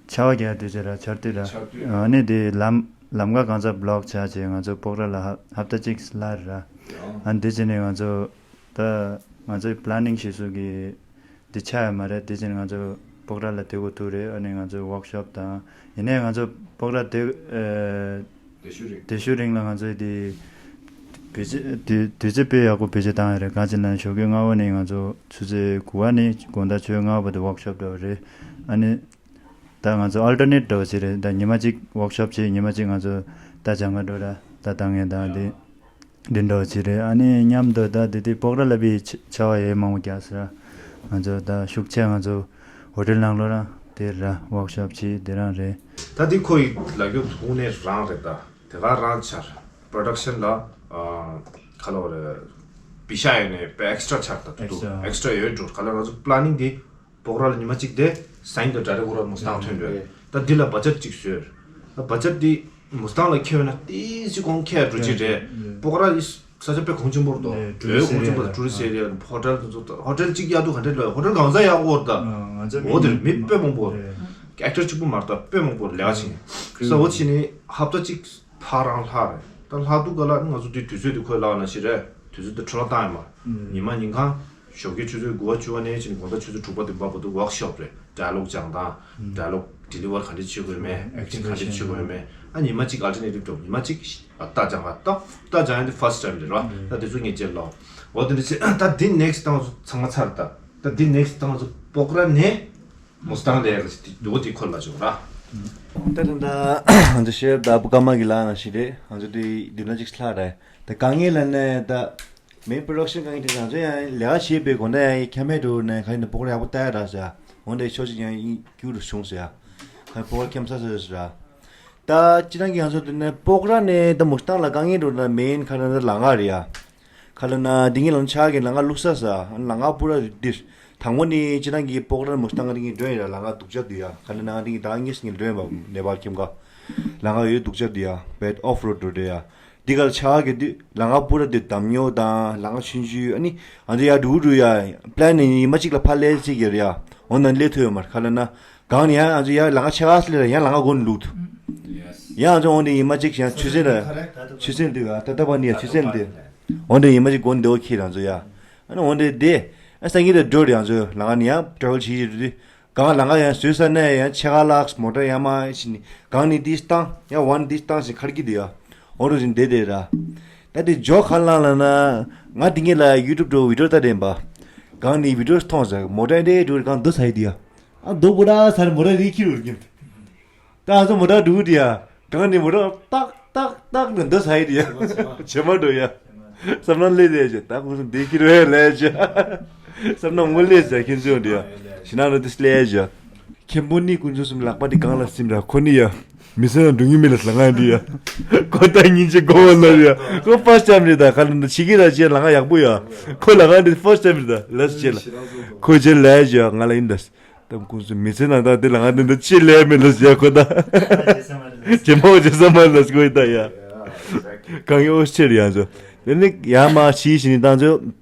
ཆར་པ་རྒྱག་དུས་ཚོད་ར། ཆར་དུས་ར། ཆར་དུས། ཨ་ནི་དེ་ལམ་ལམ་ཁ་གང་ཚ་བི་ལོག་ཆགས་བྱས། ང་ཚོ་སྤོག་ར་ལ་ཧ་ཧབ་ཏ་གཅིག་སླར་ར། ཨ་ནི་དེ་བྱས་ནས་ང་ཚོ་ད་ང་ཚོའི་པི་ལེ་ནིང་བྱེད་ས་གི་དེ་ཆགས་ཡོད་མ་རེད། དེ་བཞིན་ང་ཚོ་སྤོག་ར་ལ་དེ་གོ་ཐུག་རེད། ཨ་ནི་ང་ཚོའི་ཝོག་ཤོབ་དང་། ཡིན་ནའི་ང་ཚོ་སྤོག་ར་དེ་ཨ་དེ་ཤུ་རིང་དེ་ཤུ་རིང་ལ་ང་ཚོའི་དེ་བེད་སྤྱོད་དེ་དུས་ཚོད་དཔེ་ཡག་པོ་བེད་སྤྱོད་བཏང་ཡོད་རེད། གང་ཅི་ན་ཞོགས་ཀས་སྔ་པོ་ནས་ང་ཚོ་ཆུ་ཚོད་དགུ་པ་ནས་དགོང་དག་ཆུ་ཚོད་ལྔ་པ་བར་དུ་ཝོག་ཤོབ་འདྲ་བོ་རེད། ཨ་ནི་ད་ང་ཚོ་ཨལ་ཊར་ནེཊ་འདྲ་བོ་ཅིག་རེད། ད་ཉི་མ་གཅིག་ཝོག་ཤོབ་བྱས། ཉི་མ་གཅིག་ང་ཚོ་ད་སྦྱང་ག་འགྲོ་ར། ད་ལྟ་ངས་ད་འདི་འདི་འདྲ་བོ་ཅིག་རེད། ཨ་ནི་མཉམ་དུ་ད་དེ་དུས་སྤོག་ར་ལ་བི་ཆ་བ་ཡེ་མང་པོ་རྒྱག་ས་ར། ང་ཚོ་ད་ཤུགས་ཆེ་ང་ཚོ་ཧོ་ཊེལ་ནང་ལོགས་ར་དེ་ར་ཝོག་ཤོབ་བྱས་དེ་རང་རེད། ད་དེ་ཁོ་ཡི་ལ་རྒྱུ་དངོས་གནས་རང་རེད། ད་དེ་ག་རང་ཆར་པྲོ་ཌག་ཤན་ལ་ཨ་ག་ལ་བ་རེད། བི་ཤ་ཡོད་ནས་པེ་ཨེག་སི་ཊྲ་ཆར་ད་དུ་ཨེག་སི་ཊྲ་ཨེག་སི་ཊྲ་ཡོད་འགྲོ། ག་ལ་ང་ཚོ་པི་ལེ་ནིང་དེ་སྤོག་ར་ལ་ཉི་མ་གཅིག་དེ་སའིན་དང་ཌའི་རེག་ཝོ་ར་མུ་སི་ཏང་ཐོན་འདོད། ད་འདི་ལ་བ་ཇེཊ་གཅིག་བཟོས། ད་བ་ཇེཊ་འདི་མུ་སི་ཏང་ལ་ཁེལ་བས་ན་ཏིས་ཅིག་གོང་ཁེལ་འགྲོ་གི་རེད། སྤོག་ར་ཡི་ས་ཆ་དཔེ་གོང་ཆེན་པོ་རེད་དོ། ཨོ་གོང་ཆེན་པོ་ཊུ་རི་སི་ཊི་ཨེ་རི་ཡ། ཧོ་ཊེལ་དེ་ཚོ་ཧོ་ཊེལ་གཅིག་གཡར་དུས་ག་འདྲས་ལབ། ཧོ་ཊེལ་གང་ས་ཡག་པོ་རེད་ད། འོ་དེར་མི་དཔེ་མང་པོ་རེད། ཨེག་ཊར་གཅིག་པུ་མ་རེད་ད། དཔེ་མང་པོ་ལས་ཀ་བྱེད་མཁན། ས་འོ་ཕྱིན་ནས་ཧབ་ཏ་གཅིག་ཕར་རང་ལྷག་རེད། ད་ལྷག་དུས་ག་ལ་ང་ཚོ་དེ་དུས་ཚོད་དེ་ཁོས་ལབ་ན་ཞིག་རེད། དུས་ཚོད་དེ་འཕྲོ་བརླག་བཏང་ཡོད་མ་རེད། ཉི་མ་ཉིན་གང་ཞོགས་ཀའི་ཆུ་ཚོད་དགུ་པ་བཅུ་པ་ནས་ཕྱིན་དགོང་དག་ཆུ་ཚོད་དྲུག་པ་བདུན་པ་བར་དུ་ཝོག་ཤོབ་རེད། ཌའི་ལོག་སྦྱང་སྟངས། ཌའི་ལོག་ཌེ་ལི་ཝར་ག་འདྲས་བྱེད་དགོས་མེད། ཨེག་ཊིང་ག་འདྲས་བྱེད་དགོས་མེད། ཨ་ཉི་མ་གཅིག་ཨལ་ཊར་ནེ་ཊིབ་འགྲོ། ཉི་མ་གཅིག་ཨ་རྟགས་སྦྱང་ག་རྟགས་རྟགས་སྦྱང་ཡ་འདི་ཕར་སི་ཊི་ཊའིམ་རེད་ར། ད་དེ་ཚོ་ངས་བརྗེད་ལོ། འོ་དེ་འདྲས་བྱས། ད་འདི་ནེག་སི་ཊི་ད་ང་ཚོ་ཚང་མ་ཚར། ད་ད་འདི་ནེག་སི་ཊི་ད་ང་ཚོ་སྤོག་ར་ནས་མུ་སི་ཏང་ལ་ཡག་གི་འདུག་དེ་ཁོ་ལ་བྱུང་ར། ད་ད་ད་ང་ཚོ་ཤེབ་ད་བུ་ཀ་མ་གི་ལ་ན་ཞིག་རེད། ང་ཚོ་དེ་འདི་ན་ཅིག་ལྷག་རེད། ད་དཀའ་ངལ་ལ་ནས་ད། མེན་པྲོ་ཌག་ཤན་གང་ཡིན་དེ་ང་ཚོ་ཡང་ལས་ཀ་བྱེད་པའི་སྒོ་ནས་ཡང་ཁྱམས་ཕེ་འགྲོ་ནས་ག་ཡིན་ན་སྤོག་ར་ཡག་པོ་ལྟ་ཡ་ར་ཟེར། འོན་ཏེ་ཕྱོགས་གཅིག་ཡང་ཡིན་སྐྱུར་རུ་བྱུང་ཟེར། ག་ཡིན་སྤོག་ར་ཁྱམས་ས་ཟེར་ཟེར། ད་སྤྱིར་བཏང་གི་ང་ཚོ་དེ་ནས་སྤོག་ར་ནས་ད་མུ་སི་ཏང་ལ་དཀའ་ངལ་འགྲོ་ན་མེན་ག་ལ་ན་ལམ་ཁ་རེད་ཡ། ག་ལ་ན་འདི་ངའི་ལམ་ཆགས་ཀྱི་ལམ་ཁ་བླུགས་ས་ཟེར། ལམ་ཁ་པུ་ར་འདིར་དང་པོ་ནས་སྤྱིར་བཏང་གི་སྤོག་ར་མུ་སི་ཏང་ང་དེ་ངའི་འགྲོ་ཡིན་ར། ལམ་ཁ་སྡུག་ཅག་འདུག་ཡ། ག་ལ་ན་ང་དེ་ངའི་ད་ངས་ངའི་འགྲོ་ཡིན་པ་ནེ་པཱལ་ཁྱིམ་ཁ་ལམ་ཁ་ཡོད་སྡུག་ཅག་འདུག་ཡ། བེད་ཨོཕ་རོཌ་འགྲོ་འདུག་ཡ། འདི་གར་ཆགས་ཀྱི་དུས་ལམ་ཁ་པུ་ར་དེ་འདམ་ཉོ་དང་ལམ་ཁ་ཆུང་ཆུང་ཨ་ནི་ང་ཚོ་ཡར་འགྲོ་འགྲོ་ཡ། པི་ལན་ནི་ཉི་མ་གཅིག་ལ་ཕར་སླེབས་ཟེར་གྱི་རེད་ཡ། འོ་ན་སླེབས་ཐུབ་ཡོད་མ་རེད། ག་ལ་ན་གང་ནས་ཡང་ང་ཚོ་ཡར་ལམ་ཁ་ཆེ་ཁ་སླེབས་ལ་ཡང་ལམ་ཁ་སྒོ་ནས་ལུག་འདུག་ཡ། ང་ཚོ་འོ་ནས་ཉི་མ་གཅིག་ཡང་ཆུ་ཚན་ལ་ཆུ་ཚན་འདུག་ཡ། ད་ལྟ་བ་ནི་ཡ་ཆུ་ཚན་འདུག་འོ་ནས་ཉི་མ་གཅིག་སྒོ་ནས་འདེའོ་ཁྱེད་རང་ཚོ་ཡ། ཨ་ནི་འོ་ནས་དེ་ཨ་སང་ཉིན་དེ་འགྲོ་རེད། ང་ཚོ་ལམ་ཁ་ནས་ཡང་ཊེ་རེ་ཝལ་བྱེད་ཀྱི་རེད། གང་ལམ་ཁ་ཡང་བཟོས་ས་ནས་ཡང་ཆེ་ཁ་ལགས་མོ་ཊ་ཡར་མར་ཕྱིན་ནས་གང་ནས་འདི་བཏང་ཡང་ཝན་འདི་བཏང་ཞེས་ཁར་གྱི་འདུག་ཡ། འོ་རུ་བཞིན་བསྡད་བསྡད་ར། ད་དེ་ཇོ་ག་ལ་ལ་ན་ང་དེ་ངེད་ལ་ཡུ་ཊུབ་འགྲོ་བི་ཌིའོ་ལྟ་དྲན་པ། གང་ནས་བི་ཌིའོ་མཐོང་ཟེར་མོ་ཊ་འདྲེ་འགྲོ་གང་འདུག་ས་ཡི་འདུག་ཡ། ཨ་འདུག་པོ་ར་ས་ར་མོ་ཊ་རི་ཁྱི་རུ་རྒྱབ། ད་ང་ཚོ་མོ་ཊ་འགྲོ་གི་འདུག་ཡ། གང་ནས་མོ་ཊ་ཏག་ཏག་ཏག་ནས་འདུག་ས་ཡི་འདུག་ཡ། བྱེ་མ་འགྲོ་ཡ། བསམ་ན་ལས་དེ་བྱེད་ད་ཁོང་ཚོ་འདི་ཁྱི་རུ་ཧེ་ལས་བྱེད། བསམ་ན་ངོ་ལེ་ཟེར་ཁྱེད་ཚོ་འདི་ཡ། ཞི་ན་རོ་དེ་སླེ་ཡ། མཁན་པོ་ནི་དཀོན་མཆོག་གསུམ་ལག་པ་དེ་གང་ལ་སིམ་ར་ཁོ་ནི་ཡ། མི་སེམས་ལ་འགྲོ་ཉིན་མེད་ལ་ལ་ང་འདི་ཡ། ཁོ་ད་ཉིན་གཅིག་གོ་བ་ལ་ཡ། ཁོ་ཕར་སི་ཊའིམ་རེད་ད་ག་ལ་འདི་ཕྱི་གི་ར་ཅེ་ལ་ང་ཡག་པོ་ཡ། ཁོ་ལ་ང་འདི་ཕར་སི་ཊའིམ་རེད་ད་ལ་སི་ཅེ་ལ། ཁོ་ཅེ་ལ་ཡ་ང་ལ་ཡིན་ད། ད་དཀོན་མཆོག་མི་སེམས་ན་ད་དེ་ལ་ང་འདི་འདི་ཅེ་ལ་ཡ་མེད་ལ་སི་ཡ་ཁོ་ད། ཇེ་མང་ཇེ་སམ་མ་ལ་སི་ཁོ་ཡི་ད་ཡ། གང་ཡོད་ཆེར་ཡ་ཚོ། དེ་ནི་ཡ་མ་ཤི་ཤི་ནི་ད་ཚོ།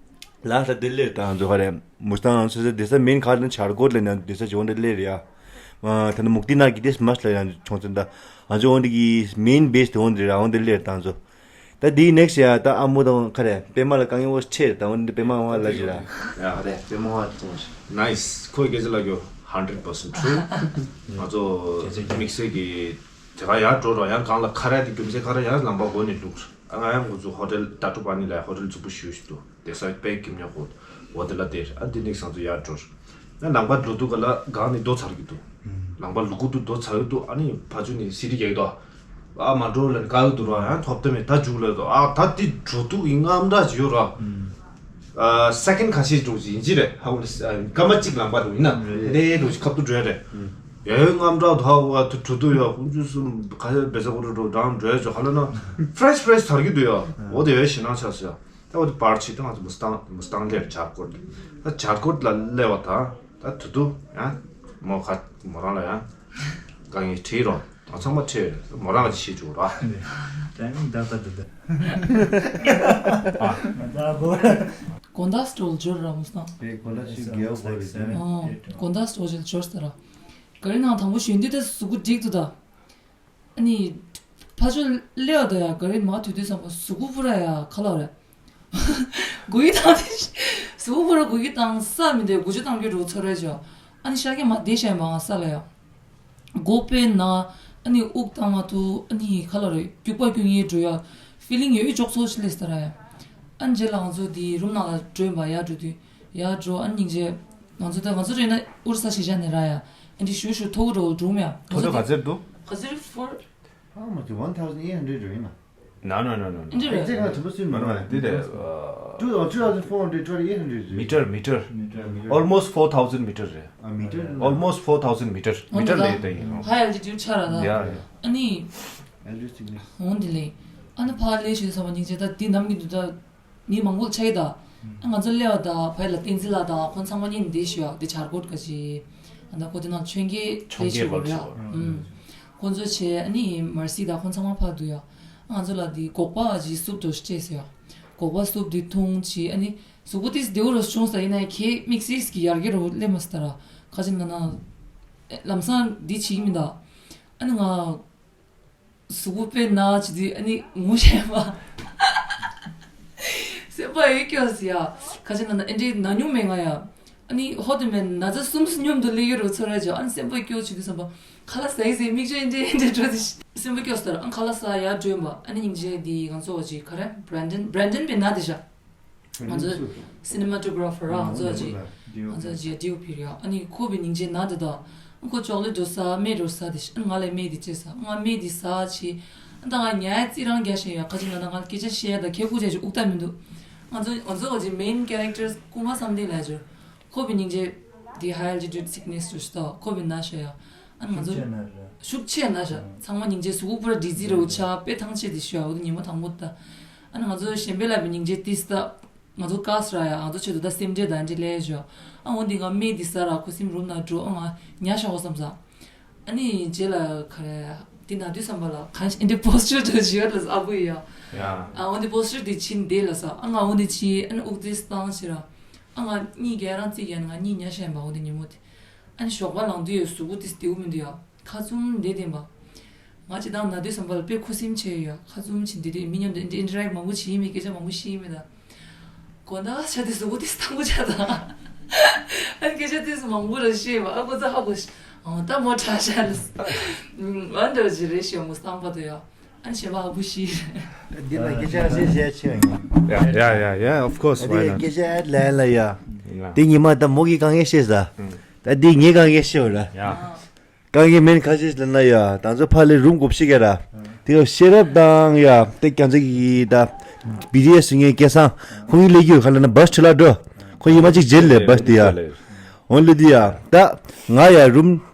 ལ་ས་དེ་ལེར་དང་ཚོ་ག་རེ་མུ་སྟང་སོ་སོ་དེ་ས་མེན་ཁ་ལ་ཆར་གོར་ལ་ན་དེ་ས་ཇོན་དེ་ལེར་ཡ། ཨ་ཐ་ན་མུག་ཏི་ན་གི་དེ་སྨ་ལ་ཡང་ཆོང་ཚན་ད། ཨ་ཇོན་དེ་གི་མེན་བེས་དེ་འོན་དེ་ར་འོན་དེ་ལེར་དང་ཚོ། ད་དེའི་ནེག་སི་ཡ་ད་ཨ་མོ་དང་ག་རེ་པད་མ་ལ་གང་ཡོད་ཆེར་དང་འོན་དེ་པད་མ་བ་ལ་ཞིག་ར། ཡ་རེད་པད་མ་བ་ཏོང་ཞིག་ནའིས། ཁོའི་སྐད་ཆ་ལ་གྱོ་ཧན་ཌེ་རེད་པར་སེན་ཊི་ཊུ་རུ། ང་ཚོ་དམིགས་བསལ་གྱི་དེ་ག་ཡར་འགྲོ་རོགས་ཡང་གང་ལ་ཁ་ར་དེ་རྒྱུ་མཚན་ཁ་ར་ཡང་ལམ་པ་སྒོ་ནས་ལུགས། ཨ་ང་ཡང་ང་ཚོ་ཧོ་ཊེལ་ཏ་ཏུ་པ་ནི་ལ་ཧོ་ཊེལ་རྫིག་པོ་ཞུ་ཞུ་འདུག་དེ་ས་དཔེ་གི་མྱོ་གོ་འོ་དེ་ལ་དེ་ཨ་དེ་ནེག་སང་ཚོ་ཡར་འགྲོ། ཨ་ལམ་པ་འགྲོ་དུས་ག་ལ་གང་ནས་རྡོ་ཚར་གི་འདུག་ལམ་པ་ལུ་གུ་དུ་རྡོ་ཚར་གི་འདུག་ཨ་ནི་ཕ་ཆུ་ནས་སི་ཏི་རྒྱག་གི་འདུག་ཨ་མ་འགྲོ་ལ་ནི་དཀའ་གི་འདུག་ར་ཡང་ཐོབ་ཐབས་མེད་ད་འཇུག་ལ་འདུག་ཨ་ད་དེ་འགྲོ་དུས་ཡིན་རྔམ་འདྲ་ཅིག་ཡོད་ར། ཨ་སེ་ཀེན་ཁ་ཤས་འགྲོ་ཅིག་ཡིན་ཅི་རེད་ཧ་གོ་ལ་སྐར་མ་གཅིག་ལམ་པ་འགྲོ་ཡིན་ན་ལས་འགྲོ་ཅིག་ཁབ་ཏུ་འགྲོ་ཡ་རེད། ཡ་ཡོད་རྔམ་འདྲ་ད་འོ་དུ་གྲུ་དུ་ཡ་ཁོང་ཚོ་གསུམ་ཁ་ཤས་བེ་ས་ཁོ་རུ་འགྲོ་འགྲང་འགྲོ་ཡ་ཅོ་ཧ་ལ་ན་ཕྲེཤ་ཕྲེཤ་ཚར་གི་འདུག་ཡ། འོ་དེ་ཡོད་ཞེ་ན་ཆ་སོ་ཡ། ད་འོ་དེ་པར་ཆི་ཏང་ང་ཚོ་མུ་སི་ཏང་མུ་སི་ཏང་ལེར་ཇར་ཀོར་ད་ཇར་ཀོར་ལ་སླེབས་པ་ད་ད་དུ་དུ་ཡ་མོ་ཁ་མོ་རང་ལ་ཡ་དཀའ་ངལ་ཁྲིད་རོགས་ད་ཚང་མ་ཁྲིད་མོ་རང་ལ་ཤེས་བཅུག་ར། ད་ནི་ད་ད་ད་ད་ད་གོ་ད་གོ། དགོང་དག་སྤྲོ་འབྱོར་ར་མུ་སི་ཏང་། དེ་དགོང་དག་ཞིག་རྒྱལ་བ་བོ་རེད་ཟེར་ནས། ཨོ། དགོང་དག་སྤྲོ་འབྱོར་འབྱོར་ཟེར་ར། ག་རེ་ནང་དང་པོ་ཞོན་དུས་ད་གཟུགས་པོ་འགྲིག་ཏུ་ད། ཨ་ནི། ཕ་ཆོ་སླེབས་ད་ཡ་ག་རེ་མ་ཐུག་དུས་ཙམ་པ་གཟུགས་པོ་པུ་ར་ཡ་ཁ་ལོ་རེད། གུ་ཡི་བཏང་དེ། གཟུགས་པོ་པུ་ར་གུ་ཡི་བཏང་ས་མི་འདུག་གུ་ཅོ་བཏང་རྒྱུ་འགྲོ་ཚོར་རེད་ཅོ། ཨ་ནི་ཤ་སྐྱ་མ་བསྡད་ཤ་མ་ས་ལ་ཡ། མགོ་པེ་ན། ཨ་ནི་དབུགས་བཏང་མ་ཐུབ་ཨ་ནི་ཁ་ལོ་རེད་སྐྱུག་པ་སྐྱུག་ངེ་འགྲོ་ཡ། ཕི་ལིང་ཡོད་ཅོག་ཚོ་ཞིག་སླེབས་ད་ར་ཡ། ཨ་ནི་རྗེས་ལ་ང་ཚོ་དེ་རུམ་ནང་ལ་འགྲོ་ཡིན་པ་ཡ་འགྲོ་དུས། ཡར་འགྲོ་ཨ་ནི་སྙིང་རྗེ། ང་ཚོ་ད་ང་ཚོ་རེད་ན་ཨུ་རུ་ས་ཞིག་བཞག་ནས་ར་ཡ། ཨ་འདི་ཞུ་ཞུ་ཐོག་རོ་འགྲོ་མེད་ཨ། ཐོ་ཐོ་ག་ཚེར་འདུག་ག་ཚེར་ཕོར། How much? One thousand eight hundred རེད་ན། No, no, no, no, no. འདི་རེད། Exactly, how much? No, no, no, འདི་རེད། Two, oh, two thousand four hundred twenty eight hundred རེད། མི་ཊར་མི་ཊར། Almost four thousand མི་ཊར་རེད། ཨ་མི་ཊར། Almost four thousand མི་ཊར། མི་ཊར་ལས་ད་ཡིན། High altitude ཆ་ར་ད། Yeah, yeah. ཨ་ནི། Altitude sickness. འོང་འདི་ལས། ཨ་ནི་ཕ་ལས་ཞུ་ས་བ་སྙིང་རྗེ་ད་འདི་ནམ་གི་འདུག་ད། མི་མང་པོ་ཆགས་ཡོད་ད། ང་ཚོ་སླེབས་པ་ད་བོད་ལ་བསྟན་འཛིན་ལགས་དང་ཁོང་ཚང་མ་གཉིས་འདི་ཞུ་ཡ་འདི་བྱར་སྐོར་ག་ཅི། ཨ་ད་ཁོ་དེ་ནང་ཆོས་རྒྱལ་ཆོས་རྒྱལ་ལས་ཞུ་བར་རེད། ཆོག་ཁོང་ཚོ་བྱས་ཨ་ནི་མར་སི་དང་ཁོང་ཚང་མ་ཕར་འདུག་ཡ། ང་ཚོ་ལ་འདི་སྒོག་པ་ག་ཅི་སུབ་འདྲ་ཞིག་སྤྲད་ཟེར་ཡ། སྒོག་པ་སུབ་འདི་འཐུང་ཅི་ཨ་ནི་གཟུགས་པོ་ཏིས་བདེ་བོ་རུ་བྱུང་ས་ཡིན་ན་ཁྱེད་དམིགས་བསལ་གྱི་ཡར་རྒྱས་རུ་སླེབས་མ་སི་ད་ར་ཁ་ཅིག་ན་ན། ལམ་སང་འདི་བྱེད་ཀྱི་མིན་ད། ཨ་ནི་ང་། གཟུགས་པོ་དཔེ་ན་ཆེ་དུས་ཨ་ནི་ངུ་ཤེས་པ། སེམས་པ་ཡོད་སྐྱོ་ཟེར་ཡ། ཁ་ཆེ་ན་ན་ཨེ་འདྲའི་ན་མྱོང་མེད་ང་ཡ། ཨ་ནི་ཧོ་དུ་མེད་ན་ཚ་གསུམ་སུ་མཉམ་དུ་སླེབས་ཡོད་རུ་ཚོར་ར་ཅོ་ཨ་ནི་སེམས་པ་སྐྱོ་ཆེ་དུས་བསམ་པ། ཁ་ལག་ཟ་ཡི་ཟེར་མིག་ཆུ་ཨེ་འདྲའི་ཨེ་འདྲའི་འགྲོ་དུས་སེམས་པ་སྐྱོ་ཟེར་ཨ་ཁ་ལག་ཟ་ཡ་འགྲོ་ཡིན་པ་ཨ་ནི་སྙིང་རྗེ་དེ་ང་ཚོ་བ་ཅིག་ག་རེ་བྷྲན་ཌན་བྷྲན་ཌན་པའི་ན་དེ་བཞག་ང་ཚོ་སི་ནི་མ་ཊོ་གྷ་ར་ཕར་ར་ང་ཚོ་ཅི་ང་ཚོ་ཅི་ཌི་ཨོ་པི་རེད་ཨ་ནི་ཁོ་བའི་སྙིང་རྗེ་ན་དེ་དང་ཁོ་ཅོག་ལེ་འགྲོ་ས་སྨན་འགྲོ་ས་དེ་ང་ལ་སྨན་དེ་བཅད་ས་ང་སྨན་དེ་ཟ་ཆི་ད་ང་ཉལ་རྩི་རང་རྒྱ་ཞིག་ཡོད་ཁ་ཅིག་ང་དང་ང་ལ་སྐད་ཆ་བཤད་ཡ་དང་ཁེ་ཁུ་ཅེ་ཅིག་དབུགས་ད་མི་འདུག་ང་ཚོ་ང་ཚོ་ཅི་མེན་ཁེ་རེག་ཊར་སྐུ་ངལ་བསམ་གཏན་ལ་ཅོ་ཁོ་བའི་སྙིང་རྗེ་དེ་ཧའི་ཨལ་ཊི་ཊུཌ་སིག་ནེ་སི་འགྲོ་ཞིག་ད་ཁོ་བའི་ན་ཤ་ཡ་ཨ་ནི་ང་ཚོ་ཤུགས་ཆེ་ན་ཤ་ཚང་མ་སྙིང་རྗེ་གཟུགས་པོ་ཕུ་ར་ཌི་ཛི་རེ་བོ་ཆ་དཔེ་ཐང་ཆད་དེ་ཤ་ཡ་འོ་དེ་ཉི་མ་དང་པོ་ད་ཨ་ནི་ང་ཚོ་གཞན་པའི་ལ་བའི་སྙིང་རྗེ་ཏིས་ད། ང་ཚོ་ཀ་སི་ར་ཡ་ང་ཚོ་ཆེད་དུ་ད་སེམས་ཁྲལ་དང་འདི་ལས་ཞོ། ཨ་འོ་འདི་ང་སྨན་འདི་ཟ་ར་ཁུ་སིམ་རུམ་ན་འགྲོ་ཨ་ང་ཉ་ཤ་འོ་བསམ་ས། ཨ་ནི་རྗེས་ལ་ག་རེ་འདི་ན་དུས་བསམ་པ་ལ་གང་ཞིག་འདི་པོ་སི་ཊར་དུ་བྱེད་ཡོད་ལ་ཨ་བུ་ཡ། ཨ་འོ་འདི་པོ་སི་ཊར་འདི་ཕྱིན་འདི་ལ་ས་ཨ་ང་འོ་འདི་ཕྱིན་ཨ་ནི་དབུགས་འདི་བཏང་ཞེ་ར། ཨ་ང་གཉིད་རྒྱག་རང་རྩིས་རྒྱག་ན་ང་གཉིད་ཉ་ཤ་ཡིན་པ་འོ་འདི་ཉིན་མོ་དེ། ཨ་ནི་ཞོགས་པ་ལངས་དུས་ཡོད་གཟུགས་པོ་འདི་བདེ་བོ་མི་འདུག་ཡ། ཁ་བཙུམ་བསྡད་བསྡད་པ། ང་སྤྱིར་བཏང་ན་དུས་བསམ་པ་ལ་དཔེ་ཁུ་སིམ་ཆེ་ཡོད་ཡ། ཁ་བཙུམ་ཕྱིན་དེ་དུས་མི་མཉམ་དུ་ཨིན་ཊ་རེག་མང་པོ་བྱེད་ཡིན་མེད་སྐད་ཆ་མང་པོ་བཤད་ཡིན་མེད་ད། དགོང་དག་ཆ་དེ་གཟུགས་པོ་དེ་སྟག་པོ་ཆགས་དང་། ཨ་ནི་སྐད་ཆ་དེ་ཚོ་མང་པོ་ར་བཤད་པ་ཨ་ཁོ་ཚོ་ཧ་གོ་ཤི། ཨང་ད་མོ་ཁྲ་ཤ་ལ། ཨ་འདྲ་ཅི་རེད་ཤི་མོ་སྟག་པ་དོ་ཡ། ཨ་ནི་ཞེ་པ་ཧ་གོ་ཤི། འདི་ལ་སྐད་ཆ་ཤེས་བཤད་ཆེ་བ་ཡིན། Yeah, yeah, yeah, yeah, of course, why འདི་not? སྐད་ཆ་ཨ་ལན་ལ་ཡ། Yeah. འདི་ཉི་མ་ད་མོ་གི་གང་ངེས་ཤེས་ས། ད་འདི་ངའི་གང་ངེས་ཤེས་བ་ར། Yeah. གང་གི་མེན་ཁ་ཤས་ལ་ན་ཡ་ད་ཚོ་ཕ་ལེ་རུམ་གོ་ཤི་ག་ར། དེ་ག་ཤེས་རབ་དང་ཡ་དེ་ཀྱང་ཚེ་གི་ད་བི་ཌི་ཨེ་སི་ངའི་སྐལ་བཟང་ཁོང་གི་ལས་རྒྱུ་ཁ་ལ་ན་བ་སི་ཁྲི་ལ་འགྲོ། ཁོ་ཉི་མ་གཅིག་རྗེས་ལས་བ་དེ་ཡ། འོན་ལི་དེ་ཡ། ད་ང་ཡ་རུམ་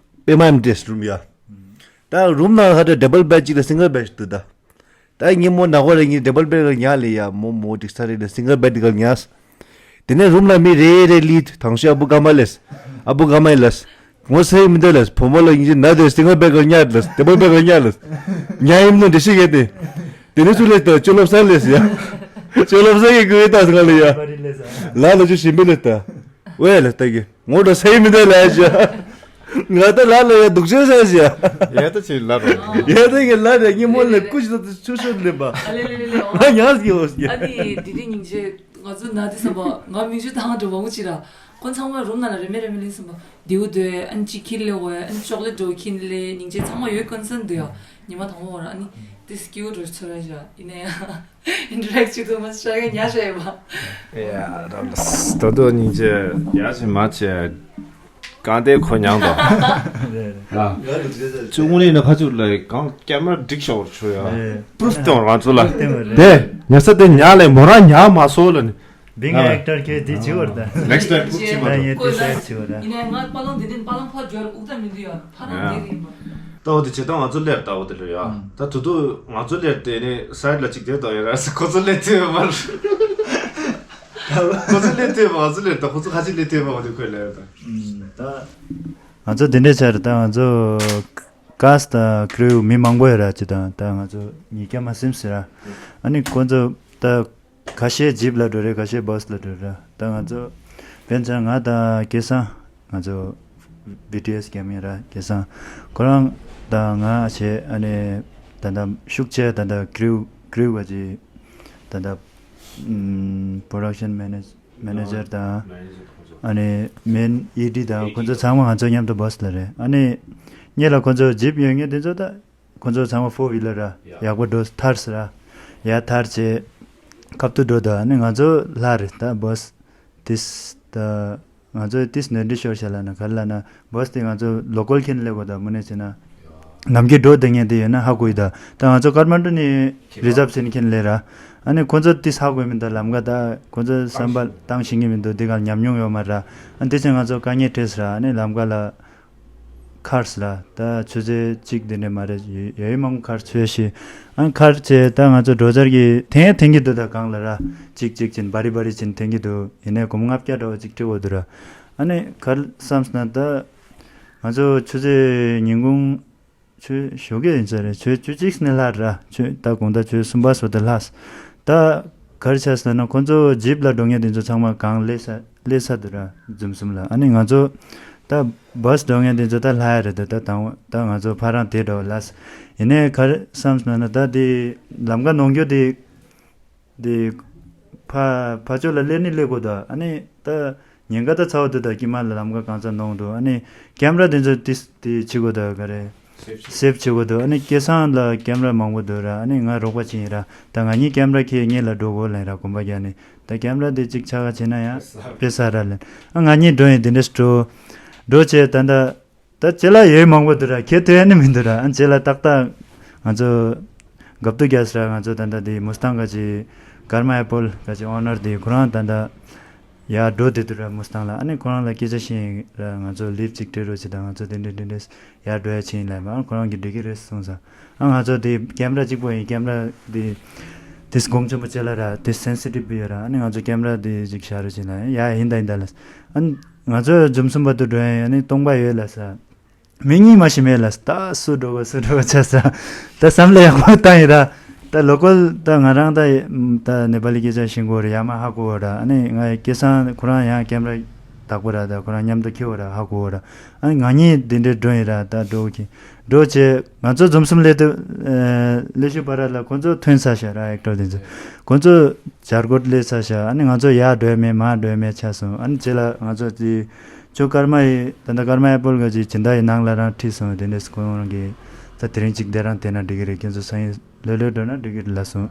པེ་མ་ཡམ་ཏྲེས་རུམ་ཡ། ད་རུམ་ནང་ཧ་ད་ཌབ་བལ་བེཌ་གཅིག་དང་སིང་གལ་བེཌ་འདུག་ད། ད་ངས་མོ་ནག་པོ་རེ་ངས་ཌབ་བལ་བེཌ་ག་ཉག་ལེ་ཡ། མོ་མོ་འགྲིག་ས་རེད་ལེ། སིང་གལ་བེཌ་ག་ཉག་དེ་ནས་རུམ་ལ་མི་རེ་རེ་ལི་དང་ཤོས་ཨ་བུ་ཀ་མ་ལེས། ཨ་བུ་ཀ་མ་ལེས། ངོ་ཚ་ཡི་མི་འདུག་ལེས། བུ་མོ་ལ་ཡིན་གྱི་ན་དེ་སིང་གལ་བེཌ་ག་ཉག་ལེས། ཌབ་བལ་བེཌ་ག་ཉག་ལེས། ཉག་ཡིན་ནོ་འདི་ཤི་གེ་དེ། དེ་ནས་ཚུར་ལེས་ད་ཅོ་ལོབ་ས་ལེས་ཡ། ཅོ་ལོབ་ས་གི་གུ་ཡི་ད་སང་ལེ་ཡ། ལ་ལ་ཅོ་ཞིམ་པི་ལེས་ད། ཝེ་ལེས་ད་གི། ངོ་འདྲ་སེ་མི་འདྲ་ལ་ཞེ། ང་ད་ལ་ལ་ཡ་སྡུག་ཅག་ས་ཞེ། ཡ་ད་ཅི་ལ་རོ། ཡ་ད་གི་ལ་རེ་ངི་མོ་ལ་ཀུ་ཅི་ད་ཆུ་ཤོད་ལེ་པ། ཨ་ལེ་ལེ་ལེ་ལེ། ང་ཉག་གི་འོ་ཞེ། ཨ་ནི་དེ་དེ་སྙིང་རྗེ། ང་ཚོ་ན་དེ་བསམ་པ་ང་མིག་ཆུ་དང་འདྲ་བ་མོ་ཅི་ར། ཁོ་ཚང་མ་རུམ་ནང་ལ་རེ་མེ་རེ་མེ་ལེན་བསམ་པ་དེའུ་དོད་ཨ་ནི་ཅི་ཁིར་ལེ་འོ་ཨ་ནི་ཅོག་ལེ་འགྲོ་ཁིན་ལེ་སྙིང་རྗེ་ཚང་མ་ཡོད་ཀོན་སན་འདུག་ཡ། ཉི་མ་དང་པོ་བོ་ར་ཨ་ནི་དེ་སྐྱིའུ་འགྲོ་ཚོ་ར་ཞ་ཡིན་ནའི་ཡ། ཨིན་ཊར་ཨེག་ཊི་བྱེད་ཐུབ་མ་ཤ་ག་ཉ་ཤ་ཡོད་པ། ཡ་ར་ལ་ད་དུ་སྙིང་རྗེ་ཡ་ཞིག་མ་བྱས་གང་དེ་ཁོ་མྱང་དོ། ཨ་ཅུང་ངུ་ནི་ན་ཁ་ཅུག་ལ་གང་ཀེམ་ར་འགྲིག་ཤོར་ཆུ་ཡ། པུ་རུཕ་སྟོན་ང་ཚོ་ལ་དེ་ཉ་ས་དེ་ཉ་ལས་མོ་རང་ཉ་མ་སོ་ལ་ནི། བིང་ཨེག་ཊར་ཁེ་དེ་བྱི་བར་ད། ནེགསི་ཊ་ཊེམ་ཀུག་བྱེད་མ་ད་ཐུབ། ཡིན་ན་ང་པ་ལོང་དེ་ནི་པ་ལོང་ཕ་འབྱོར་ཨུག་ད་མི་འདུག་ཡ། ཕ་རང་དེ་རིང་པ། ད་འོ་དེ་བྱེད་སྟངས་ང་ཚོ་ལེར་ད་འོ་དེ་ལོ་ཡ། ད་དུ་དུ་ང་ཚོ་ལེར་དེ་ནི་སའིཌ་ལ་གཅིག་དེ་ད་ཡ་ར་ཁོ་ཚོ་ལེ་དེ་མར། ཁོ་ཚོ་ལེ་དེ་མ་ང་ཚོ་ལེར་ད་ཁོ་ཚོ་ཁ་ཅིག་ལེ་དེ་མ་འོ་དེ་ཁོས་ལེར་ད། ད་ང་ཚོ་དེ་འདྲས་ཆར་ད་ང་ཚོ་ཀ་སི་ད་ཀྲུའུ་མི་མང་པོ་ཡོད་ར་ཅི་ད་ད་ང་ཚོ་ཉིས་བརྒྱ་མ་ཟིན་ཟེར་ར། ཨ་ནི་ཁོ་ཚོ་ད། ཁ་ཤས་ཇིབ་ལ་འགྲོ་རེད། ཁ་ཤས་བྷ་སི་ལ་འགྲོ་རེད། ད་ང་ཚོ་བན་ཚང་ང་དང་སྐལ་བཟང་ང་ཚོ་བི་ཊི་ཨེས་རྒྱ་མི་ར་སྐལ་བཟང་ཁོ་རང་དང་ང་བྱས་ཨ་ནི་ད་ལྟ་ཤུགས་ཆེ་ད་ལྟ་ཀྲུའུ་ཀྲུའུ་བ་ཅི་ད་ལྟ་པོ་རོ་ཌག་ཤན་མེ་ནེ་མེ་ནེ་ཇར་དང་ཨ་ནི་མེན་ཨི་ཌི་དང་ཁོ་ཚོ་ཚང་མ་ང་ཚོ་མཉམ་དུ་བྷ་སི་ལ་རེད། ཨ་ནི་སྔོན་ལ་ཁོ་ཚོ་ཇིབ་ཡོད་མཁན་དེ་ཚོ་ད། ཁོ་ཚོ་ཚང་མ་ཕོར་ཝི་ལར་ར་ཡག་པོ་འགྲོ་ཐར་སི་ར་ཡ་ཐར་བྱས་ཁབ་ཏུ་འགྲོ་ད་ནི་ང་ཚོ་ལྷ་རེད་ད་བྷ་སི་ཏིས་ད་ང་ཚོ་ཏིས་ནོར་འཁྲུལ་ཤོར་ཤག་ལ་ན་ག་ལ་ན་བྷ་སི་དེ་ང་ཚོ་ལོ་ཀལ་ཁྱེན་ལེ་གོ་ད་མུ་ནེ་ཆེ་ན་ནམ་རྒྱུན་འགྲོ་དེ་ངན་དེ་ཡོད་ན་ཧ་གོ་ཡི་ད་ད་ང་ཚོ་ཀར་མན་ཌུ་ནི་རི་ཛབ་ཆེན་ཁྱེན་ལེ་ར་ཨ་ནི་ཁོ་ཚོ་ཏིས་ཧ་གོ་ཡི་མི་ད་ལམ་ག་ད་ཁོ་ཚོ་བསམ་པ་བཏང་ཤེས་ངེས་མི་འདུག་དེ་ག་ཉམས་མྱོང་ཡོད་མ་ར་ཨ་ནི་དེ་ཆེ་ང་ཚོ་དཀའ་ངལ་འཕྲད་སི་ར་ཨ་ནི་ལམ་ག་ལ། ཁར་སི་ལ་ད་ཆུ་ཚོད་གཅིག་དེ་འདྲ་མ་རེད། ཡོད་ཡོད་མང་པོ་ཁར་ཆུ་ཤི་ཨང་ཁར་བྱས་ད་ང་ཚོ་འགྲོ་འཆར་གྱི་ཐེངས་ཐེངས་ཀྱི་འདུག་ད་གང་ལ་ར་གཅིག་གཅིག་ཅིན་བ་རི་བ་རི་ཅིན་ཐེངས་ཀྱི་འདུག་ཡིན་ནའི་སྒོར་མོ་ལྔ་བརྒྱ་འདྲ་བོ་གཅིག་སྤྲད་དགོས་འདུག་ར། ཨ་ནི་ག་རེ་བསམ་སོང་ན་ད་ང་ཚོ་ཆུ་ཚོད་ཉིན་གུང་ཆུ་ཞོགས་ཀས་ཡིན་ས་རེད། ཆུ་ཆུ་གཅིག་ནས་ལྷག་ར་ཆུ་ད་དགོང་དག་ཆུ་གསུམ་པ་སོ་ད་ལྷག་ད། གར་ཆ་ཟེར་ན་ཁོ་ཚོ་ཇིབ་ལ་འགྲོ་མཁན་དེ་ཚོ་ཚང་མ་གང་ལས་ས་ལས་ས་དུ་ར་འཛུམ་གསུམ་ལ་ཨ་ནི་ང་ཚོ་ད་བྷ་སི་འགྲོ་མཁན་དེ་ཚོ་ད་ལྷ་ཡ་རེད་ད་ད་དང་ད་ང་ཚོ་ཕ་རང་དེ་འགྲོ་ལ་ཡིན་ནའི་གར་བསམ་སོང་ན་ད་དེ་ལམ་ཀ་ནོང་རྒྱུ་དེ་དེ་ཕ་ཕ་ཕྱོགས་ལ་སླེབས་ནི་སླེབས་དགོས་ད་ཨ་ནི་ད་ཉེན་ཁ་ད་ཚ་བ་དུ་ད་ཀྱི་མ་ལ་ལམ་ཀ་གང་ཚ་ནོང་འདུག་ཨ་ནི་ཀེམ་ར་དེ་ཚོ་ཏིས་དེ་བྱེད་དགོས་ད་ག་རེ། སེབ་བྱེད་དགོས་འདུག་ཨ་ནི་སྐལ་བཟང་ལ་ཀེམ་ར་མང་པོ་འདུག་ར། ཨ་ནི་ང་རོགས་པ་བྱེད་ཡིན་ར། ད་ང་གཉིས་ཀེམ་ར་ཁྱེར་ངེད་ལ་འགྲོ་དགོས་ལ་ཡིན་ར་གོམ་པ་རྒྱག་ནས། ད་ཀེམ་ར་དེ་གཅིག་ཆ་ག་བྱེད་ན་ཡང་དཔེ་ས་ར་ལ། ཨ་ང་གཉིས་འགྲོ་ཡིན་དེ་འདྲས་འགྲོ། འགྲོ་བྱས་ད་ད། ད་ཅེ་ལ་ཡོད་མང་པོ་འདུག་ར་ཁྱེད་ཐོས་ནི་མི་འདུག་ར། ཨ་ཅེ་ལ་ཏག་ཏག་ང་ཚོ་གབ་ཏུ་རྒྱག་ས་ར་ང་ཚོ་ད་ད་དེ་མུ་སྟང་ག་ཅི་ཀར་མ་ཨེ་པོལ་ག་ཅི་ཨོ་ནར་དེ་ཁོ་རང་ད་ད། ཡར་འགྲོ་བསྡད་འདུག་ར་མུ་སྟང་ལ། ཨ་ནི་ཁོ་རང་ལ་སྐད་ཆ་བཤད་ཡིན་ར་ང་ཚོ་ལིབ་ཅིག་སྤྲད་རོགས་བྱེད་དང་ང་ཚོ་དེ་འདྲས་དེ་འདྲས་ཡར་འགྲོ་ཡ་བྱེད་ཡིན་ལབ་ཨ་ཁོ་རང་གིས་འགྲིག་གི་རེད་གསུངས་ས། ཨ་ང་ཚོ་དེ་ཀེམ་ར་གཅིག་པོ་ཡིན་ཀེམ་ར་དེ་དེ་སྒོམ་ཆེན་པོ་བཅས་ལ་ར་དེ་སེན་སི་ཊིབ་ཡོད་ར། ཨ་ནི་ང་ཚོ་ཀེམ་ར་དེ་ཅིག་བཞག་རོགས་བྱེད་ལ་ཡ་ཡིན་ད་ཡིན་ད་ལ། ཨ་ནི་ང་ཚོ་འཛོམས་གསུམ་བར་དུ་འགྲོ་ཡ་ཡིན། ཨ་ནི་སྟོང་པ་ཡོད་ལ་ས། མི་གཉིས་མ་ཤི་མེད་ལ་ད་སུ་འགྲོ་ག་སུ་འགྲོ་ག་ཆ་ས་ད་བསམ་བློ་ཡག་པོ་བཏང་ཡིན་ར། ད་ལོ་ཀལ་ད་ང་རང་ད་ད་ནེ་པ་ལི་སྐད་ཆ་ཤེས་གོ་ར་ཡ་མ་ཧ་གོ་ར། ཨ་ནི་ང་སྐལ་བཟང་ཁོ་རང་ཡང་ཀེམ་ར་དག་པོ་ར་ད་ཁོ་རང་མཉམ་དུ་ཁྱེར་བ་ར་ཧ་གོ་ར། ཨ་ནི་ང་གཉིས་འདི་འདྲའི་འགྲོ་ཡིན་ར་ད་འགྲོ་གི་འགྲོ་བྱས་ང་ཚོ་འཛོམས་གསུམ་སླེབས་དུས་སླེབས་ཤུལ་བར་ལ་ཁོ་ཚོ་ཐོན་ཚར་ཤག་ར་ཨེག་ཊར་དེ་ཚོ་ཁོ་ཚོ་བྱ་རྒོད་སླེབས་ཚར་ཤག་ཨ་ནི་ང་ཚོ་ཡར་འགྲོ་ཡ་མེད་མར་འགྲོ་ཡ་མེད་ཆགས་སོང་། ཨ་ནི་རྗེས་ལ་ང་ཚོ་དེ། ཁྱོད་ཀརྨ་ཡི་ད་ལྟ་ཀརྨ་ཨེ་པོལ་ག་ཅིག་སྦྱིན་བདག་ཡི་ནང་ལ་རང་ཁྲིད་སོང་དེ་འདྲས་ཁོང་རང་གིས་ད་དེ་རིང་གཅིག་དེ་རང་དེ་ན་འགྲིག་གི་རེད། ཁྱོད་ཚོ་སང་ཉིན་ལོས་ལོས་འགྲོ་ན་འགྲིག་གི་རེད་ལབ་སོང་།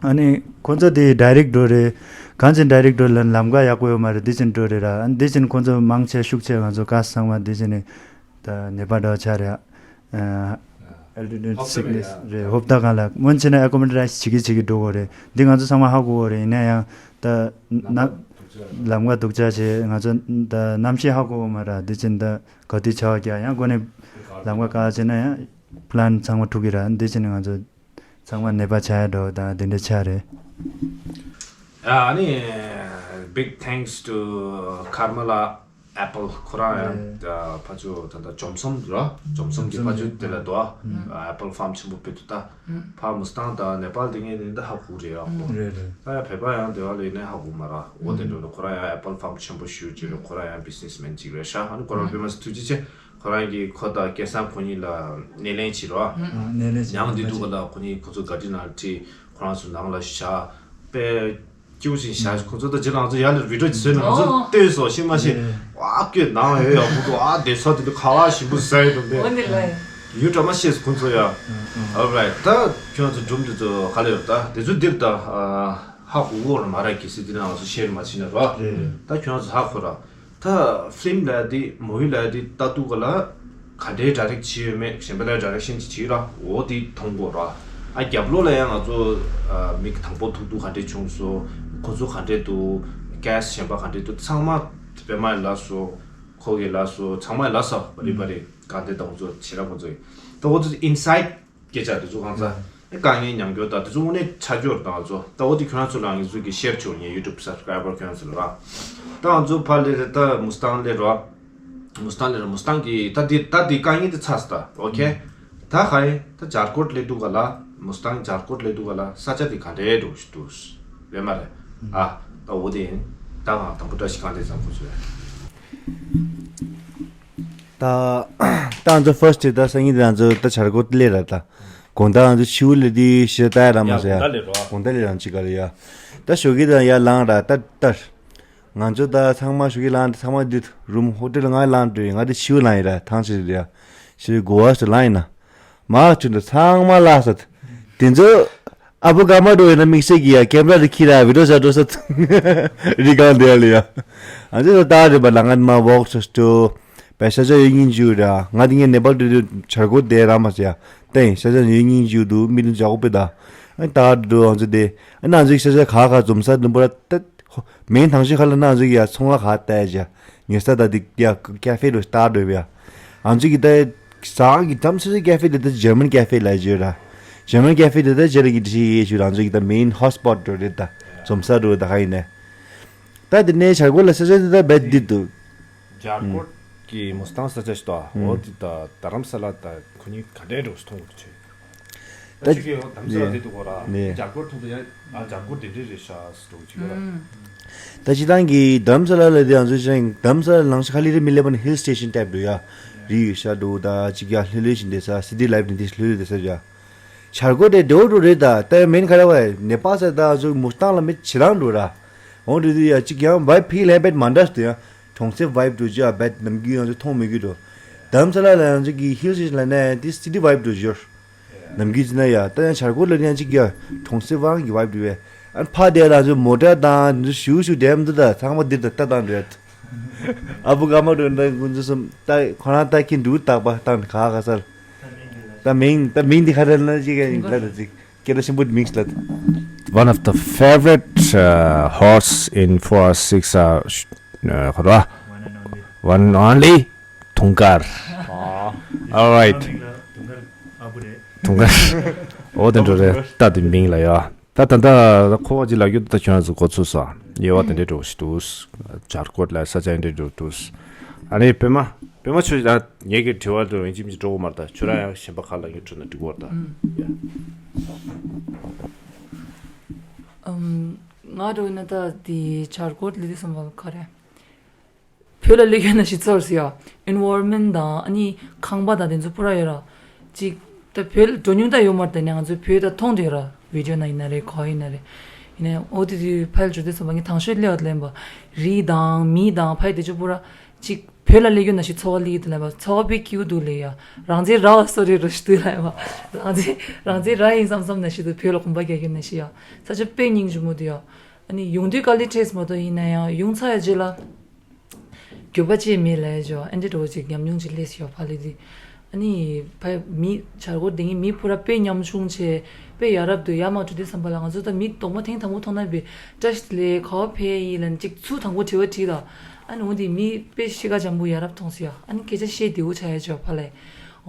ཨ་ནི་ཁོང་ཚོ་དེ་ཌའི་རེག་འགྲོ་རེད། གང་ཅིན་ཌའི་རེག་འགྲོ་ལ་ལམ་ཀ་ཡག་པོ་ཡོད་མ་རེད། དེ་ཅིན་འགྲོ་རེད་ར། ཨ་ནི་དེ་ཅིན་ཁོང་ཚོ་མང་ཆེ་ཤུགས་ཆེ་ང་ཚོ་ཀ་སི་ཚང་མ་དེ་ཅིན་ནི་ད་ནད་པ་འདྲ་བ་ཆགས་རེད། ཨལ་ཊི་ཊུཌ་སིག་ནེ་སི་རེད། ཧོབ་ད་གང་ལ་སྔོན་ཆེ་ན་ཨེ་ཀོ་མོ་ཌེ་ཊི་བྱེད་ཀྱི་བྱེད་ཀྱི་འགྲོ་དགོས་རེད། འདི་ང་ཚོ་ཚང་མ་ཧ་གོ་གོ་རེད། ཡིན་ན་ཡང་ད་ན། ལམ་ཁ་སྡུག་ཅག་བྱས། ང་ཚོ་ད་གནམ་གཤིས་ཧ་གོ་གི་མ་རེད། འདི་བྱས་ད་ག་དུས་བྱ་བ་རྒྱག་ཡང་སྒོ་ནས་ལམ་ཁ་ག་བྱས་ན་ཡང་པི་ལན་ཚང་མ་འཁྲུག་གི་རེད། འདི་བྱས་ནས་ང་ཚོ་ཚང་མ་ནད་པ་ཆགས་ཡ་འགྲོ་དང་དེ་འདྲ་ཆགས་རེད། ཨ་ནི། Big thanks to Carmela Apple. ཁོ་རང་ཡང་ཕ་ཚོ་ད་ལྟ་འཇོམས་སོང་ར། འཇོམས་སོང་གི་ཕ་ཚོ་དེ་ལ་དོ། Apple farm ཆེན་པོ་སྤེལ་འདུག་ད། ཕ་མུ་སི་ཏང་དང་ནེ་པཱལ་དེ་ངས་ནི་འདི་ཧ་གོ་རེད་ཨ་ཁོ། རེད་རེད། ད་ཡང་བོད་པ་ཡང་དེ་བ་ལས་ནས་ཧ་གོ་མ་ར། འོ་དེ་འགྲོ་ལ་ཁོ་རང་ཡང་Apple farm ཆེན་པོ་ཞུ་ཅིག་རེད། ཁོ་རང་ཡང་businessman ཅིག་རེད་ཤག་ཨ་ནི་ཁོ་རང་དཔེ་མ་སྲིད་ཐུགས་རྗེ་ཆེ། ཁོ་རང་གིས་ཁོ་དང་སྐལ་བཟང་ཁོ་གཉིས་ལ་སྣེ་ལེན་བྱེད་རོགས། ཨ་སྣེ་ལེན་བྱེད། ཉང་དེ་འདུག་ག་ལ་ཁོ་གཉིས་ཁོ་ཚོ་ག་དྲི་ན་དྲི་ཁོ་རང་ཚོ་ནང་ལ་བཞག་པས། སྐྱིད་པོ་ཞིག་བཞག་ཁོ་ཚོ་ད་རྗེས་ལ་ང་ཚོ་ཡར་ལ་བི་ཌིའོ་ཅིག་བཟོས་ནས་ང་ཚོ་ལྟོས་སོ་ཤེས་མ་ཤེས། ཨ་སྐྱོད་ནང་ཡོད་ཡག་པོ་འདུག་ཨ་བསྡད་ས་དེ་འདུག་ཁ་བ་ཞིམ་པོ་ཟ་ཡི་འདུག་འོ་འདི་ལ་ཡུ་འདྲ་མ་ཤེས་ཁོ་ཚོ་ཡ། Alright. ད་ཁྱོད་ཚོ་སྒྲུང་དེ་ཚོ་ག་ལ་ཡོད། ད་དེ་ཚོ་འདིར་ད་ཧ་གོ་གོ་ར་མ་ར་གི་སི་དེ་ནང་ང་ཚོ་ཤེར་མ་བྱེད་ན་ར། ད་ཁྱོད་ཚོ་ཧ་གོ་ར། ད་ཕི་ལིམ་ལ་དེ་མུ་ཝི་ལ་དེ་ལྟ་དུས་ག་ལ་ག་འདྲའི་ཌའི་རེག་བྱས་ཡོད་མེད་གཞན་པ་ལ་ཌའི་རེག་ཤན་ཅིག་བྱས་ར། འོ་དེ་མཐོང་དགོས་ར། ཨ་རྒྱབ་ལོགས་ལ་ཡང་ང་ཚོ་ཨ་མིག་དང་པོ་ཐུག་དུས་ག་འདྲས་བྱུང་སོང་། ཁོ་ཚོ་ག་འདྲས་འདུག་ཀེ་སི་གཞན་པ་ག་འདྲས་འདུག་ཚང་མ་པད་མ་ཡི་ལབ་སོང་། ཁོ་གིས་ལབ་སོང་། ཚང་མ་ཡི་ལབ་སོང་། བ་རི་བ་རི་ག་འདྲས་དང་ཁོ་ཚོ་བྱེད་ར། ཁོ་ཚོ་ཡིན་ད་ཁོ་ཚོ་ཨིན་སའེ་ཌི་སྐད་ཆ་དེ་ཚོ་གང་ཚ། ཨེ་དཀའ་ངལ་མཉམ་སྐྱོར་དང་དེ་ཚོ་དངོས་གནས་ཆ་འཇོག་དང་ཚོ། ད་འོ་དེ་ཁྱོད་རང་ཚོ་ལ་ངེད་ཚོ་གི་ཤེར་བྱོས། ངའི་ཡུ་ཊུབ་སབ་སི་ཀ་རའི་བར་ཁྱོད་རང་ཚོ་ལ་ར། ད་ང་ཚོ་ཕར་ལས་རེད། ད་མུ་སི་ཏང་ལས་རོ། མུ་སི་ཏང་ལས་རོ། མུ་སི་ཏང་གི་ད་དེ་ད་དེ་དཀའ་ངལ་དེ་ཚར་སོང་ད། ཨོ་ཁེ། ད་ག་ཡིན་ད་ཇར་ཀོཊ་ལས་འདུག་ག་ལ། མུ་སི་ཏང་ཇར་ཀོཊ་ལས་འདུག་ག་ལ། ས་ཆ་དེ་ག་འདྲའི་འགྲོ་ཞིག་འདུག་རེད་མ་རེད། ཨ་ད་འོ་དེ་ཡིན། ད་ང་དང་པོ་བཀྲ་ཤིས་གང་དེ་ཙམ་ཁོ་ཚོས། ད་ད་ང་ཚོ་ཕར་སི་ཊི་ད་སང་ཉིན་དེ་ང་ཚོ་ད་ཇར་ཀོཊ་ལས་ར་ད། དགོང་དག་ང་ཚོ་ཕྱི་པོ་ལས་དེ་ཤི་ད་ར་མ་ཟེར་ཡ། དགོང་དག་ལས་རང་ཅིག་ག་ལ་ཡ། ད་ཞོགས་ཀས་དང་ཡར་ལངས་ར་ད་ད། ང་ཚོ་ད་ཚང་མ་ཞོགས་ཀས་ལངས་ད་ཚང་མ་འདི་རུམ་ཧོ་ཊེལ་ལ་ང་ལངས་འགྲོ་ཡི། ང་དེ་ཕྱི་པོ་ལངས་ཡི་ར། ཐང་ཆེ་རེད་ཡ། ཕྱི་པོ་གོ་བ་སུ་ལངས་ཡི་ན། མ་ཆུ་འདི་ཚང་མ་བརླག་ས། དེ་ཚོ་ཨ་བུ་ཀ་མ་འགྲོ་ཡིན་ན་དམིགས་བསལ་གྱི་ཡ་ཀེམ་ར་རི་ཁྱི་ར་བི་ཌིའོ་བཟོ་འགྲོ་ས། རི་སྒང་དེ་ཡ་ལ་ཡ། ཨ་ཚོ་ད་རེད་པ་ལ་ང་མ་ཝོག་ཆོས་ཏོ། པེ་ཤ་ཆ་ཡོད་སྙིང་རྗེ་ར། ང་དེ་ངས་ནེ་པཱལ་དུ་དུ་ཇར་ཀོཊ་དེ་ར་མ་ཟེར་ཡ། ཏེང་ཤ་ཆ་ཡོད་སྙིང་རྗེ་འདུག་མི་དུ་ཇག་པོ་པེ་ད། ཨ་ད་འགྲོ་ཨ་ཚོ་དེ། ཨ་ན་ཚོ་ཤ་ཆ་ཁ་ཁ་འཛོམས་ས་དུམ་པོ་ར་ཏད། མེན་ཐང་ཤོད་ཁ་ལ་ན་ཟིག་ཡ་ཚོང་ལ་ཁ་བལྟས་ཅ། ཉོས་ས་ད་དིག་ཡ་ཀ་ཧྥེ་རུ་སྟར་འགྲོ་བ། ཨ་ཚོ་གི་ད་ས་གི་དམ་སི་སི་ཀ་ཧྥེ་དེ་ད་ཇར་མན་ཀ་ཧྥེ་ལ་བརྗོད་ར། ཇར་མན་ཀ་ཧྥེ་དེ་ད་ཇར་གི་དྲི་ཡེ་ཞུ་རང་ཚོ་གི་ད་མེན་ཧོ་སི་པོ་ཊི་འགྲོ་རེད་ད། འཛོམས་ས་འགྲོ་ད་ཁ་ཡིན་ནས། ད་དེ་ནས་ཇར་ཀོཊ་ལ་ས་ཆ་དེ་ད་བེད་དི་འདུག་ཇར་ཀོཊ་གི་མུ་སི་ཏང་ས་ཆ་ཞིག་ཏོ། འོ་དེ་ད་རྡ་རམ་ས་ལ་ད་ཁོ་གཉིས་ག་འདྲའི་འགྲོ་སི་མཐོང་གི་འདུག་ཅེས། ད་ཅི་གི་འོ་དམ་ས་ལ་དེ་འདུག་གོ་ར། ཇར་ཀོཊ་ཐུག་ཏུ་ཡ། ཨ་ཇར་ཀོཊ་དེ་འདྲས་རེད་ཤག་སི་འགྲོ་གི་ཅིག་ཡོད་ར། ད་སྤྱི་བཏང་གི་རྡ་རམ་ས་ལ་ལ་དེ་ང་ཚོ་ཅང་རྡ་རམ་ས་ལ་ལངས་ཤག་ལི་རེ་མི་ལེ་བ་ནི་ཧིལ་སི་ཊེ་ཤན་ཊའིབ་འདུག་ཡ། རི་ཡོད་ཤག་འདུག་ད་ཅིག་ཡ་ལྷོད་ལྷོད་བཞིན་བསྡད་ས། སི་ཊི་ལའིཕ་ནི་དེ་ལྷོད་ལྷོད་བསྡད་ས་ཡ། ཇར་ཀོཊ་དེ་འགྲོ་འགྲོ་རེད་ད། ད་མེན་ཁ་ར་བ་ནེ་པཱལ་ས་ད་ང་ཚོ་མུ་སི་ཏང་ལ་མི་ཇེ་རང་འགྲོ་ར། འོང་འགྲོ་དུས་ཡ་ཅིག་ཡང་བའི་ཕི་ལ་ཧེ་བེད་མ་འདྲ་སྟེ་ཡ། གྲོང་གསེབ་བའི་འགྲོ་ཅི་ཡ་བེད་ནམ་རྒྱུན་ང་ཚོ་མཐོང་མི་རྒྱུ་འགྲོ། རྡ་རམ་ས་ལ་ལ་ང་ཚོ་གི་ཧིལ་སི་ཊེ་ཤན་ལ་ནས་དེ་སི་ཊི་བའིབ་འགྲོ་ཞོར། ནམ་རྒྱུན་ཅི་ན་ཡ་ད་ཡང་ཇར་ཀོཊ་ལ་ཡང་ཅིག་ཡ་གྲོང་གསེབ་དབང་གི་བའིབ་འགྲོ་བས། ཨན་ཕ་དེ་ལ་ཚོ་མོ་ཊ་དང་འདི་ཚོ་ཞུ་ཞུ་དེ་མི་འདུག་ད་ཚང་མ་འདིར་ད་ལྟ་དང་འགྲོ་ཡ། ཨ་བུ་ཀ་མ་འགྲོ་ན་ཀུན་ཚོ་སུམ་ད་ཁོ་རང་ད་ཁྱི་འདུག་ད་པ་ད་ག་ག་སར། ད་མིང་ད་མིང་འདི་ག་རེ་ལབ་ན་ཅིག་ཡ་ཡིན་ལ་ད་ཅིག་སྐད་ཆ་ཆེན་པོ་མིང་ལ། One of the favorite uh, horse in four six are uh, ཁོ་ར། One and only དུང་དཀར། All right. དུང་དཀར། འོ་དེ་འགྲོ་རེད་ད་དེ་མིང་ལ་ཡ། ད་ད་ད་ཁོ་བ་ཅི་ལ་རྒྱུ་ད་ཁྱོད་རང་ཚོ་གོ་ཚུལ་ས་ཡེ་བ་དེ་འདྲའི་འགྲོ་ཞིག་འདུག་ཇར་ཀོཊ་ལ་ས་ཆ་འདྲའི་འགྲོ་འདུག་ཨ་ནི་པད་མ་པད་མ་ཆོས་ད་ངེད་ཀྱི་དྲི་བ་འགྲོ་ཡིན་གཅིག་མིན་གཅིག་འགྲོ་གི་མ་རེད། ད་ཁྱོད་རང་ཡང་གཞན་པ་ཁ་ལ་ཡོད་འགྲོ་ན་འགྲིག་གི་རེད་ད། ཨམ། ང་འགྲོ་ན་ད་དེ་ཇར་ཀོཊ་ལི་དེ་སོང་བ་ག་རེ། བོད་ལ་སླེབས་ཡོད་ན་ཞིག་ཚོར་སི་ཡ། ཨེན་ཝའི་རོན་མེན་ཊི་དང་ཨ་ནི་ཁང་པ་དང་དེ་ཚོ་པུ་ར་ཡོད་ར། ཅིག་ད་བོད་ལ་འགྲོ་མྱོང་ད་ཡོད་མ་རེད་དེ་ནས་ང་ཚོས་བོད་ད་མཐོང་དེ་ཡོད་ར། བི་ཌིའོ་ནང་ཡིན་ན་རེད་ག་ཡིན་ན་རེད། ཡིན་ནའི་འོ་དེ་དུས་ཕལ་ཆེར་དེ་ཚོ་བ་ངས་དང་ཤོས་སླེབས་པ་ལེན་པ། རི་དང་མི་དང་ཕ་ཡི་དེ་ཚོ་པུ་ར་ཅིག་བོད་ལ་སླེབས་ཡོད་ན་ཞིག་ཚོར་བ་སླེབས་ཡོད་དེ་ལེན་པ་ཚོར་བ་དཔེ་སྐྱིད་པོ་འདུག་ལེ་ཡ། རང་ཚེ་ར་བ་སོ་རེ་རོ་ཞིག་འདུག་ལེན་པ། རང་ཚེ་རང་ཚེ་ར་ཡིན་བསམ་བསམ་ན་ཞིག་འདུག་བོད་ལ་གོམ་པ་རྒྱག་གི་ན་ཞིག་ཡ། ས་ཆ་དཔེ་སྙིང་རྗེ་མོ་འདུག་ཡ། ཨ་ནི་ཡོང་དུས་དཀའ་ལས་འཕྲད་མ་གཏོགས་ཡིན་ན་ཡང་ཡོང་ཚར་ཡ་རྗེས་ལ། འགྱོད་པ་ཅིག་མེད་ལ་ཡ་ཇོ་ཨན་ཏི་རོ་ཅིག་ཉམས་མྱོང་ཅིག་སླེབས་ཡོད་ཕ་ལི་དི། ཨ་ནི་ཕ་མི་བྱ་སྒོར་དེ་ངའི་མི་སྤུ་ར་དཔེ་ཉམ་ཆུང་ཆེ། དཔེ་ཡ་རབས་འདུག་ཡ་མ་འགྲོ་དུས་ཙམ་པ་ལ་ང་ཚོ་ད་མི་རྡོག་མ་ཐེངས་དང་པོ་མཐོང་ན་བི་བཀྲ་ཤིས་བདེ་ལེགས་ག་བ་ཕེབས་ཡིན་ལབ་ནས་གཅིག་ཚུར་དང་པོ་དྲི་བ་དྲིས་ལ། ཨ་ནི་འོ་དེ་མི་དཔེ་གཤིས་ཀ་འཇམ་པོ་ཡ་རབས་མཐོང་སོང་ཡ། ཨ་ནི་སྐད་ཆ་བཤད་བདེ་བོ་ཆགས་ཡ་ཅོ་ཕ་ལས།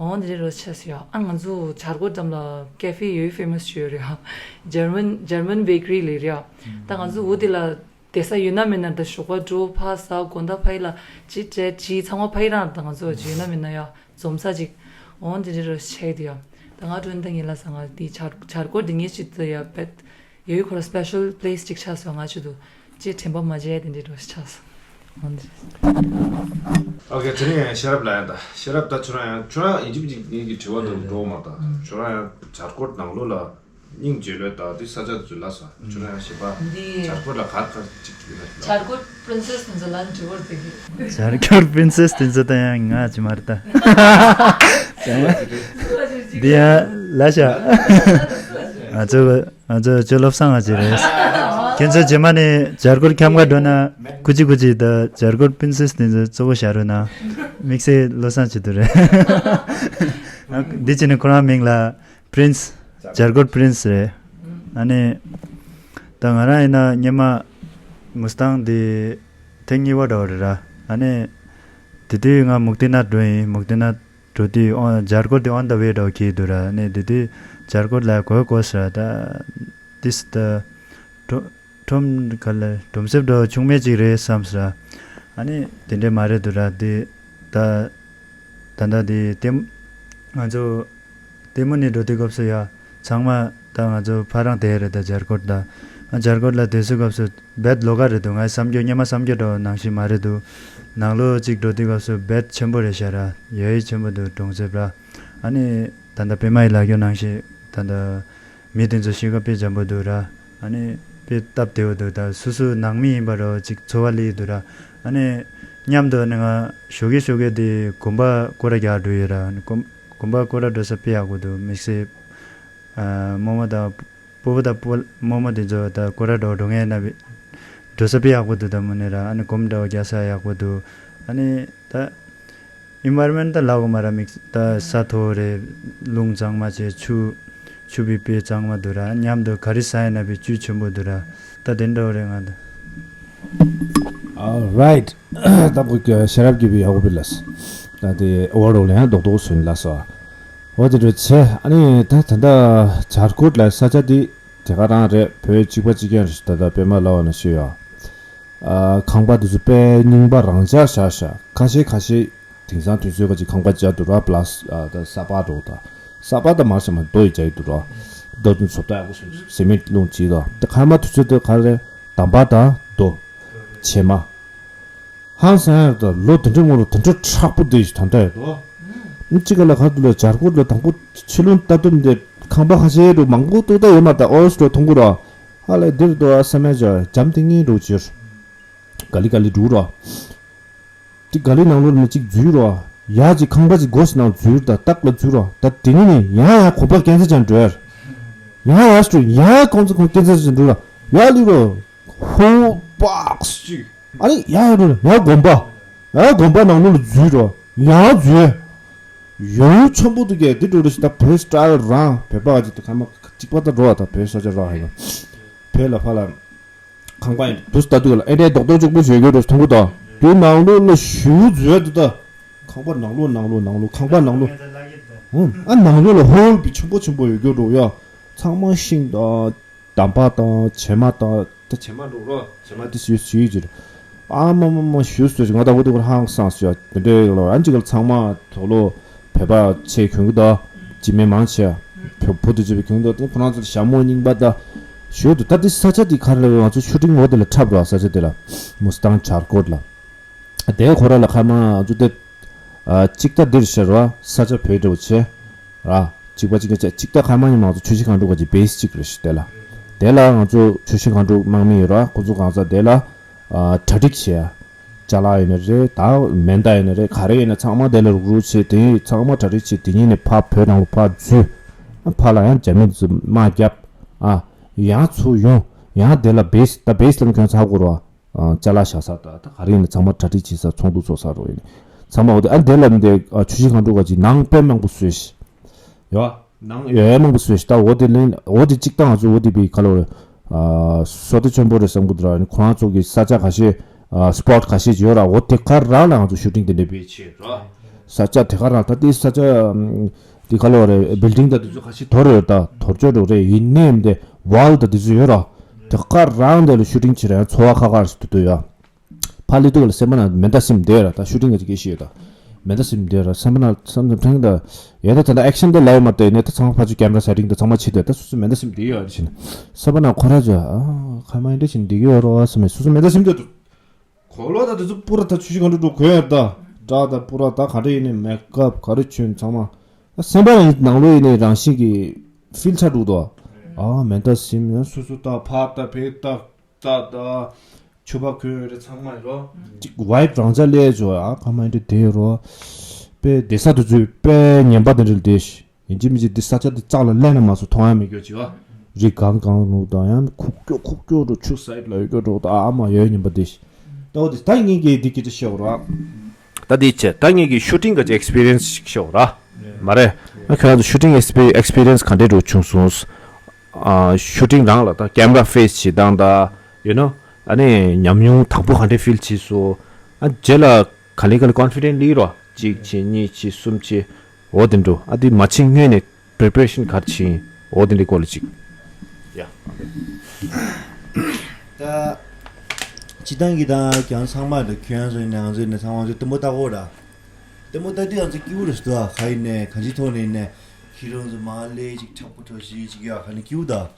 འོ་འདི་འདྲའི་རོ་ཆགས་སོང་ཡ། ཨ་ང་ཚོ་བྱ་སྒོར་འགྲམ་ལ་ཀེ་ཧྥེ་ཡོད་ཕེ་མ་སི་ཅོ་ཡོད་རེད་ཡ། ཇར་མན་ཇར་མན་བེ་ཀ་རི་ལས་རེད་ཡ། ད་ང་ཚོ་འོ་དེ་ལ། བསྡད་ས་ཡོད་ན་མེད་ན་ད་ཞོགས་པ་འགྲོ་ཕ་ཟ་དགོང་དག་ཕ་ཡི་ལ་ཅི་སྤྲད་ཅི་ཚང་མ་ཕ་ཡི་རང་ད་ང་ཚོ་ཡོད་ན་མེད་ན་ཡ་འཛོམས་ས་ཅིག་འོང་དེ་འདྲ་རོ་ཆེ་དེ་ཡ། ད་ང་འགྲོ་ནི་ད་ངེད་ལ་ས་ང་དེ་བྱ་བྱ་སྒོར་དེ་ངེད་ཅིག་ད་ཡ་བེད་ཡོད་ཁོ་ར་སྤེ་ཤལ་པི་ལེ་སི་ཅིག་ཆགས་སོང་ང་ཅི་དུ་ཅི་དྲན་པ་མ་བརྗེད་དེ་འདྲ་རོ་ཆགས་སོང་འོང་དེ། ཨོ་ཁེ། དེ་ནས་ཡང་ཤེས་རབ་ལ་ཡང་ད་ཤེས་རབ་ད་ཁྱོད་རང་ཡང་ཁྱོད་རང་ཡིན་གཅིག་མིན་གཅིག་ངེད་ཀྱི་དྲི་བ་དང་འགྲོ་མ་ད་ཁྱོད་རང་ཡང་བྱ་སྒོར་ནང་ལོགས་ལ། སྙིང་རྗེ་ལོས་དང་དེ་ས་ཆ་དུ་ལ་ས་ཁྱོད་རང་ཞེས་པ། འདི་བྱ་སྒོར་ལ་གར་གར་ཅིག་ཅིག་ཡོད་ན། བྱ་སྒོར་པི་རིན་སེ་སི་དེ་ཚོ་ལ་འདྲི་བར་དེ་གི། བྱ་སྒོར་པི་རིན་སེ་སི་དེ་ཚོ་ད་ཡང་ང་ཅི་མ་རེད་ད། འདི་ཡང་ལ་ཤ། ང་ཚོ་ང་ཚོ་ཅོ་ལོབ་སང་ང་ཅི་རེད། ཁྱེད་ཚོ་རྗེས་མ་ནས་བྱ་སྒོར་འཁྱམ་ག་འགྲོ་ན་ཀུ་ཅི་ཀུ་ཅི་ད་བྱ་སྒོར་པི་རིན་སེ་སི་དེ་ཚོ་གཙོ་བོ་བཞག་རོགས་གནང་། དམིགས་བསལ་བློ་བཟང་བྱེད་དུ་རེད། འདི་ཅི་ནས་ཁོ་རང་མིང་ལ། པི་རིན་སི། བྱ་སྒོར་པི་རིན་སི་རེད། ཨ་ནི། ད་ང་རང་ཡིན་ན་སྔོན་མ་མུ་སི་ཏང་དེ་ཐེངས་གཉིས་པ་འདྲ་བོ་རེད་ར། ཨ་ནི། དེ་དུས་ང་མུག་ཏི་ན་འགྲོ་ཡིན། མུག་ཏི་ན་འགྲོ་དུས་ཨོ་བྱ་སྒོར་དེ་on the way འདྲ་བོ་གྱིས་འདུག་ར། ཨ་ནི་དེ་དུས་བྱ་སྒོར་ལ་གོ་གོ་ཟེར་ར་ད། this the ཁྲོམ་ག་ལ་གྲུམ་གསེབ་འགྲོ་ཆུང་མེད་ཅིག་རེད་བསམ་ཟེར། ཨ་ནི་དེ་འདྲས་མ་རེད་འདུག་ར་དེ། ད་ད་ད་དེ་ལྟད་ང་ཚོ་ལྟད་མོ་ནས་འགྲོ་དུས་སྐབས་སུ་ཡ་ཚང་མ་ད་ང་ཚོ་ཕ་རང་དེ་རེད་ད་བྱ་སྒོར་ད། ཨ་བྱ་སྒོར་ལ་དེ་ཚོའི་སྐབས་སུ་བེད་ལོག་ག་རེད་འདུག་ང་བསམ་རྒྱུ་སྔོན་མ་བསམ་རྒྱུ་འདྲ་བོ་ནང་བཞིན་མ་རེད་འདུག་ནང་ལོགས་གཅིག་འགྲོ་དུས་སྐབས་སུ་བེད་ཆེན་པོ་རེད་ཤག་ར། ཡ་ཡི་ཆེན་པོ་འདུག་གྲུམ་གསེབ་ར། ཨ་ནི་ད་ད་པད་མ་ཡི་ལབ་རྒྱུ་ནང་བཞིན་ད་ད། མི་དེ་ཚོ་གཤིས་ཀ་དཔེ་འཇམ་པོ་འདུག་ར། ཨ་ནི་དཔེ་སྟབས་བདེ་བོ་འདུག་ད་སོ་སོ་ནང་མི་ཡིན་པ་རོ་ཅིག་ཚོར་བ་སླེབས་འདུག་ར། ཨ་ནི་མཉམ་དུ་ཨ་ནི་ང་ཞོགས་ཀས་ཞོགས་ཀས་དེ་དགོན་པ་སྐོར་ར་རྒྱག་འགྲོ་ཡོད་ར། ཨ་ནི་དགོན་དགོན་པ་སྐོར་ར་འགྲོ་ས་དཔེ་ཡག་པོ་འདུག་དམིགས་བསལ་ཨ་རྨོ་མོ་དང་སྤོ་བོ་དང་སྤོ་རྨོ་མོ་དེ་ཚོ་ད་སྐོར་ར་འགྲོ་འགྲོ་མཁན་ཡིན་ན་འགྲོ་ས་དཔེ་ཡག་པོ་འདུག་ད་མོ་ནི་ར། ཨ་ནི་སྒོམ་འདྲ་བོ་རྒྱག་ས་ཡག་པོ་འདུག་ཨ་ནི་ད། environment ད་ལབ་དགོས་མ་ར། མིག་ད་ས་མཐོ་རེད། རླུང་གཙང་མ་བྱས། ཆུ་ཆུ་བི་དཔེ་གཙང་མ་འདུག་ར། མཉམ་དུ་ག་རེ་ཟ་ཡིན་ན་བི་བཅུད་ཆེན་པོ་འདུག་ར། ད་དེ་འདྲ་བོ་རེད་ང་ད། Alright. ད་ཁོ་ཤེས་རབ་ཀྱི་བི་ཡག་པོ་བི་ལ་སི། ད་དེ་ཨོ་རོ་ལ་ཡང་རྡོག་རྡོག་སུན་ལ་སོ། འོ་དེ་འདྲ་བྱས། ཨ་ནི་ད་ད་ད་བྱ་སྒོར་ལ་ས་ཆ་དེ་དེ་ག་རང་རེད། བོད་གཅིག་པ་གཅིག་རྐྱང་རེད། ད་ད་པད་མ་ལ་བ་ན་ཤི་ཡོད། ཨ་ཁང་པ་དེ་ཚོ་དཔེ་རྙིང་པ་རང་འཇགས་བཞག་བཞག་ཁ་ཤས་ཁ་ཤས་དེང་སང་དུས་ཚོད་ཀ་ཅིག་ཁང་པ་བརྒྱབ་འདུག་ར། པ་ལ་སི་ཨ་ད་ས་པག་འགྲོ་ད་ས་པག་ད་མར་ཤ་མ་རྡོ་ཡི་བརྒྱབ་འདུག་ར། རྡོ་དེ་བཟོ་ལྟ་ཡག་པོ་བཟོས་འདུག་སི་མེན་ཊི་རླུང་གཅིག་དང་། ད་ཁ་མ་དུས་ཚོད་དེ་ག་རེ་དམ་པ་དང་རྡོ་བྱེ་མ། ཧང་སང་ཡག་ད་ལོ་དེ་འདྲ་སྔོན་ལ་དེ་འདྲ་མཁྲེགས་པོ་དེ་ཞིག་ད་ལྟ་ཡོད་དོ། གཅིག་ག་ལ་ག་དུ་ལ་བྱ་སྒོར་ལ་དང་པོ་ཕྱི་ལུང་ལྟ་དུམ་དེ་ཁང་པ་ཁ་ཤས་རུ་མང་པོ་ཏོག་ད་ཡོད་མ་ད་ཨོ་སི་ཏོ་མཐོང་གི་ར། ཨ་ལས་འདིར་དོ་ཨ་ས་མེད་ཅོ་འཇམ་ཐིང་ངེ་རུ་ཅིར། ག་ལི་ག་ལི་འགྲོ་ར། དེ་ག་ལི་ནང་ལོགས་ལ་གཅིག་འཛུལ་ར། ཡ་གཅིག་ཁང་པ་གཅིག་སྒོ་ཞིག་ནང་འཛུལ་ད་སྟག་ལ་འཛུལ་ར། ད་དེ་ནི་ནི་ཡ་ཡ་ཁོ་པ་ཀན་སར་ཅན་འགྲོ་ཡར། ཡ་ཡ་སུ་ཡ་ཁོང་ཚོ་ཁོང་ཀན་སར་ཅན་འགྲོ་ར། ཡ་ལི་རོ། ཧོ་པག་ཅིག་ཨ་ནི་ཡ་ཡ་རུ་ཡ་དགོན་པ། ཡ་དགོན་པ་ནང་ལོགས་ལ་འཛུལ་རོ། ཡ་འཛུལ། ཡོ་ཆེན་པོ་འདུག་གས་འདི་འགྲོ་རེ་ཞིག་ད་བོད་སི་ཊལ་རང་བོད་པ་གཅིག་ད་ཁ་མ་གཅིག་པ་ད་འགྲོ་བ་ད་བོད་ས་ཆ་རང་ཧེ་ན། བོད་ལ་ཕ་ལ། ཁང་པ་ཡིན་དུས་ད་དུས་ལ་ཨེ་འདྲའི་རྡོག་རྡོག་གཅིག་པོ་ཞིག་ཡོད་རེ་མཐོང་གི་ད། དུས་ནང་ལོགས་ལ་ཞུ་འཛུལ་འདུག་ད། ཁང་པ་ནང་ལོགས་ནང་ལོགས་ནང་ལོགས་ཁང་པ་ནང་ལོགས། ཨ་ནང་ལོགས་ལ་ཧོལ་བི་ཆེན་པོ་ཆེན་པོ་ཡོད་རེ་ཡ། ཚང་མ་ཤིང་དང་། དམ་པ་དང་བྱེ་མ་དང་ད་བྱེ་མ་འགྲོ་རོ། བྱེ་མ་དེ་ཞུ་ཞུ་ཡི་ཅིར། ཨ་མ་མ་མ་ཞུ་སུ་ང་ད་བུ་དེ་ཁོ་ཧང་སང་སུ་ཡ་དེ་འདྲའི་ལོ་ཨན་ཅི་གལ་ཚང་མ་དོ་ལོ་བོད་པ་ཆེ་གྱོང་གི་ད་ཅི་མེ་མང་ཆེ་བོད་བུ་དེ་ཅི་བའི་གྱོང་གི་ད་དེ་ཁོ་རང་ཚོ་ཞྭ་མོ་རྙིང་པ་ད་ཞུ་དུ་ད་དེ་ས་ཆ་དེ་གར་ལ་ང་ཚོ་ཆུ་ཊིང་འོ་དེ་ལ་འཁྲབ་རོ་ས་ཆ་དེ་ལ་མུ་སི་ཏང་བྱ་སྒོར་ལ། དེ་ཁོ་ར་ལ་ཁ་མ་ཨ་ཚོ་དེ་ཨ་གཅིག་ད་འདིར་ཤར་བ་ས་ཆ་བོད་འདྲ་བོ་ཆེ་ར། གཅིག་པ་གཅིག་ཆ་གཅིག་ད་ཁ་མ་ཉི་མ་ཚོ་ཆུ་བཞི་སྒང་དྲུག་ག་ཅིག་བེ་སི་གཅིག་རེ་ཞིག་དེ་ལ། དེ་ལ་ང་ཚོ་ཆུ་བཞི་སྒང་དྲུག་དམག་མི་ཡོད་ར། ཁོ་ཚོ་གང་ས་དེ་ལ་ཨ་གྲ་སྒྲིག་བྱེད་ཡ། ཅ་ལག་ཡིན་ན་རེད། ད་མེ་མདའ་ཡིན་ན་རེད། ག་རེ་ཡིན་ན་ཚང་མ་དེ་ལ་རུག་རུག་བྱེད། དེ་ཚང་མ་གྲ་སྒྲིག་བྱེད། དེ་ཉིན་ནས་ཕ་བོད་ནང་ལ་ཕ་འཛུལ། ཕ་ལ་ཡང་རྒྱ་མི་ཚོ་དམག་བརྒྱབ། ཨ་ཡང་ཚུར་ཡོང་། ཡང་དེ་ལ་བེ་སི་ད་བེ་སི་ལ་ཁྱོད་ཚ་དགོས་ར། ཅ་ལག་བཞག་ས་དང་ད་ག་རེ་ཡིན་ན་ཚང་མ་གྲ་སྒྲིག་བྱེད་ས་ཚོགས་འདུ་ཚོགས་ས་རོགས་ཡིན། ཚང་མ་འོ་དེ་ཨ་དེ་ལ་འདི་ཆུ་བཞི་སྒང་དྲུག་ག་ཅིག་ནང་དཔེ་མང་པོ་བཟོས་ཤི། ཡོ། ནང་ཡོ་ཡ་མང་པོ་བཟོས་ཤི། ད་འོ་དེ་ལེན་འོ་དེ་གཅིག་དང་ང་ཚོ་འོ་དེ་བི་ག་ལོ་རེད། ཨ་སོ་ཏི་ཆེན་པོ་རེད་བསམ་གི་འདུག་ར། ཁོ་རང་ཚོ་གི་ས་ཆ་ཁ་ཤས་ཨ་སི་པོ་ཊི་ཁ་ཤས་ཅིག་ཡོད་ར། འོ་དེ་ག་རང་ལ་ང་ཚོ་ཤུ་ཊིང་དེ་འདྲ་བྱས་ར། ས་ཆ་དེ་ག་རང་ད་དེ་ས་ཆ་ཨམ་དེ་ག་ལོ་རེད། བིལ་ཌིང་ད་དེ་ཚོ་ཁ་ཤས་དོར་ཡོད། ད་དོར་ཅོག་འགྲོ་རེད། ཡིན་ནའི་འདི་ཝལ་ད་དེ་ཚོ་ཡོད་ར། དེ་ག་རང་དེ་ལ་ཤུ་ཊིང་བྱེད་ར། ཡང་ཚོ་བ་ཁ་ཁ་རེ་ཞིག་ཏུ་ཡོད། ཕ་ལི་ཏུ་ལ་སེམས་པ་ན་མེ་མདའ་སིམ་བསྡད་ར། ད་ཤུ་ཊིང་ག་ཅིག་སྐད་ཤེས་ཡོད་ད། མེ་མདའ་སིམ་བསྡད་ར། སེམས་པ་ན་སེམས་ཙམ་ཕྲེང་ད་ཡ་ད་ད་ལྟ་ཨེག་ཤན་དེ་ལ་ཡོད་མ་གཏོགས་ནས་ད་ཚང་མ་ཕ་ཆུ་ཀེམ་ར་སེ་ཊིང་ད་ཚང་མ་བྱེད་དེ་ད་སོ་སོ་མེ་མདའ་སིམ་བསྡད་ཡོད་རེད་ཕྱིན། སེམས་པ་ན་ཁོ་ར་ཅོ་ཨ་ཁ་མ་ཡིན་འདྲ་ཞིག་འདི་གི་ཡོད་རོ་བ་སེམས་སོ་སོ་མེ་མདའ་སིམ་བསྡད་འདུག་གོ་ལོ་ད་དེ་ཚོ་པུ་ར་ད་ཆུ་ཤི་གང་འགྲོ་འགྲོ་གོ་ཡ་ད་འདྲ་ད་པུ་ར་ད་ག་འདྲ་ཡིན་ནས་མེ་ཀབ་ག་རེ་བྱོན་ཚང་མ་ད་སེམས་པ་ན་ནང་ལོགས་ཡིན་ནས་རང་བཞིན་གྱི་ཕིལ་ཆགས་འདུག་དོ། ཨ་མེ་མདའ་སིམ་ཡང་སོ་སོ་ད་ཕ་ད་བེ་ད། ད་ད་ཆུ་བ་ཁོས་རེ་ཚང་མ་རོ། ཅིག་ཝའིབ་རང་ཅག་ལས་བྱོ་ཨ་ཁ་མ་འདྲ་དེ་རོ། པའི་བསྡད་ས་དུ་ཚུད་པའི་ཉན་པ་དེ་འདྲ་བསྡད་ཤི། ཡིན་གཅིག་མིན་གཅིག་འདི་ས་ཆ་འདི་ཙག་ལ་ལེན་ན་མ་སོ་མཐོང་ཡ་མི་སྐྱོ་ཅི་བ། རི་གང་གང་རུ་དང་ཡང་ཁུག་ཀྱོ་ཁུག་ཀྱོ་རུ་ཆུ་སའིད་ལ་ཡོད་ཀྱོ་རུ་དང་ཨ་མ་ཡོད་ཉན་པ་བསྡད་ཤི། ད་འོ་དེ་ད་ངེད་ཀྱིས་འདི་སྐད་ཆ་བཤད་རོ། ད་འདི་ཆེ་ད་ངེད་ཀྱིས་ཤུ་ཊིང་གི་ཨེག་སི་པི་རི་ཡན་སི་ཞིག་བཤད་རོ། མ་རེད། ང་ཁྱོད་རང་ཚོ་ཤུ་ཊིང་ཨེག་སི་པི་ཨེག་སི་པི་རི་ཡན་སི་ག་འདྲས་འགྲོ་བྱུང་སོང་། ཨ་ཤུ་ཊིང་རང་ལ་ད་ཀེམ་ར་ཕེ་སི་བྱེད་སྟངས་ད་ཡོད་ནོ། ཨ་ནི་ཉམས་མྱོང་དང་པོ་ག་འདྲས་ཕིལ་བྱས་སོ། ཨ་རྗེས་ལ་ག་ལེ་ག་ལེ་ཀོན་ཕི་ཌེན་ཊི་ལི་རོ། གཅིག་བྱེད་གཉིས་བྱེད་གསུམ་བྱེད། འོ་དེ་འགྲོ་ཨ་དེ་མ་ཕྱིན་སྔོན་ནས་པི་རི་པེ་རེ་ཤན་ག་རེ་བྱེད་ཡིན་འོ་དེ་འདྲའི་སྐོར་ལ་གཅིག་ཡ། ད་སྤྱི་བཏང་གི་ད་ཁྱེད་ཚང་མ་ད་ཁྱོད་ཚོ་ཡིན་ན་ང་ཚོ་ཡིན་ན་ཚང་མ་ཚོ་ལྟད་མོ་ལྟ་གོ་ར། ལྟད་མོ་ལྟ་དུས་ང་ཚོ་སྐྱིད་པོ་རེད་ཟེར་དུས་ག་ཡིན་ནས་གང་ཅིའི་ཐོག་ནས་ཡིན་ནས་ཁྱེད་རང་ཚོ་མ་ལས་ཅིག་དྲག་པོ་འགྲོ་ཞིག་ཅིག་ཡ་ག་ནས་སྐྱིད་པོ་ད།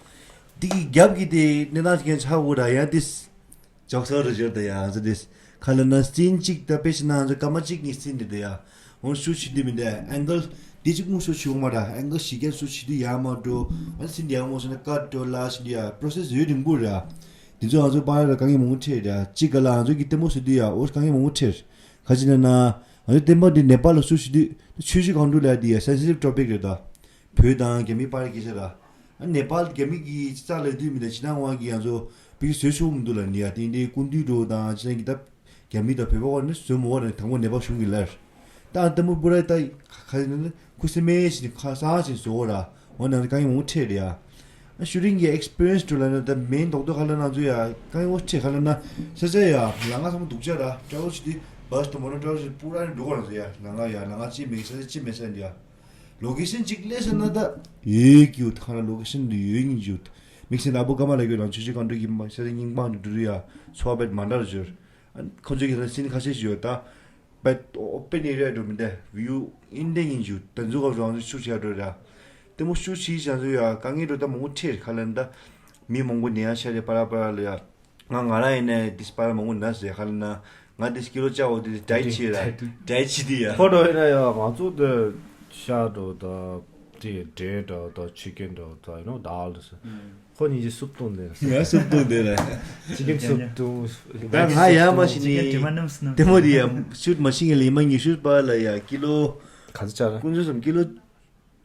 འདི་གི་རྒྱབ་ཀྱི་དེ་གནས་སྟངས་ཅིག་ཆགས་གོ་ར་ཡ་དེ། ཅོག་ཙེ་རུ་བཞུར་དུ་ཡ་ང་ཚོ་དེ། ཁ་ལ་ན་སིན་གཅིག་ད་དཔེ་ཤི་ན་ང་ཚོ་སྐར་མ་གཅིག་གཉིས་སིན་དེ་དུ་ཡ། འོང་ཤུ་ཤི་དུས་མི་འདུག་ཨེང་གལ་དེ་གཅིག་མུ་ཤུ་ཤི་འོང་མ་ར་ཨེང་གལ་ཞི་རྒྱན་ཤུ་ཤི་དུས་ཡ་མ་འགྲོ། ཨ་སིན་དེ་ཡ་མོ་སོང་ན་ཀ་འགྲོ་ལ་ཤི་དུས་ཡ་པྲོ་སེ་སི་ཡོད་རིང་པོ་ར། དེ་ཚོ་ང་ཚོ་པར་ར་དཀའ་ངལ་མང་པོ་འཕྲད་ར་གཅིག་ག་ལ་ང་ཚོ་གི་ལྟད་མོ་སུ་དུས་ཡ་འོ་དཀའ་ངལ་མང་པོ་འཕྲད། ག་ཅི་ན་ན། ང་ཚོ་བསྟན་པ་འདི་ནེ་པཱལ་ལ་ཤུ་ཤི་དུས་ཆུ་ཤི་གང་འགྲོ་ལ་དེ་ཡ་སེན་སི་ཊིབ་ཊོ་པིག་རེད་ད། བོད་དང་རྒྱ་མི་བར་གྱི་ཆ་ར། ཨ་ནེ་པཱལ་རྒྱ་མི་གི་རྩ་ལ་དུས་མི་དང་ཕྱི་ནང་དབང་གི་ང་ཚོ་བི་བཟོས་ཆོག་མི་འདུག་ལ་ནི་ཡ་དེ་འདྲའི་སྐུ་མདུན་འགྲོ་དང་ཕྱི་ནང་གི་ད་རྒྱ་མི་དང་བོད་པ་བར་ནི་བཟོས་མ་བར་ནས་དང་པོ་ནེ་པཱལ་གཞུང་གི་ལར། ད་ཨ་ཏི་མུ་པུ་ར་ད་ཁ་ཁུ་སི་མེ་ཞིག་ཁ་སང་ཞིག་བཟོ་བ་ར་འོ་ན་དཀའ་ངལ་མང་པོ་འཕྲད་རེད་ཡ། ཨ་ཤུ་ཊིང་གི་ཨེག་སི་པི་རི་ཡན་སི་འགྲོ་ལ་ན་ད་མེན་རྡོག་རྡོག་ཁ་ལ་ན་ཚོ་ཡ་དཀའ་ངལ་མང་པོ་འཕྲད་ཁ་ལ་ན་ས་ཆ་ཡ་ལ་ང་ཚང་མ་སྡུག་ཅག་ར་ཊ་རེ་ཝལ་ཞིག་དུས་བྷ་སི་དང་མོ་ཊ་ཊ་རེ་ཝལ་ཞིག་པུ་ར་ནི་འགྲོ་ག་ན་ཚོ་ཡ་ལ་ང་ཡ་ལ་ང་ཅི་མེད་ས་ཆ་ཅི་མེད་ས་འདི་ཡ། ལོ་ཀེ་ཤན་གཅིག་སླེབས་ཟེར་ན་ད་ཡོད་ཀྱི་ཡོད་ཁ་ན་ལོ་ཀེ་ཤན་འདི་ཡོད་ཉིན་ཡོད། དམིགས་བསལ་ཨ་བུ་ཀ་མ་ལ་གྱོད་ལང་ཆུ་ཆུ་གང་འགྲོ་གི་མ་ཤ་རི་རྙིང་པང་འགྲོ་རུ་ཡ་ཚོ་བ་བེད་མ་འདྲ་རུ་འབྱོར། ཁོ་ཚོ་གི་ས་སིན་ཁ་ཤས་ཤིག་ཡོད་ད། བེད་ཨོ་པེན་ཨེ་རི་ཡ་འགྲོ་མི་འདྲ་བིའུ་ཨིན་འདྲ་ཉིན་ཞུ་ད་འཛུགས་སྐབས་རང་ཚོ་ཤུ་བྱས་འགྲོ་ར། དེ་མོ་ཤུ་བྱས་བྱས་ཚོ་ཡ་དཀའ་ངལ་འགྲོ་ད་མང་པོ་འཕྲད་ཁ་ལན་ད། མི་མང་པོ་ནད་ཡ་ཤ་རེ་པ་ར་པ་ར་ལ་ཡ། ང་ང་རང་ཡིན་ནའི་དིས་པར་མང་པོ་ན་ཟེར་ཧ་ལ་ན། ང་དིས་ཀི་ལོ་བཅའ་འོ་དིས་ཌའེ་ཊི་བྱེད་ར། ཌའེ་ཊི་བྱེད་དི་ཡ། ཕོ་ཊོ་ཡིན་ན་ཡ་ང་ཚོ་དེ་ཤ་འགྲོ་ད་དེ་འབྲས་འགྲོ་ད་ཆི་ཀན་འགྲོ་ད་ཡིན་ནོ་ད་ཨ་ལ་སི། ཁོ་གཉིས་ཀྱི་སུབ་བཏུང་དེ་ར། ང་སུབ་བཏུང་དེ་ར། ཆི་ཀན་སུབ་བཏུང་། ད་ང་ཡ་མ་ཤི་ནི། དེ་མོ་དི་ཡ་ཤུད་མ་ཤི་ངེ་ལི་ཡ་མ་ངེ་ཤུད་པ་ལ་ཡ་ཀི་ལོ། ག་ཚོད་ཆགས་ར། ཀུན་ཚོད་སམ་ཀི་ལོ།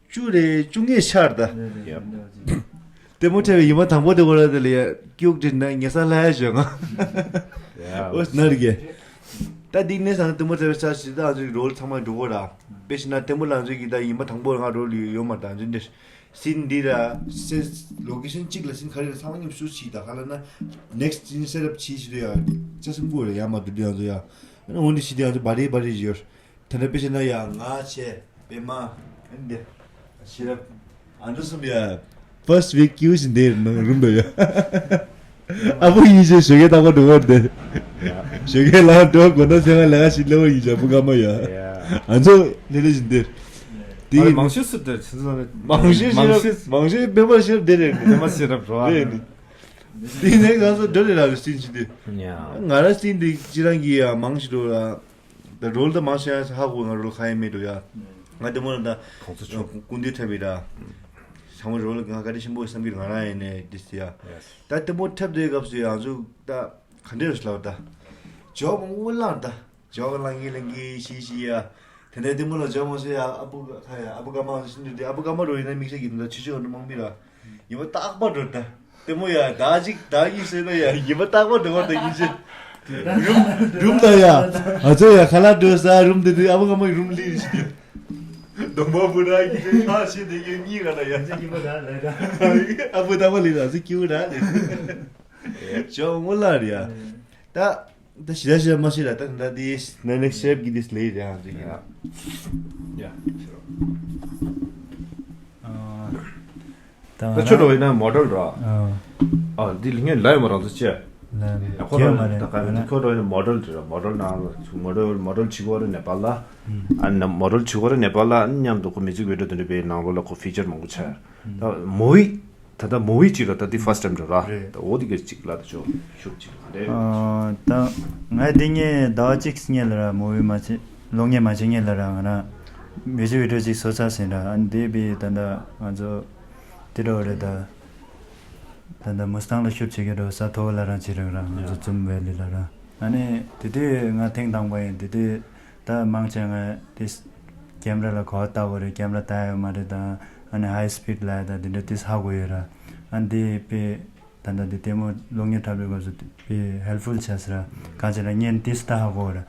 བཅུ་རེ་བཅུ་ལྔའི་ཆར་ད། ཡབ། ལྟད་མོ་འཁྲབ་པའི་ཡུལ་མ་དང་པོ་དེ་གོ་ར་དེ་ལ་ཡ་ཀྱུག་དྲིན་ན་ངེ་ས་ལྷ་ཡ་ཞོ་ང་། ཡ། འོ་ནར་གེ། ད་འདི་ནས་སང་ལྟད་མོ་འཁྲབ་པའི་ཆར་ཞིག་ད་ང་ཚོའི་རོལ་ཚང་མ་འགྲོ་གོ་ར། དཔེ་ཞིག་ན་ལྟད་མོ་ལ་ང་ཚོའི་གི་ད་ཡུལ་མ་དང་པོ་ང་རོལ་ཡོད་ཡོད་མ་ད་ང་ཚོའི་འདིར་སིན་འདི་ར་སེ་ལོ་ཀེ་ཤན་གཅིག་ལ་སིན་ག་རེ་ར་ཚང་མ་མཉམ་ཞུ་ཆི་ད་ག་ལ་ན་ནེག་སི་ཊི་སིན་སེ་ཊ་ཨབ་ཆི་ཞིག་རེད་ཡ། ཅ་སིན་གོ་རེ་ཡ་མ་འགྲོ་དུས་ང་ཚོ་ཡ། འོ་འདི་ཞིག་དེ་ང་ཚོ་བ་རེ་བ་རེ་ཡོད། དེ་འདྲ་དཔེ་བྱས་ན་ཡང་ང་བྱས་པད་མ་ཨ་ནི་འདི་ཤེས་རབ་ཨ་འདྲ་གསུམ་ཡ་ཕར་སི་ཊི་ཝིག་ཀྱི་ཡུ་ཞིག་འདིར་ནང་རུམ་དུ་ཡ། ཨ་བུ་ཡིན་ཞེས་ཞོགས་ཀས་རྟག་པར་འགྲོ་བར་འདི། ཞོགས་ཀས་ལངས་འགྲོ་དགོས་ན་ཚེ་ང་ལས་ཀ་ཞིག་སླེབས་པ་ཡིན་ཞེས་ཨ་བུ་སྐར་མ་ཡ། ཡ། ང་ཚོ་ལས་ལས་བཞིན་འདིར། དེ་ཨ་ཡིན། མང་ཤོས་སུ་དེར་ཆུ་ཚོད་ནི། མང་ཤོས་ཤེས་རབ་མང་ཤོས་པད་མ་ཤེས་རབ་འདི་རེད། པད་མ་ཤེས་རབ་རོ། རེད་ནི། དེ་ནས་ང་ཚོ་འགྲོ་རེད་ལ་སིན་ཞིག་འདི། ཡ། ང་ར་སིན་འདི་ཅི་རང་གི་ཡ་མང་ཞིག་འགྲོ་ལ། ད་རོལ་ད་མང་ཤོས་ཧ་གོ་ང་རོལ་ཁ་ཡེ་མེད་འགྲོ་ཡ། ང་དེ་མོ་ལ་ད་གོང་ཚོ་ཆུང་། སྐུ་མདུན་འཁྲབ་པའི་ར། ཚང་མ་རོལ་ང་བཀའ་དྲིན་ཆེན་པོ་བསམ་གྱི་ང་རང་ཡིན་ནས་དེ་སི་ཡ། ཡེས། ད་དེ་མོ་འཁྲབ་དེའི་སྐབས་སུ་ཡང་ཚུགས་ད་ག་འདྲས་རེད་ལབ་ད། ཇོ་མོ་དངུལ་ལངས་ད། ཇོ་ག་ལངས་གི་ལངས་གི་ཤི་ཤི་ཡ། དེ་ནས་དེ་མོ་ལ་ཇོ་མོ་སུ་ཡ་ཨ་བུ་ག་ཁ་ཡ་ཨ་བུ་ག་མ་ཤི་འདི་ཨ་བུ་ག་མ་རོ་ཡིན་ན་དམིགས་བསལ་གྱི་ད་ཆུ་ཆུ་ག་འདྲ་མང་མི་ར། ཡིན་པ་རྟག་པར་འགྲོ་ད། དེ་མོ་ཡ་ཟླ་གཅིག་ཟླ་གཉིས་ཟེར་ན་ཡ་ཡིན་པ་རྟག་པར་འགྲོ་བ་ད་ཡིན་ཅི། རུམ་ད་ཡ། ཨ་ཚོ་ཡ་ཁ་ལག་འགྲོ་ས་རུམ་དེ་དུས་ཨ་མ་ཨ་མ་རུམ་ལི་རེད། སྡོང་པོ་བུ་ར་གི་དེ་ཁ་ཤས་དེ་གི་གཉིས་ག་ལ་ཡ། ཨ་ཚོ་སྐྱིད་པོ་ད་ལས་ད། ཨ་བུ་ད་མ་ལི་ར་ཨ་ཚོ་སྐྱིད་པོ་ད་ལས། ཅོ་མོ་ལ་རེད་ཡ། ད་ད་ཤི་ད་ཤི་ད་མ་ཤི་ད་ད་ད་དེ་ནེ་ནེག་སི་ཊེབ་གི་དེ་ལས་རེད་ཨ་ཚོ་གི་ཡ། ཡ་ཤི་རོ། ད་ད་ཆོ་འགྲོ་ཡིན་ན་མོ་ཌེལ་ར། ཨ་འདི་ལ་ངས་ལ་ཡོད་མ་རང་ཚོ་ཅེ། ལ་ཡོད་ཁོ་རང་མ་རེད་ད་ག་རེ་ཁོ་འགྲོ་ཡིན་ན་མོ་ཌེལ་རེད་མོ་ཌེལ་ནང་ལ་མོ་ཌེལ་མོ་ཌེལ་བྱེད་ཀྱི་ཡོད་རེད་ནེ་པཱལ་ལ། ཨ་ནི་མོ་ཌེལ་བྱེད་ཀྱི་ཡོད་རེད་ནེ་པཱལ་ལ་མཉམ་དུ་ཁོ་མིའུ་ཛིག་བི་ཌི་ཡོ་དེ་འདྲ་པའི་ནང་ལོགས་ལ་ཁོ་ཕི་ཅར་མང་པོ་ཆགས། ད་མུ་ཝི་ད་ལྟ་མུ་ཝི་གཅིག་ལ་ད་འདི་ཕར་སི་ཊི་ཊེམ་འགྲོ་ར། རེད། ད་འོ་དེ་ག་གཅིག་ལ་ད་ཆོ་ཤུགས་གཅིག་ལ་རེད། ད་ང་འདི་ངས་ཟླ་བ་གཅིག་སྔོན་ལ་ར་མུ་ཝི་མ་བྱེད་གློག་བརྙན་མ་བྱེད་སྔོན་ལ་ར་ང་ར་མིའུ་ཛིག་བི་ཌི་ཡོ་གཅིག་བཟོ་ཚར་ཟིན་ར། ཨ་ནི་འདི་བི་ད་ལྟ་ང་ཚོ་དེ་འགྲོ་རེད་ད། ད་ལྟ་མུ་སི་ཏང་ལ་ཤུཊ་བྱེད་ཀྱི་འགྲོ་ས་མཐོ་བོ་ལ་རང་བྱེད་རེད་ར་ང་ཚོ་ཛུམ་ཝེ་ལི་ལ་ར། ཨ་ནི་དེ་དུས་ང་ཐེངས་དང་པོ་ཡིན་དེ་དུས། ད་མང་ཆེ་ང་དེ་ཀེམ་ར་ལ་གོ་བ་ལྟ་བོ་རེད་ཀེམ་ར་ལྟ་ཡོད་མ་རེད་དང་ཨ་ནི་ཧའི་སི་པིཌ་ལ་ཡ་ད་དེ་འདྲ་དེ་ཧ་གོ་ཡོད་ར། ཨ་ནི་དེ་དཔེ་ད་ལྟ་དེ་ལྟད་མོ་གློག་བརྙན་འཁྲབ་པའི་སྐབས་སུ་དཔེ་ཧེལ་ཕུལ་བྱས་ཟེར་ར་གང་བྱས་ན་བརྙན་ཏིས་ད་ཧ་གོ་ར།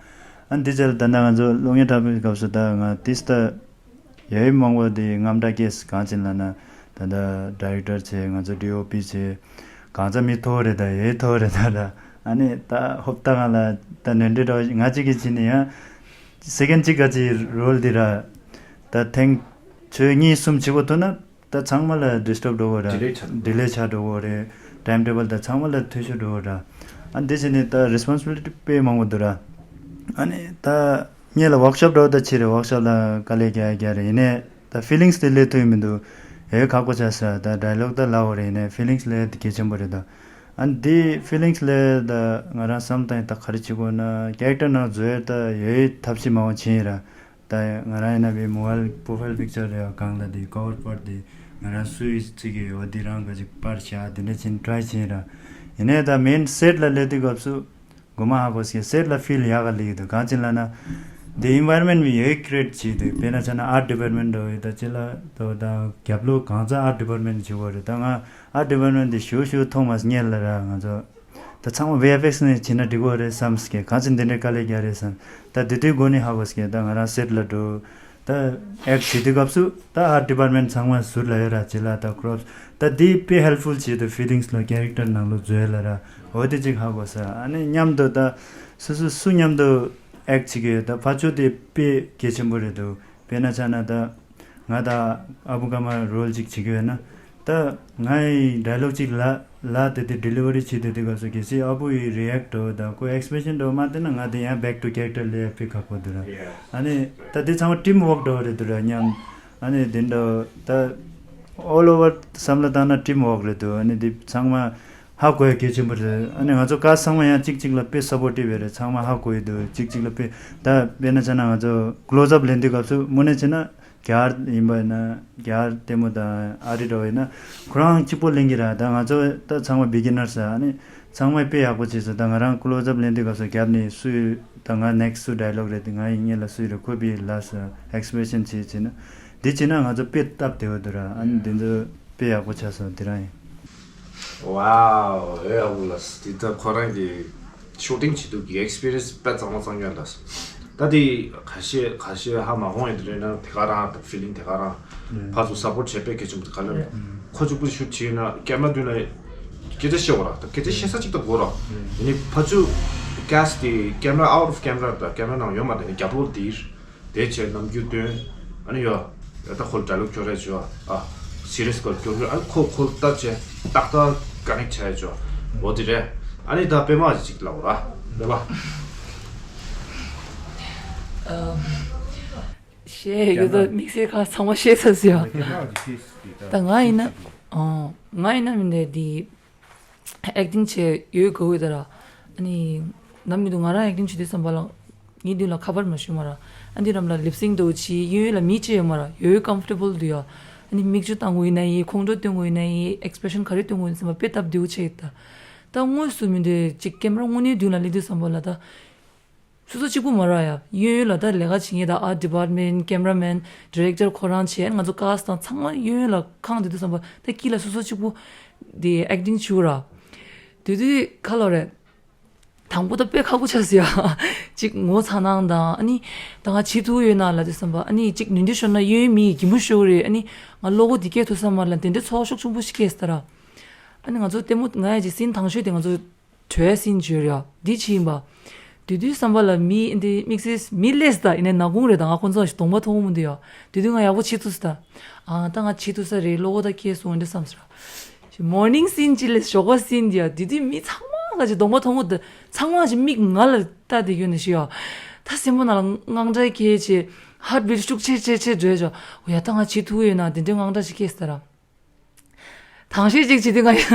ཨ་ནི་དེ་ཚེ་ལ་ད་ལྟ་ང་ཚོ་གློག་བརྙན་འཁྲབ་པའི་སྐབས་སུ་ད་ང་ཏིས་ད་ཡོད་མང་པོ་དེ་རྔམ་སྐྲག་སྐྱེས་གང་བྱས་ལ་ན་ད་ལྟ་ཌི་རེག་ཊར་བྱས་ང་ཚོ་ཌི་ཨོ་པི་བྱས་གང་ཚ་མི་མཐོ་རེད་ད་ཡོད་མཐོ་རེད་ད་ད་ཨ་ནི་ད་ཧོབ་ཏ་ང་ལ་ད་ནོན་འདྲེ་འདྲ་ང་གཅིག་གིས་བྱས་ནས་ཡང་སེ་ཀེན་གཅིག་ག་ཅིག་རོལ་འདི་ར་ད་ཐེངས་ཆོས་གཉིས་གསུམ་བྱེད་དགོས་ཐུག་ན་ད་ཚང་མ་ལ་ཌི་སི་ཊབ་འགྲོ་གོ་ར་ཌི་ལེ་ཆགས་འགྲོ་གོ་རེད། ཊའིམ་ཊེ་བལ་ད་ཚང་མ་ལ་འཐུས་ཤོར་འགྲོ་གོ་ར། ཨ་འདི་བྱས་ནས་ད་རེ་སི་པོན་སི་བི་ལི་ཊི་དཔེ་མང་པོ་འདུག་ར། ཨ་ནི་ད་ངེད་ལ་ཝོག་ཤོབ་འགྲོ་ད་ཕྱིར་ཝོག་ཤོབ་ལ་དཀའ་ལས་རྒྱག་རྒྱག་རེད་ཡིན་ནའི་ད་ཕི་ལིང་སི་དེ་སླེབས་ཐུབ་ཡིན་མི་འདུག་ཨེ་ཁག་པོ་ཆགས་ས་ད་ཌའི་ལོག་ད་ལབ་དགོས་རེད་ཡིན་ནའི་ཕི་ལིང་སི་སླེབས་དེ་གལ་ཆེན་པོ་རེད་ད། ཨ་འདི་ཕི་ལིང་སི་སླེབས་ད་ང་རང་བསམ་སྟངས་ད་ག་རེ་བྱེད་དགོས་ན་ཀེ་རེག་ཊར་ནང་འཛུལ་ད་ཡོད་ཐབས་ཤེས་མང་པོ་བྱས་ཡིན་ར། ད་ང་རང་ཡིན་ན་བི་མོ་བལ་པོ་ཕའིལ་པིག་ཅར་རེད་གང་ལ་དེ་ཀོ་བར་པར་དེ་ང་རང་སུའི་བརྩི་གི་ཡོད་དེ་རང་ག་ཅིག་པར་བྱ་དེ་འདྲ་བྱས་ནས་ཊ་རའི་བྱས་ར། ཡིན་ནའི་ད་མེན་སེ་ཊི་ལ་སླེབས་དུས་སྐབས་སུ་མགོ་མ་ཧ་གོ་སྐད་སེ་ཊི་ལ་ཕིལ་ཡག་ག་ལེགས་འདུག་གང་ཅི་ལ་ན། འདི་ཨིན་ཝའི་རོན་མེན་ཊི་ཡོད་ཀི་རེ་ཊི་བྱས་འདུག་དཔེར་ན་ཆ་ན་ཨར་ཊི་ཌི་པར་མེན་ཊི་འདྲ་བོ་ཡོད་ད་ཅི་ལ་དོ་ད་རྒྱབ་ལོགས་གང་ཚ་ཨར་ཊི་ཌི་པར་མེན་ཊི་བྱེད་དགོས་རེད་ད་ང་ཨར་ཊི་ཌི་པར་མེན་ཊི་འདི་ཞུ་ཞུ་ཐོག་མ་སྙེལ་ལ་ར་ང་ཚོ། ད་ཚང་མ་ཝི་ཨེཕ་ཨེགས་ནས་བྱེད་ན་འགྲིག་གི་རེད་བསམ་སྐད་གང་ཚེ་འདི་འདྲའི་དཀའ་ལས་རྒྱག་རེད་བསམ། ད་དེ་དུས་འགོ་ནས་ཧ་གོ་སྐད་ད་ང་རང་སེ་ཊི་ལ་འགྲོ། ད་ཨེག་བྱེད་དུས་སྐབས་སུ་ད་ཨར་ཊི་ཌི་པར་མེན་ཊི་ཚང་མ་ཟུར་ལ་ཡོད་ར་བྱེད་ལ་ད་ཀྲོབ་ད་དེ་དཔེ་ཧེལ་ཕུལ་བྱེད་དུ་ཕི་ལིང་སི་ལ་ཀེ་རེག་ཊར་ནང་ལོ་འཛུལ་ལ་ར་འོ་དེ་ཅིག་ཧ་གོ་ས་ཨ་ནི་མཉམ་དུ་ད་སུ་སུ་སུ་མཉམ་དུ་ཨེག་བྱེད་གི་ཡོད་ད་ཕ་ཆོས་དེ་དཔེ་གལ་ཆེན་པོ་རེད་འདུག་དཔེར་ན་ཆ་ན་ད། ང་དང་ཨ་བུ་ཀ་མ་རོལ་ཅིག་བྱེད་ཀྱི་ཡོད་ན། ད་ང་ཡི་ཌའི་ལོག་ཅིག་ལ་ལ་དེ་དེ་ཌི་ལི་ཝ་རི་བྱེད་དེ་དེ་ག་སོ་གལ་སྲིད་ཨ་བུ་ཡི་རི་ཨེག་ཊི་འོ་ད་ཁོ་ཨེག་སི་པེ་ཤན་འདྲ་བོ་མ་བསྟན་ན་ང་དེ་ཡང་བེག་ཊུ་ཀེ་རེག་ཊར་ལས་ཕི་ཁག་པོ་འདུག་ར། ཨ་ནི་ད་དེ་ཚང་མ་ཊིམ་ཝོག་འདྲ་བོ་རེད་འདུག་ར་མཉམ། ཨ་ནི་དེ་འདྲ་ད་ཨོལ་ཨོ་ཝར་བསམ་བློ་བཏང་ན་ཊིམ་ཝོག་རེད་འདུག་ཨ་ནི་དེ་ཚང་མ་ཧ་གོ་ཡ་གལ་ཆེན་པོ་རེད། ཨ་ནི་ང་ཚོ་ཀ་སི་ཚང་མ་ཡང་གཅིག་གཅིག་ལ་དཔེ་སབ་པོར་ཊིབ་ཡོད་རེད་ཚང་མ་ཧ་གོ་ཡི་འདུག་གཅིག་གཅིག་ལ་དཔེ་ད་དཔེར་ན་ཆ་ན་ང་ཚོ་ཀློ་སི་ཨབ་ལེན་དུས་སྐབས་སུ་དངོས་གནས་བྱས་ན། རྒྱ་གར་ཡིན་པ་ཡིན་ན་རྒྱ་གར་ལྟད་མོ་དང་ཨ་རི་འདྲ་བ་ཡིན་ན་ཁོ་རང་གཅིག་པོ་ལེན་གྱི་ར་ད་ང་ཚོ་ད་ཚང་མ་བི་གི་ནར་ས་ཨ་ནི་ཚང་མས་དཔེ་ཡག་པོ་བྱས་སོང་ད་ང་རང་ཀློ་སི་ཨབ་ལེན་དུས་སྐབས་སུ་རྒྱབ་ནས་སུ་ཡོད་ད་ང་ནེག་སི་སུ་ཌའི་ལོག་རེད་དེ་ང་ཡིན་ངེད་ལ་སུ་ཡོད་རེད་ཁོ་བི་ལ་ས་ཨེག་སི་པེ་ཤན་བྱས་བྱས་ན་འདི་བྱས་ན་ང་ཚོ་དཔེ་སྟབས་བདེ་བོ་འདུག་ར་ཨ་ནི་འདི་ཚོ་དཔེ་ཡག་པོ་ཆགས་སོང་འདི་རང་ཡིན། Wow, ཨེ་ཨ་བུ་ལགས་འདི་ད་ཁོ་རང་གི་ཤུ་ཊིང་བྱེད་དུས་ཀྱི་ཨེག་སི་པི་རི་ཡན་སི་དཔེ་གཙང་མ་གཙང་རྐྱང་ལ། ད་དེ་ཁ་ཤས་ཁ་ཤས་ཧ་མ་གོ་ཡིན་དེ་རེད་ན་དེ་ག་རང་ད་ཕི་ལིང་དེ་ག་རང་ཕར་ཚུར་སབ་པོར་བྱས་དཔེ་གལ་ཆེན་པོ་དེ་ག་ལ་ཁོ་གཅིག་པུ་ཤུ་བྱས་ན་ཀེམ་ར་མདུན་ལ་སྐད་ཆ་བཤད་དགོས་ར་ད་སྐད་ཆ་བཤད་ས་གཅིག་ད་དགོས་ར་ཡིན་ནི་ཕར་ཚུར་ཀེ་སི་དེ་ཀེམ་ར་out of camera ད་ཀེམ་ར་ནང་ཡོད་མ་རེད་ནི་རྒྱབ་ལོགས་དེ། དེ་བྱས་ནམ་རྒྱུན་སྟོན། ཨ་ནི་ཡོ། ད་ཁོ་ལ་ཌའི་ལོག་སྐྱོར་རེ་བྱོས་ཨ། སི་རི་ཡས་སྐོར་སྐྱོར་རེ་ཨ་ཁོ་ཁོ་ལ་ལྟ་བྱས་ཏག་ཏག་ཀ་ནེག་བྱས་བྱོས། འོ་དེ་རེད། ཨ་ནི་ད་པད་མ་ཅིག་ལབ་ར། པད་མ། ཤེས་ཡོད་ད་དམིགས་བསལ་ཁ་ཚང་མ་ཤེས་ཚར་སོང་ཡ། ད་ང་ཡིན་ན། ཨོ། ང་ཡིན་ན་མི་འདྲ་འདི། ཨེག་ཊིང་བྱས་ཡོད་དགོས་ཡོད་ད་ར། ཨ་ནི། ནམ་མི་འདུག་ང་རང་ཨེག་ཊིང་བྱེད་དུས་ཙམ་པ་ལ། ངའི་མདུན་ལ་ཁ་པར་མ་ཞུ་མ་ར། ཨ་འདི་རམ་ལ་ལིབ་སིང་འདྲ་བོ་བྱེད་གཡོན་གཡོན་ལ་མི་བཅས་ཡོད་མ་ར་ཡོད་ཀམ་ཕོར་ཊེ་བལ་འདུག་ཡ། ཨ་ནི་མིག་ཆུ་བཏང་དགོས་ཡིན་ན་ཡིན་ཁོང་ཁྲོ་སྟོན་དགོས་ཡིན་ན་ཡིན་ཨེག་སི་པེ་ཤན་ག་རེ་སྟོན་དགོས་ཡིན་ཙམ་པ་དཔེ་སྟབས་བདེ་བོ་བྱས་ཡོད་ད། ད་དངོས་སུ་མི་འདུག་ཅིག་ཀེམ་ར་དངོས་གནས་མདུན་ལ་སླེབས་དུས་ཙམ་པ་ལ་ད། སོ་སོ་གཅིག་པུ་མ་ར་ཡ། གཡོན་གཡོན་ལ་ད་ལས་ཀ་བྱེད་མཁན་དང་ཨར་ཌི་པཱར་མེན་ཊི་ཀེམ་ར་མེན་ཌི་རེག་ཊར་ཁོ་རང་བྱས་ང་ཚོ་ཀ་སི་དང་ཚང་མ་གཡོན་གཡོན་ལ་ཁེངས་བསྡད་དུས་ཙམ་པ་ད་དཀྱིལ་ལ་སོ་སོ་གཅིག་པུ་དེ་ཨེག་ཊིང་བྱེད་ར། དེ་དུས་ཁ་ལོ་རེད། དང་པོ་ད་དཔེ་ཁག་པོ་ཆགས་སོང་ཡ། གཅིག་ངོ་ཚ་སྣང་དང་། ཨ་ནི་ད་ང་བྱེད་ཐུབ་ཡོད་ན་ལབ་དུས་ཙམ་པ། ཨ་ནི་གཅིག་ནུས་འདི་ཤོར་ན་གཡས་གཡོན་མི་ཡི་གད་མོ་ཤོར་གི་རེད། ཨ་ནི་ང་བློ་ཁོག་འདི་སྐྱེ་ཐུབ་ས་མ་རེད་ལབ། དེ་འདྲའི་ཚོར་བ་ཤུགས་ཆེན་པོ་ཞིག་སྐྱེས་སོང་ད་ར། ཨ་ནི་ང་ཚོ་ལྟད་མོ། ང་ཡ་གི་སིན་དང་ཤོས་དེ་ང་ཚོ་བྲོའི་སིན་བརྗོད་རེད་ཡ། འདི་ཕྱིན་པ། དེ་དུས་ཙམ་པ་ལ་མི་འདི་དམིགས་བསལ་མི་ལས་ད་ཡིན་ནའི་ནག་ཁུང་རེད། ད་ང་ཁོང་ཚོ་ཞིག་གདོང་པ་མཐོང་གི་མི་འདུག་ཡ། དེ་དུས་ང་ཡག་པོ་བྱེད་ཐུབ་སོང་ད། ཨ་ད་ང་བྱེད་ཐུབ་ས་རེད། བློ་ཁོག་ད་སྐྱེས་སོང་འདྲ་བསམ་སོང་ར། མོར་ནིང་སིན་ཅི་ལས་ཞོགས་པ་སིན་འདི་ཡ། དེ་དུས་མི་ཚང་མ་ག་ཅིག་གདོང་པ་མཐོང་གི་འདུག་ཚང་མ་ཞིག་མིག་ང་ལ་ལྟ་བསྡད་ཡོད་ནི་ཞིག་ཡ། ད་སེམས་པ་ནང་ལ་དངངས་སྐྲག་སྐྱེས་བྱས། ཧར་ཊི་བིཊ་ཤུགས་ཆེ་ཆེ་ཆེ་འགྲོ་བྱས། འོ་ཡ་ད་ང་བྱེད་ཐུབ་ཡོད་ན། དེ་འདྲའི་དངངས་སྐྲག་ཞིག་སྐྱེས་སོང་ད་ར། དང་ཤོས་གཅིག་བྱེད་དུས་ང་ཡང་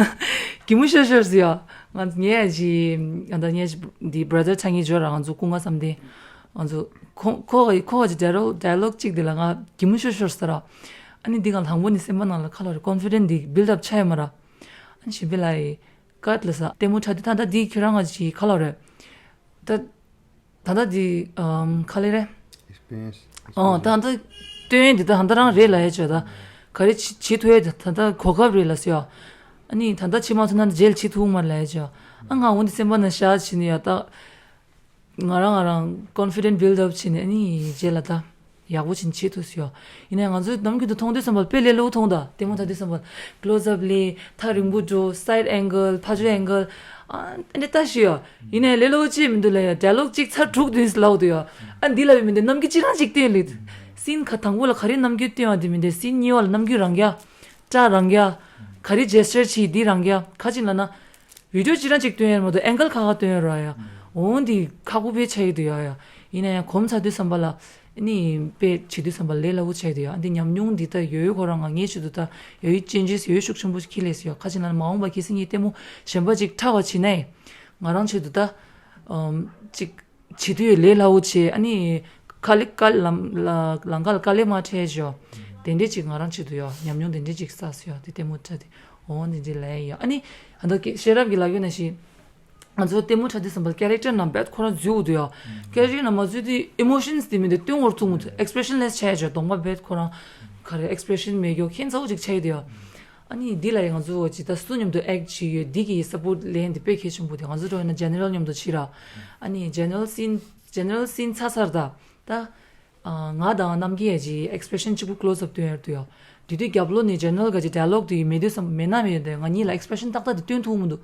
གད་མོ་ཤོར་ཤོར་སོང་ཡ། ང་ངས་ཡ་ཅི་ང་ད་ངས་ཅི་འདི་བྷ་ར་དར་ཆ་ངེས་འཇོག་ར། ང་ཚོ་སྐུ་ངལ་བསམ་སྟེ། ང་ཚོ་ཁོ་ཁོ་ཁོ་ག་ཅིག་ཌའི་ལོག་ཌའི་ལོག་གཅིག་དེ་ལ་ང་གད་མོ་ཤོར་ཤོར་སོང་ར། ཨ་ནི་འདི་ང་དང་པོ་ནས་སེམས་པ་ནང་ལ་ཁ་ལོ་རེ་ཀོན་ཕི་ཌེན་ཊི་འདི་བིལ་ཌི་ཨབ་ཆགས་ཡོད་མ་ར། ཨ་ནི་གཞན་པའི་ལ་ཡི་ཀཊ་ལ་ས་ལྟད་མོ་འཁྲབ་དུས། ད་ལྟ་འདི་ཁྱོད་རང་ང་ཅིག་ཁ་ལོ་རེ། ད་ད་ལྟ་འདི་ཨམ་ག་རེ་རེད། ཨེག་སི་པི་རི་ཡན་སི། ཨོ་ད་ལྟ་སྟོན་ཡས་འདི་ད་ད་ལྟ་རང་རེད་ལབ་ཡས་བྱས། ད་ག་རེ་བྱེད་བྱེད་ཐུབ་ཡས་ད་ད་ལྟ་གོ་སྐབས་རེད་ལབ་སོང་ཡ། ཨ་ནི་ད་ལྟ་བྱེད་མ་ཐུབ་ན་རྗེས་ལ་བྱེད་ཐུབ་མ་རེད་ལབ་ཡས་བྱས། ཨ་ང་འོ་འདི་སེམས་པ་ནང་བཞག་བྱས་ནས་ཡ། ད་ང་རང་ང་རང་ཀོན་ཕི་ཌེན་ཊི་བིལ་ཌི་ཨབ་བྱས་ནས། ཨ་ནི་རྗེས་ལ་ད་ཡག་པོ་བྱས་ནས་བྱེད་ཐུབ་སོང་ཡ། ཡིན་ནའི་ང་ཚོའི་ནམ་རྒྱུན་དུ་མཐོང་དུས་ཙམ་པ་དཔེ་ལས་སླ་པོ་མཐོང་། ད་ལྟད་མོ་འཁྲབ་དུས་ཙམ་པ་ཀློ་སི་ཨབ་ལས་ཐག་རིང་པོ་འགྲོ། སའིཌ་ཨེང་གལ། ཕར་ཕྱོགས་ཨེང་གལ། ཨ་འདི་ལྟ་ཞིག་ཡ། ཡིན་ནའི་ལས་སླ་པོ་ཅིག་མི་འདུག་ལབ་ཡ། ཌའི་ལོག་གཅིག་ཚར་དྲུག་བདུན་ལབ་འདུག་ཡ། ཨ་འདི་ལབ་ཡ་མི་འདུག་རྣམ་འགྱུར་ཅི་རང་ཅིག་སྟོན་ལེ། སིན་ཁ་དང་པོ་ལ་ག་རེ་རྣམ་འགྱུར་སྟོན་པ་འདི་མི་འདུག་སིན་གཉིས་པ་ལ་རྣམ་འགྱུར་རང་རྐྱ། སྐྲ་རང་རྐྱ། ག་རེ་ཇེ་སི་ཅར་བྱེད་འདི་རང་རྐྱ། ག་ཅིག་ལབ་ན། བི་ཌི་ཡོ་ཅི་རང་ཅིག་སྟོན་ཡ་མ་གཏོགས་ཨེང་གལ་ཁག་ཁག་སྟོན་ཡ་ར་ཡ། འོ་འདི་ཁག་པོ་དཔེ་ཆགས་ཀྱི་འདུག་ཡ་ཡ། ཡིན་ན་ཡང་གོམས་ཚར་དུས་ཙམ་པ་ལ་ནི་དཔེ་བྱེད་དུས་ཙམ་པ་ལས་སླ་པོ་ཆགས་ཀྱི་འདུག་ཡ། འདི་ཉམས་མྱོང་འདི་ད་ཡོད་ཡོད་ཁོ་རང་ང་ངའི་ཆེད་དུ་ད་ཡོད་ཡོད་ཅན་ཇེས་ཡོད་ཤུགས་ཆེན་པོ་ཞིག་འཁྱེར་སླེབས་སོང་ཡ། ག་ཅིག་ལབ་ན་མ་འོངས་པ་གལ་སྲིད་ངས་ལྟད་མོ་གཞན་པ་ཅིག་འཁྲབ་པ་བྱེད་ན་ཡང་། ང་རང་ཆེད་དུ་ད་ཨམ་ཅིག་བྱེད་དུས་ལས་སླ་པོ་བྱས། ཨ་ནི་དཀའ་ལས་དཀའ་ལམ་ལ་ལམ་ཁ་ལ་དཀའ་ལས་མ་འཕྲད་ཞོ། དེ་འདྲས་ཅིག་ང་རང་ཆེད་དུ་ཡོད་ཉམས་མྱོང་དེ་འདྲས་ཅིག་བསགས་སོང་ཡ། དེ་ལྟད་མོ་འཁྲབ་དུས། འོ་འདི་འདྲས་ལབ་ཡ། ཨ་ནི་ཨ་མདོ་སྐད་ཤེས་རབ་ཀྱིས་ལབ་ཡོད་ན་ཞིག་ང་ཚོ་ལྟད་མོ་འཁྲབ་དུས་ཙམ་པ་ཀེ་རེག་ཊར་ནང་རྦད་ཁོ་རང་འཛུལ་འོ་འདུག་ཡ། ཀེ་རེག་ཊར་ནང་མ་འཛུལ་དུས་ཨི་མོ་ཤན་སི་དེ་མི་འདུག་སྟོན་འོར་ཐུབ་མི་འདུག་ཨེག་སི་པི་རེ་ཤན་ལེ་སི་ཆགས་ཡ་ཅོ། གདོང་པ་རྦད་ཁོ་རང་ག་རེ་ཨེག་སི་པི་རེ་ཤན་མེད་རྒྱུ་ཁྱད་མཚར་པོ་ཅིག་ཆགས་ཡོད་འདུག་ཡ། ཨ་ནི་འདི་ལ་ཡང་ང་ཚོ་ཇི་ལྟར་སུ་མཉམ་དུ་ཨེག་བྱེད་ཡོད་འདི་གི་སཔོར་ཊི་ལེན་འདི་དཔེ་གལ་ཆེན་པོ་དེ། ང་ཚོ་འགྲོ་ཡོད་ན་ཇེ་ནེ་རལ་མཉམ་དུ་ཕྱིན་ར། ཨ་ནི་ཇེ་ནེ་རལ་སིན་ཇེ་ནེ་རལ་སིན་ཚར་ཚར་ད་ད། ཨ་ང་དང་རྣམ་རྒྱལ་ཡ་ཇི་ཨེག་སི་པི་རེ་ཤན་གཅིག་པུ་ཀློ་སི་ཨབ་སྟོན་ཡར་དུ་ཡོད། དེ་དུས་རྒྱབ་ལོགས་ནས་ཇེ་ནེ་རལ་ག་ཅི་ཌའི་ལོག་དེ་མེད་དུས་སམ་མེད་ན་མེད་དེ་ང་གཉིས་ལ་ཨེག་སི་པི་རེ་ཤན་ཏག་ཏག་དེ་སྟོན་ཐུབ་མི་འདུག་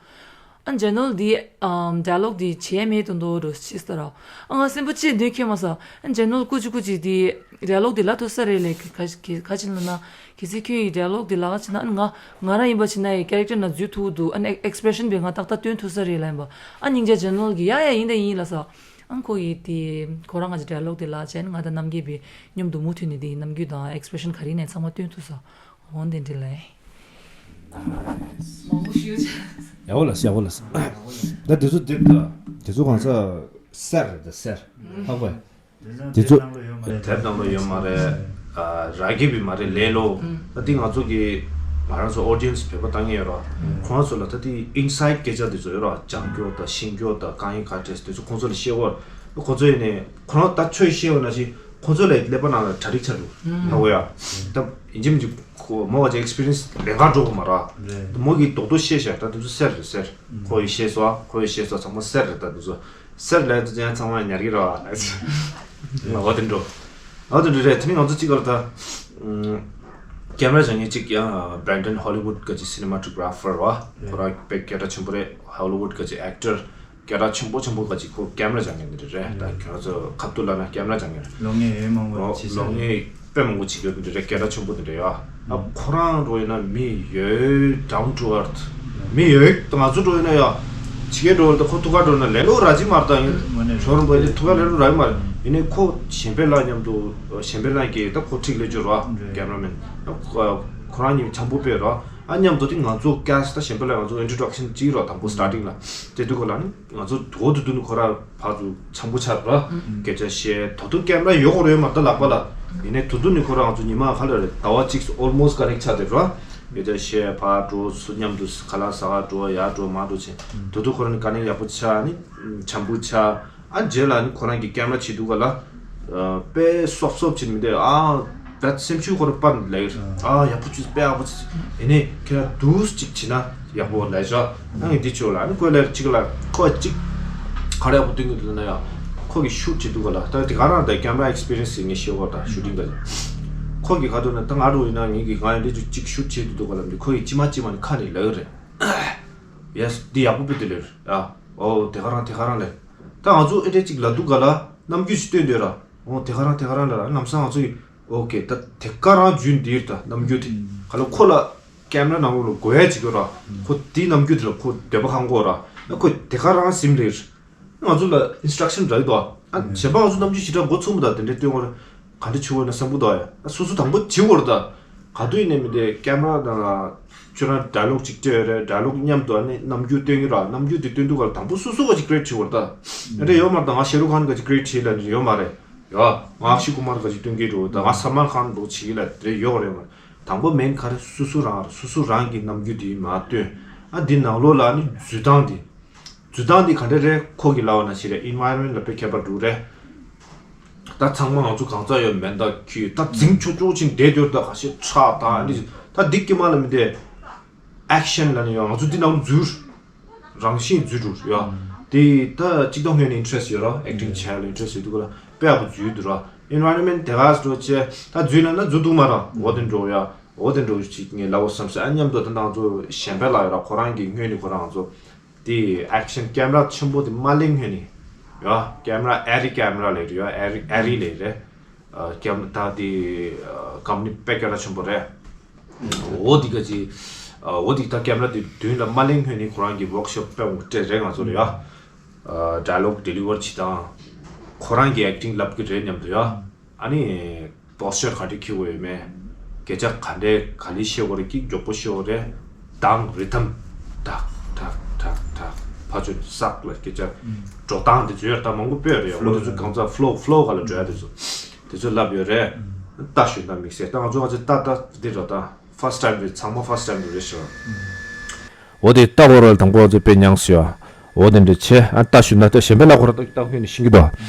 ཨ་ཇེ་ནེ་རལ་དེ་ཨམ་ཌའི་ལོག་དེ་བྱས་མེད་དུ་འདུག་འགྲོ་ཕྱིས་ཏེ་ར། ཨ་ང་སེམས་པ་ཅི་འདོད་ཁྱེད་མ་ས། ཨ་ཇེ་ནེ་རལ་ཀུ་ཅི་ཀུ་ཅི་དེ་ཌའི་ལོག་དེ་ལབ་ཐུབ་ས་རེད་ལེ། ག་ག་ག་ཅི་ལབ་ན་གལ་སྲིད་ཁྱོད་ཡི་ཌའི་ལོག་དེ་ལབ་ཕྱིན་ན། ཨ་ང་ང་རང་ཡིན་པ་ཕྱིན་ན་ཡི་ཀེ་རེག་ཊར་ནང་འཛུལ་ཐུབ་འདུག་ཨ་ཨེག་སི་པི་རེ་ཤན་དེ་ང་ཏག་ཏག་སྟོན་ཐུབ་ས་རེད་ལབ་ཡིན་པ། ཨ་སྙིང་རྗེ་ཇེ་ནེ་རལ་གི་ཡ་ཡ་ཡིན་ད་ཡིན་ལབ་ས། ཨ་ཁོ་ཡི་དེ་ཁོ་རང་ང་ཅི་ཌའི་ལོག་དེ་ལབ་བྱས་ནས་ང་དང་རྣམ་རྒྱལ་བའི་མཉམ་དུ་མུ་མཐུད་ནས་དེ་རྣམ་འགྱུར་དང་ཨེག་སི་པི་རེ་ཤན་ག་རེ་ནས་ཚང་མ་སྟོན་ཐུབ་ས། འོ་འདི་འདྲ་ལས། མང་པོ་ཞུ་བྱ། ཡག་པོ་ལ་ཡག་པོ་ལ། ད་དེ་ཚོ་དེབ་ད་དེ་ཚོ་གང་ས་གསེར་རེད་ད་གསེར། ཧ་གོ། དེ་ཚོ་དེབ་ནང་ལ་ཡོད་མ་རེད། དེབ་ནང་ལ་ཡོད་མ་རེད། ཨ་རག་གི་བི་མ་རེད་ལས་ལོ། ད་དེ་ང་ཚོ་གི་ང་རང་ཚོ་ཨོ་ཌི་ཡེན་སི་བོད་པ་ལྟ་མཁན་ཡོད་ར། ཁོང་ཚོ་ལ་ད་དེ་ཨིན་སའེ་ཌི་སྐད་ཆ་དེ་ཚོ་ཡོད་ར། ལྗང་སྐྱོ་དང་ཤིང་སྐྱོ་དང་རྐང་ཡིན་ག་འདྲས་དེ་ཚོ་ཁོང་ཚོ་ལ་བཤད་དགོས། ཁོང་ཚོ་ཡིན་ནས་ཁོ་རང་ད་ཆོས་བཤད་འོ་ན་ཞིག་ཁོ་ཚོ་ལ་ཀླད་པ་ནང་ལ་གྲ་སྒྲིག་ཆགས་འདུག་ཧ་གོ་ཡ། ད་ཡིན་གཅིག་མིན་གཅིག་ཁོ་མོ་བ་ཅིག་ཨེག་སི་པི་རི་ཡེན་སི་ལས་ཀ་འགྲོ་གི་མ་ར། རེད། མོ་གིས་རྡོག་རྡོག་བཤད་བཞག་ད་དེ་ཚོ་གསེར་རེད་གསེར། ཁོ་ཡིས་བཤད་སོ་ཨ། ཁོ་ཡིས་བཤད་སོ་ཚང་མ་གསེར་རེད། ད་དེ་ཚོ་གསེར་ལས་དེ་ཚོ་ཡང་ཚང་མ་ཉར་གི་ར་བ། ང་འོ་དེ་འགྲོ། འོ་དེ་འགྲོ་རེད། དེ་ནི་ང་ཚོ་གཅིག་ག་ལ་ད་ཀེམ་ར་སྦྱང་མཁན་གཅིག་ཡང་བྷེན་ཌན་ཧོ་ལི་ཝུད་ག་ཅིག་སི་ནི་མ་ཊོ་གྷ་ར་ཕར་བ། ཁོ་ར་དཔེ་སྐད་གྲགས་ཆེན་པོ་རེད། ཧོ་ལི་ཝུད་ག་ཅིག་ཨེག་ཊར་སྐད་གྲགས་ཆེན་པོ་ཆེན་པོ་ག་ཅིག་ཁོ་ཀེམ་ར་སྦྱང་མཁན་འདི་རེད། ད་ཁྱོད་ཚོ་ཁ་ཐུག་ལ་ན་ཀེམ་ར་སྦྱང་མཁན་རེད། ལོ་ངེས་ཡོད་མང་པོ་ལོ་ཅི་ཟེར་ལོ་ངེས་དཔེ་མང་པོ་བྱེད་རྒྱུ་འདི་རེད། སྐད་གྲགས་ཆེན་པོ་འདི་རེད་ཡ། ཨ་ཁོ་རང་རོ་ཡིན་ན་མི་ཡོད་down to earth། མི་ཡོད་ང་ཚོ་འགྲོ་ཡིན་ན་ཡ། ཕྱི་རྒྱལ་འགྲོ་ཡིན་ད་ཁོ་ཐུག་ག་འགྲོ་ན་ལས་སླ་པོ་ར་ཅིག་མ་རེད། ད་ཡིན་ཞོར་འབའ་ལི་ཐུག་ག་ལས་སླ་པོ་ར་ཡིན་མ་རེད། ཡིན་ནའི་ཁོ་གཞན་པའི་ལ་མཉམ་དུ་གཞན་པའི་ལ་གི་ད་ཁོ་ཁྲིག་ལས་བཅུ་ར་ཀེམ་ར་མེན་ཁོ་རང་གཉིས་འཆམ་པོ་དཔེ་ར། ཨ་མཉམ་དུ་དེ་ང་ཚོ་ཀེ་སི་ད་གཞན་པའི་ལ་ང་ཚོ་ཨིན་ཊྲོ་ཌག་ཤན་ཅིག་ར་དང་པོ་སི་ཊར་ཊིང་ལ་དེ་དུས་ཁོ་ལ་ནི་ང་ཚོ་དོ་དུ་དུ་ནི་ཁོ་ར་ཕར་ཚུར་འཆམ་པོ་ཆགས་ར། སྐད་ཆ་བཤད་དོ་དུ་ཀེམ་ར་ཡོད་ཁོ་ར་ཡོད་མ་རེད་ད་ལག་པ་ལ། ཡིན་ནའི་དོ་དུ་ནི་ཁོ་ར་ང་ཚོ་ཉི་མ་ག་ལ་རེད་ཟླ་བ་གཅིག་སུ་ཨོལ་མོ་སི་ཀ་ནེག་ཆགས་བསྡད་ར། སྐད་ཆ་བཤད་ཕར་འགྲོ་སུ་མཉམ་དུ་ཁ་ལག་ཟ་ག་འགྲོ་ཡར་འགྲོ་མར་འགྲོ་བྱས་དོ་དུ་ཁོ་ར་ནི་ཀ་ནེག་ཡག་པོ་ཆགས་ནི་འཆམ་པོ་ཆགས། ཨ་རྗེས་ལ་ནི་ཁོ་རང་གི་ཀེམ་ར་བྱེད་དུས་ག་ལ། དཔེ་སོབ་སོབ་བྱེད་མི་འདུག་ཨ་ད་སེམས་ཤུགས་ཁོ་ར་སྤར་ལེ། ཨ་ཡག་པོ་བྱེད་དཔེ་ཡག་པོ་བྱེད། ཡིན་ནའི་ཁྱེད་རང་དུས་གཅིག་བྱེད་ན་ཡག་པོ་ལས་བྱ། ཨ་ངས་འདི་བྱོས་ལ་ཨ་ནི་ཁོས་ལས་གཅིག་ལ་ཁོ་གཅིག་ ག་རེ་ཡག་པོ་སྟོན་གྱི་འདུག་ན་ཡང་ཁོ་གི་ཤུཊ་བྱེད་དུས་ག་ལ་ད་དེ་ག་རང་ད་ཀེམ་ར་ཨེགས་པི་རི་ཡེན་སི་ངས་ཤེས་བོར་ད་ཤུ་ཊིང་ད་ཁོ་གི་ག་དུས་ན་ད་ང་རུ་ཡིན་ན་ངེད་ཀྱི་ང་ཡང་འདི་ཅིག་ཅིག་ཤུཊ་བྱེད་དུས་འདུག་ག་ལ་འདི་ཁོ་གི་ཅི་མ་ཅི་མ་ནི་ཁ་ནས་ལབ་ཡོད་རེད། ཡེས་འདི་ཡག་པོ་དཔེ་དེ་ལབ་ཡོད་རེད། ཨ་ཨོ་དེ་ག་རང་དེ་ག་རང་ལབ། ད་ང་ཚོ་ཨེ་འདྲས་ཅིག་ལབ་འདུག་ག་ལ་རྣམ་འགྱུར་ཞིག་སྟོན་འདོད་ར། ཨོ་དེ་ག་རང་དེ་ག་རང་ལབ་ར་ལམ་སང་ང་ཚོ་གི་ཨོ་ཀེ་ད་དེ་ག་རང་རྒྱུན་འདིར་ད་རྣམ་འགྱུར་དེ་ག་ལ་ཁོ་ལ་ཀེམ་ར་ནང་ལོགས་ལ་དགོས་ཡ་ཅིག་ཡོད་ར། ཁོ་དེའི་རྣམ་འགྱུར་དེ་ལ་ཁོ་འདོད་པ་ཧང་གོ་ར། ཨ་ཁོ་དེ་ག་རང་སིམ་ལེར། ང་ཚོ་ལ་ཨིན་སི་ཊྲག་ཤན་རག་གི་འདུག་ཨ་གཞན་པ་ང་ཚོ་རྣམ་འགྱུར་ཞེ་དྲག་མགོ་ཚོམ་པོ་དང་དེ་འདྲའི་སྟོན་དགོས་རེད། ག་འདྲ་བྱེད་དགོས་ན་བསམ་གི་འདུག་ཨ། ཨ་སོ་སོ་དང་པོ་བྱེད་དགོས་རེད་ད། ག་དུས་ཡིན་ནའི་མི་དེ་ཀེམ་ར་དང་ཁྱོད་རང་ཌའི་ལོག་ཅིག་སྤྲད་ཡོད་རེད། ཌའི་ལོག་མཉམ་དུ་ཨ་ནི་རྣམ་འགྱུར་སྟོན་གི་ར། རྣམ་འགྱུར་དེ་སྟོན་དུས་ག་ལ་དང་པོ་སོ་སོ་ག་ཅིག་ཀི་རེ་ཊི་བྱེད་དགོས་རེད་ད། ཨ་འདྲ་ཡོད་མ་རེད་ད། ང་ཤེ་རུག་ཁཱན་ག་ཅིག་ཀི་རེ་ཊི་བྱེད་ལབ་ནི་ཡོད་མ་རེད། ཡ། ང་ཨཀ་ཤི་ཀུ་མར་ག་ཅིག་སྟོན་གི་འགྲོ་ད། ང་སལ་མཱན་ཁཱན་འགྲོ་བྱེད་གི་ལ་དེ་ཡོད་རེད་མ། དང་པོ་མེན་ག་རེ་སོ་སོ་རང་རེད། སོ་སོ་རང་གི་རྣམ་འགྱུར་དེ་མ་སྟོན། ཨ་འདི་ནང་ལོགས་ལ་ནི་འཛུལ་སྟངས་དེ། འཛུལ་སྟངས་དེ་ག་འདྲ་རེད། ཁོ་གི་ལབ་པ་ན་ཞིག་རེད། ཨེན་ཝའི་རོན་མེན་ཊི་ལ་དཔེ་ཁྱད་པར་འདུག་རེད། ད་ཚང་མ་ང་ཚོ་གང་ཚ་ཡོད་མེད་ད་ཁྱོད་ད་འཛིང་ཆོག་ཆོག་ཕྱིན་བསྡད་སྡོད་ད་ག་ཤེད་ཁྲག་དང་ཨ་འདི་ད་འདི་ཀི་མ་ལ་མི་དེ་ཨེག་ཤན་ལ་ནི་ཡོད། ང་ཚོ་འདི་ནང་འཛུལ། རང་བཞིན་འཛུལ་འགྲོ་ཡ། དེ་ད་གཅིག་ཏུ་སྔོན་ནས་ཨིན་ཊི་རེ་སི་ཡོད་ར། ཨེག་ཊིང་བྱས་ལ་ཨིན་ཊི་རེ་སི་ཡོད་དུས་ག་ལ་དཔེ་ཡག་པོ་འཛུལ་འདུག་ར། ཨེན་ཝའི་རོན་མེན་ཊི་དེ་ག་འགྲོ་བྱས་ད་འཛུལ་ན་ན་འཛུལ་འདུག་མ་ར། འོ་དེ་འགྲོ་ཡ། འོ་དེ་འགྲོ་ཅིག་ངས་ལབ་བསམ་སོང་། ཨ་མཉམ་དུ་ད་ང་ཚོ་གཞན་པའི་ལ་ཡོད་ར། ཁོ་རང་གི་སྔོན་ནས་ཁོ་རང་ཚོ་དེ་ཨེག་ཤན་ཀེམ་ར་ཆེན་པོ་དེ་མ་ལེན་སྔོན་ནས་ཡ། ཀེམ་ར་ཨེ་རི་ཀེམ་ར་ལས་རེད་ཡ། ཨེ་རི་ཨེ་རི་ལས་རེད། ཨ་ཀེམ་ད་དེ་ཨ་ཀམ་པ་ནི་དཔེ་སྐད་གྲགས་ཆེན་པོ་རེད། འོ་དེ་ག་ཅིག་ཨ་འོ་དེ་ད་ཀེམ་ར་དེ་མདུན་ལ་མ་ལེན་སྔོན་ནས་ཁོ་རང་གི་ཝོག་ཤོབ་དཔེ་མང་པོ་སྤྲད་རེད་ང་ཚོ་ལ་ཡ། ཨ་ཌའི་ལོག་ཌེ་ལི་ཝར་བྱེད་སྟངས། ཁོ་རང་གི་ཨེག་ཊིང་ལབ་གི་རེད་མཉམ་དུ་ཡ། ཨ་ནི་པོ་སི་ཅར་ག་འདྲས་འཁྱེར་དགོས་ཡོད་མེད། སྐད་ཆ་ག་འདྲས་ག་ལེར་བཤད་དགོས་རེད། སྐད་མགྱོགས་པོ་བཤད་དགོས་རེད། གདངས་རི་ཐམ། ཐག་ཐག་ཐག་ཐག་ཕར་ཚུར་སག་ལ་སྐད་ཆ། འགྲོ་སྟངས་དེ་ཚོ་ཡོད་རེད་ད། མང་པོ་སྤེལ་ཡོད་རེད་ཡ། འོ་དེ་ཚོ་གང་ཚ་ཕ་ལོ་ཕ་ལོ་ག་ལ་འགྲོ་ཡ་དེ་ཚོ་དེ་ཚོ་ལབ་ཡོད་རེད། ལྟ་ཞུ་ན་དམིགས་བསལ་ད་ང་ཚོ་ང་ཚོ་ལྟ་ལྟ་འདི་རེད་ད། ཕར་སི་ཊ་ཊའིམ་རེད། ཚང་མ་ཕར་སི་ཊ་ཊའིམ་རེད་ཤག་འོ་དེ་ལྟ་བོ་ར་དང་པོ་ཚོ་དཔེ་མྱངས་སོ་ཡ། འོ་དེ་འདྲ་ཆེ་ཨ་ལྟ་ཞུ་ན་ལྟ་གཞན་པའི་ལ་ཁོ་ར་ལྟ་ལྟ་ཧུན་ནི་ཤིང་གི་དོ།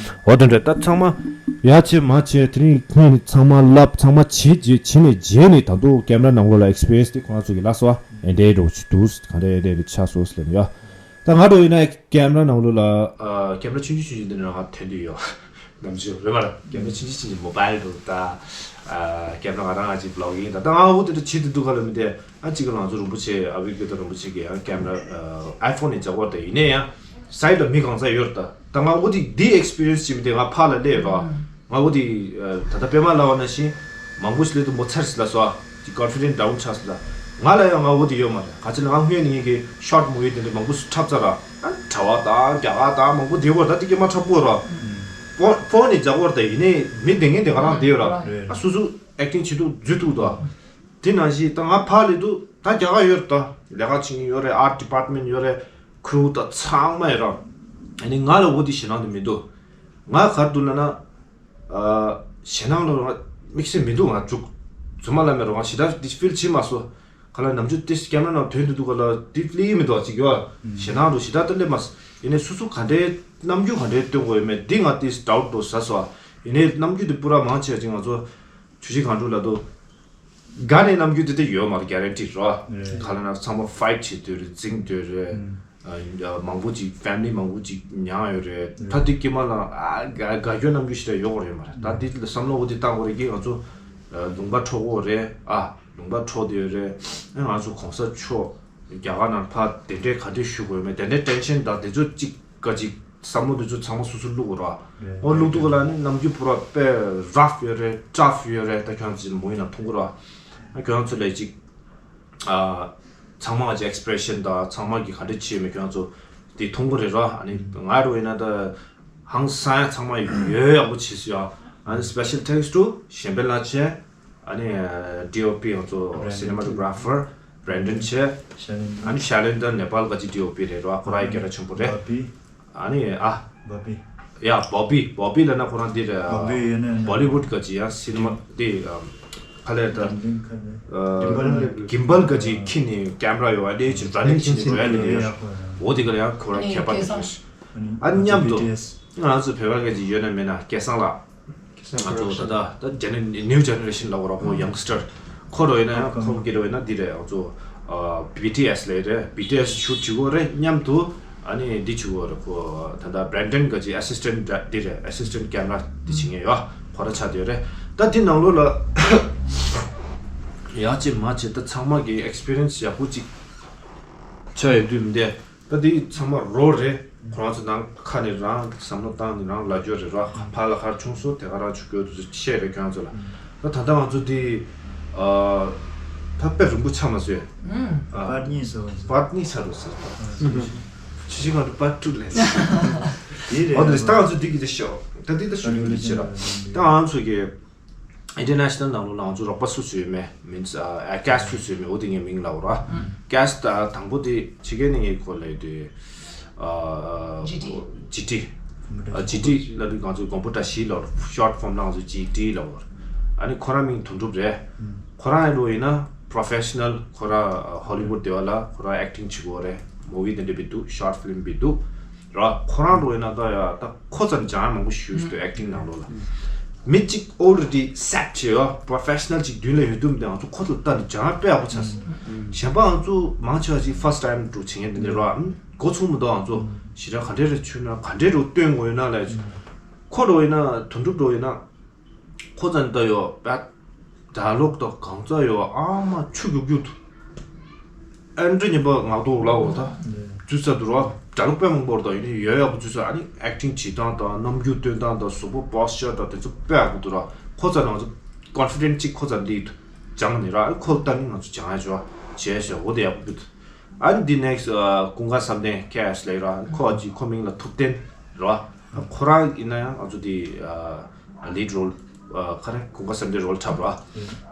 འོ་དེ་འདྲ་ད་ཚང་མ་ཡ་ཆེ་མ་ཆེ་དེ་རིང་ཁྱོད་ནི་ཚང་མ་ལབ་ཚང་མ་བྱེད་རྗེས་བྱེད་ནས་རྗེས་ནས་ད་དུང་ཀེམ་ར་ནང་ལོགས་ལ་ཨེག་སི་པི་རི་ཡེན་སི་དེ་ཁོ་རང་ཚོ་གི་ལ་སོ་ཨེ་འདྲའི་འགྲོ་ཆུ་དུས་ག་འདྲ་ཨེ་འདྲའི་ཆ་སོ་སི་ལེན་ཡ། ད་ང་འགྲོ་ཡིན་ན་ཀེམ་ར་ནང་ལོགས་ལ། ཨ་ཀེམ་ར་ཆུང་ཆུང་ཆུང་ཆུང་འདི་ནང་ང་ཐོན་དུས་ཡོད། ནམ་རྒྱུན་རེད་མ་རེད། ཀེམ་ར་ཆུང་ཆུང་ཆུང་ཆུང་མོ་བྷའིལ་འདུག་ད། ཨ་ཀེམ་ར་ང་རང་ང་ཅིག་བི་ལོག་གིང་ད་ད་ང་འོ་དེ་འདྲ་བྱེད་དུ་འདུག་ག་ལ་མི་དེ་ཨ་གཅིག་ག་ང་ཚོ་རིན་པོ་ཆེ་ཨ་བི་གི་ད་རིན་པོ་ཆེ་གི་ཡང་ཀེམ་ར་ཨ་ཨའི་ཕོན་ནས་རྒྱག་པ་ད་ཡིན་ནའི་ཡང་སའིཌ་ལ་མི་གང་ཚ་ཡོད་རེད་ད། ད་ང་འོ་དེ་དེ་ཨེག་སི་པི་རི་ཡེན་སི་བྱེད་མི་དེ་ང་ཕར་ལ་སླེབས་རོགས། ང་འོ་དེ་ད་ལྟ་པད་མ་ལབ་པ་ནང་བཞིན་མང་པོ་ཞིག་སླེབས་དུས་མོ་ཚར་སི་ལ་སོ་ཨ་ཅིག་ཀོན་ཕི་ཌེན་སི་ཌའུན་ཆགས་སི་ལ། ང་ལ་ཡང་ང་འོ་དེ་ཡོད་མ་རེད། ག་ཅི་ལ་ང་སྔོན་ནས་ངེད་ཀྱི་ཤོཊ་མུ་ཝི་དེ་འདྲ་མང་པོ་འཁྲབ་ཚར་ར། ཨ་གྲྭ་པ་དང་རྒྱ་གར་དང་མང་པོ་དེ་གོ་ད་དེ་སྐྱེས་མ་འཁྲབ་གོ་ར། ཕོ་ཕོན་ནས་རྒྱག་གོ་ར་ད་ཡིན་ནའི་མི་དེ་ངན་དེ་ག་རང་བསྡད་ཡོད་ར། ཨ་སོ་སོ་ཨེག་ཊིང་བྱེད་དུས་འཛུལ་ཐུབ་དོ། དེ་ནང་བཞིན་ད་ང་ཕར་སླེབས་དུས་ད་རྒྱ་གར་ཡོད་རེད་ད། ལས་ཀ་བྱེད་མཁན་ཡོད་རེད། ཨར་ཊི་ཌི་པར་ཊི་མེན་ཊི་ཡོད་རེད། ཁུ་རུ་དང་ཚང་མ་ཡོད་ར། ཨ་ནི་ང་ལ་འོ་དེ་ཞེད་སྣང་དེ་མི་འདུག་ང་ག་རེ་འདུག་ལབ་ན། ཨ་ཞེད་སྣང་ལ་རང་དམིགས་བསལ་མི་འདུག་ང་མཇུག་རྫུན་མ་ལབ་མེད་རུང་ང་ཞེ་དྲག་འདི་ཕིལ་བྱེད་མ་སོང་། ག་ལ་ནམ་རྒྱུན་ཏིས་ཀེམ་ར་ནང་དོན་དུ་འདུག་ག་ལ་ཏིས་ལི་མི་འདུག་ཅིག་ཡོད། ཞེད་སྣང་རུ་ཞེ་དྲག་ཏུ་སླེབས་མ་སོང་། ཡིན་ནའི་སོ་སོ་ག་འདྲའི་རྣམ་འགྱུར་ག་འདྲའི་སྟོན་དགོས་ཡོད་མེད་འདི་ང་ཏིས་ཌའུཊ་འགྲོ་ཟ་སོང་། ཡིན་ནའི་རྣམ་འགྱུར་འདི་པུ་ར་མང་ཆེ་ཅིག་ང་ཚོ་ཆུ་བཞི་སྒང་དྲུག་ལ་འདུག་ག་ནས་རྣམ་འགྱུར་འདི་དེ་ཡོད་མ་རེད། གྷ་རན་ཊི་རོ། ག་ལ་ན་ཚང་མ་ཕའིཊ་བྱེད་འདོད་རེད། འཛིང་འདོད་རེད། ཨ་མང་པོ་ཅིག་ཕེ་མི་ལི་མང་པོ་ཅིག་མྱངས་ཡོད་རེད། ད་དེ་དཀྱིལ་མ་ལ་ཨ་དགའ་དགའ་སྐྱོ་རྣམ་འགྱུར་ཞིག་ཡོད་རེད་མ་རེད། ད་དེ་ལ་བསམ་བློ་འོ་དེ་བཏང་དགོས་རེད་ཀྱི་ང་ཚོ་ལུང་པ་འཕྲོག་གི་ཡོད་རེད། ཨ་ལུང་པ་འཕྲོག་བསྡད་ཡོད་རེད། ཨ་ང་ཚོ་གོང་ས་མཆོག་རྒྱ་གར་ནང་ཕར་དེ་འདྲའི་ག་འདྲས་ཞུ་དགོས་མེད་དེ་འདྲའི་ཊེན་ཤན་དང་དེ་ཚོ་གཅིག་ག་ཅིག་བསམ་བློ་དེ་ཚོ་ཚང་མ་སོ་སོ་བླུག་དགོས་རེད། འོ་བླུག་དུས་ལ་ནི་རྣམ་འགྱུར་པུ་ར་དཔེ་རབ་ཡོད་རེད། ཊབ་ཡོད་རེད། ད་ཁྱོད་ཚོ་མོ་ཡིན་ན་མཐོང་གི་རེད། ཨ་ཁྱོད་ཚོ་ལ་ཅིག་ཨ་ཚང་མ་གི་ཨེག་སི་པི་རེ་ཤན་དང་ཚང་མ་གི་ག་འདྲ་བྱས་མེད་ཁྱོད་ཚོ་དེ་མཐོང་གི་རེད་ར། ཨ་ནི་ང་རུ་ཡིན་ན་ད་ཧང་སང་ཡ་ཚང་མ་ཡོད་ཡག་པོ་བྱས་སོང་ཡ། ཨ་ནི་སི་པེ་ཤལ་ཐེངས་ཊུ་གཞན་ཕན་ལགས་བྱས། ཨ་ནི་ཌི་ཨོ་པི་ང་ཚོ་སི་ནེ་མ་ཊོ་གྷ་ར་ཕར་བྷྲེན་ཌན་བྱས། ཨ་ནི་ཤ་ལེན་ད་ནེ་པཱལ་ག་ཅིག་ཌི་ཨོ་པི་རེད་ར། ཁོ་ར་ཡི་སྐད་གྲགས་ཆེན་པོ་རེད། ཨ་ནི་ཨ། བོ་བི། ཡ་བོ་བི། བོ་བི་ལབ་ན་ཁོ་རང་འདིར་བོ་བི་ཡོད་ན་ན་བོ་ལི་ཝུཌ་ག་ཅིག་ཡ་སི་ནེ་མ་འདི་ཁ་ལས་ད་གིམ་བལ་ག་ཅིག་ཁྱེར་ནས་ཀེམ་ར་ཡོད་པ་འདི་ཅིག་ར་ནིང་བྱེད་ནས་འགྲོ་ཡ་འདི་རེད། འོ་དེ་ག་ལ་ཡང་ཁོ་རང་ཁྱད་པར་དེ་རེད། ཨ་མཉམ་དུ་ང་རང་ཚོ་བོད་པ་ག་ཅིག་ཡོད་ན་མེད་ན་སྐལ་བཟང་ལགས། ང་ཚོ་ད་ལྟ་ད་ཇེ་ནེ་ནིའུ་ཇེ་ནེ་རེ་ཤན་ལབ་དགོས་ར། ཁོ་ཡང་སི་ཊར་ཁོ་རོ་ཡིན་ན་ཡང་ཁོ་གི་རོ་ཡིན་ན་འདི་རེད། ང་ཚོ་བི་ཊི་ཨེས་ལབ་རེད། བི་ཊི་ཨེས་ཤུཊ་བྱེད་དགོས་རེད། མཉམ་དུ་ ཨ་ནི་འདི་བྱེད་དགོས་རེད། ཁོ་ད་ལྟ་བྷྲེན་ཌན་ག་ཅིག་ཨེ་སི་སི་ཊན་འདི་རེད། ཨེ་སི་སི་ཊན་ཀེམ་ར་འདི་བྱེད་མཁན་ཡོད། ཁོ་ར་ཆགས་བསྡད་རེད། ད་འདི་ནང་ལོགས་ལ་ཡག་ཅིག་མ་བྱེད། ད་ཚང་མ་གི་ཨེག་སི་པི་རི་ཡན་སི་ཡག་པོ་ཅིག་ཆགས་ཡོད་དུས་མི་འདས། ད་འདི་ཚང་མ་རོལ་རེད། ཁོ་རང་ཚོ་ནང་ཁ་ནས་རང་བསམ་བློ་བཏང་ནས་རང་ལབ་རྒྱུ་རེད་ར། ཕར་ལ་ག་རེ་བྱུང་སོང་དེ་ག་རང་བྱེད་དགོས་འདུག་བཤད་རེད་ཁྱོད་ཚོ་ལ། ད་ད་ལྟ་ང་ཚོ་འདི་ཨ་ད་དཔེ་རིང་པོ་ཆགས་མ་སོང་། ཨ་པར་གཉིས་བཟོ་བ་བཟོ། པར་གཉིས་ཆགས་འགྲོ་ཟེར། ཕྱི་ཕྱི་ང་ཚོ་པར་ཊུ་ལས། དེ་རེད། ཨོ་དེ་ད་ང་ཚོ་འདི་གི་དེ་ཤོག་ད་འདི་ད་ཤོག་འདི་བྱེད་ར། ད་ང་ཚོ་གི་ཨིན་ཊར་ནེ་ཤ་ནལ་ནང་ལོགས་ལ་ང་ཚོ་རོགས་པ་སུ་སུ་ཡོད་མེད། མིན་ཨ་ཀེ་སི་ཊི་སུ་སུ་ཡོད་མེད། འོ་དེ་ངའི་མིང་ལབ་ར། ཀེ་སི་ཊི་ད་དང་པོ་དེ་ཕྱི་རྒྱལ་ནས་ངའི་སྐོར་ལ་ཡོད་དུས་ཨ་ཇི་ཊི། ཨ་ཇི་ཊི་ལབ་དུས་ང་ཚོ་དགོན་པོ་བཀྲ་ཤིས་ལབ་ར། ཤོཊ་ཕོམ་ལ་ང་ཚོ་ཇི་ཊི་ལབ་ར། ཨ་ནི་ཁོ་རང་མིང་དོན་གྲུབ་རེད། ཁོ་རང་ཡིན་འགྲོ་ཡིན་ན་པྲོ་ཕེ་ཤ་ནལ། ཁོ་རང་ཧོ་ལི་ཝུཌ་དེ་བ་ལ་ཁོ་རང་ཨེག་ཊིང་བྱེད་ཀྱི་ཡོད་རེད། མུ་ཝི་དེ་འདྲ་བི་འདུག་ཤོཊ་ཕི་ལིམ་བི་འདུག་ར། ཁོ་རང་འགྲོ་ཡིན་ན་ད་ཡ་ད་ཁོ་ཙམ་སྦྱང་ཡ་མང་པོ་ཞིག་འདུག་ཨེག་ཊིང་ནང་ལོགས་ལ། མི་གཅིག་ཨོ་རེ་ཌི་སེཊ་བྱས་ཡོད། པྲོ་ཕེ་ཤ་ནལ་གཅིག་མདུན་ལ་ཡོད་དུས་མི་འདུག་ང་ཚོ་ཁོ་ལ་ལྟ་ནས་སྦྱང་ཡ་དཔེ་ཡག་པོ་ཆགས་སོང་། གཞན་པ་ང་ཚོ་མང་ཆེ་བ་ཞིག་ཕར་སི་ཊི་ཊེམ་འགྲོ་བྱེད་མཁན་དེ་འདྲ་ར། མགོ་ཚོས་མི་འདུག་ང་ཚོ་ཞེ་དྲག་ག་འདྲས་རེ་བྱུང་ན་ག་འདྲས་རེ་སྟོན་དགོས་ཡོད་ན་ལས། ཁོ་འགྲོ་ཡིན་ན་དོན་གྲུབ་འགྲོ་ཡིན་ན། ཁོ་ཚོ་ནི་ད་ཡོད་པ། ཌ་ཡ་ལོག་དང་གང་ཚ་ཡོད་ཨ་མ་ཆུ་རྒྱུག་རྒྱུག་ཏུ། ཨེ་འདྲ་ཉན་པ་ངག་ཐོག་ལ་འོ་ད། འཛུལ་ས་འདུག་ར། ཌ་ཡ་ལོག་དཔེ་མང་པོ་ར་ད་ཡིན་ནི་ཡོད་ཡག་པོ་འཛུལ་ས། ཨ་ནི་ཨེག་ཊིང་བྱེད་སྟངས་དང་རྣམ་འགྱུར་སྟོན་སྟངས་དང་གཟུགས་པོ་པོ་སི་ཅར་དང་དེ་ཚོ་དཔེ་ཡག་པོ་འདུག་ར། ཁོ་ཚོ་ནང་ཚོ་ཀོན་ཕི་ཌེན་ཊི་གཅིག་ཁོ་ཚོ་འདི་སྦྱངས་ནི་ར། ཨ་ཁོ་ལྟ་ནི་ང་ཚོ་སྦྱང་ཡ་ཅོ་བྱས་ཤག་འོ་དེ་ཡག་པོ་འདུག་ཨ་ནི་འདི་ནེག་སི་ཊི་ཀུན་དགའ་བསམ་གཏན་ཁེ་ཨེས་ལབ་ར། ཁོ་ཅིག་ཁོ་མིང་ལ་ཐུབ་བསྟན་ར། ཁོ་རང་ཡིན་ན་ཡང་ང་ཚོ་འདི་ལིཌ་རོལ་ག་རེ་ཀུན་དགའ་བསམ་གཏན་རོལ་འཁྲབ་ར།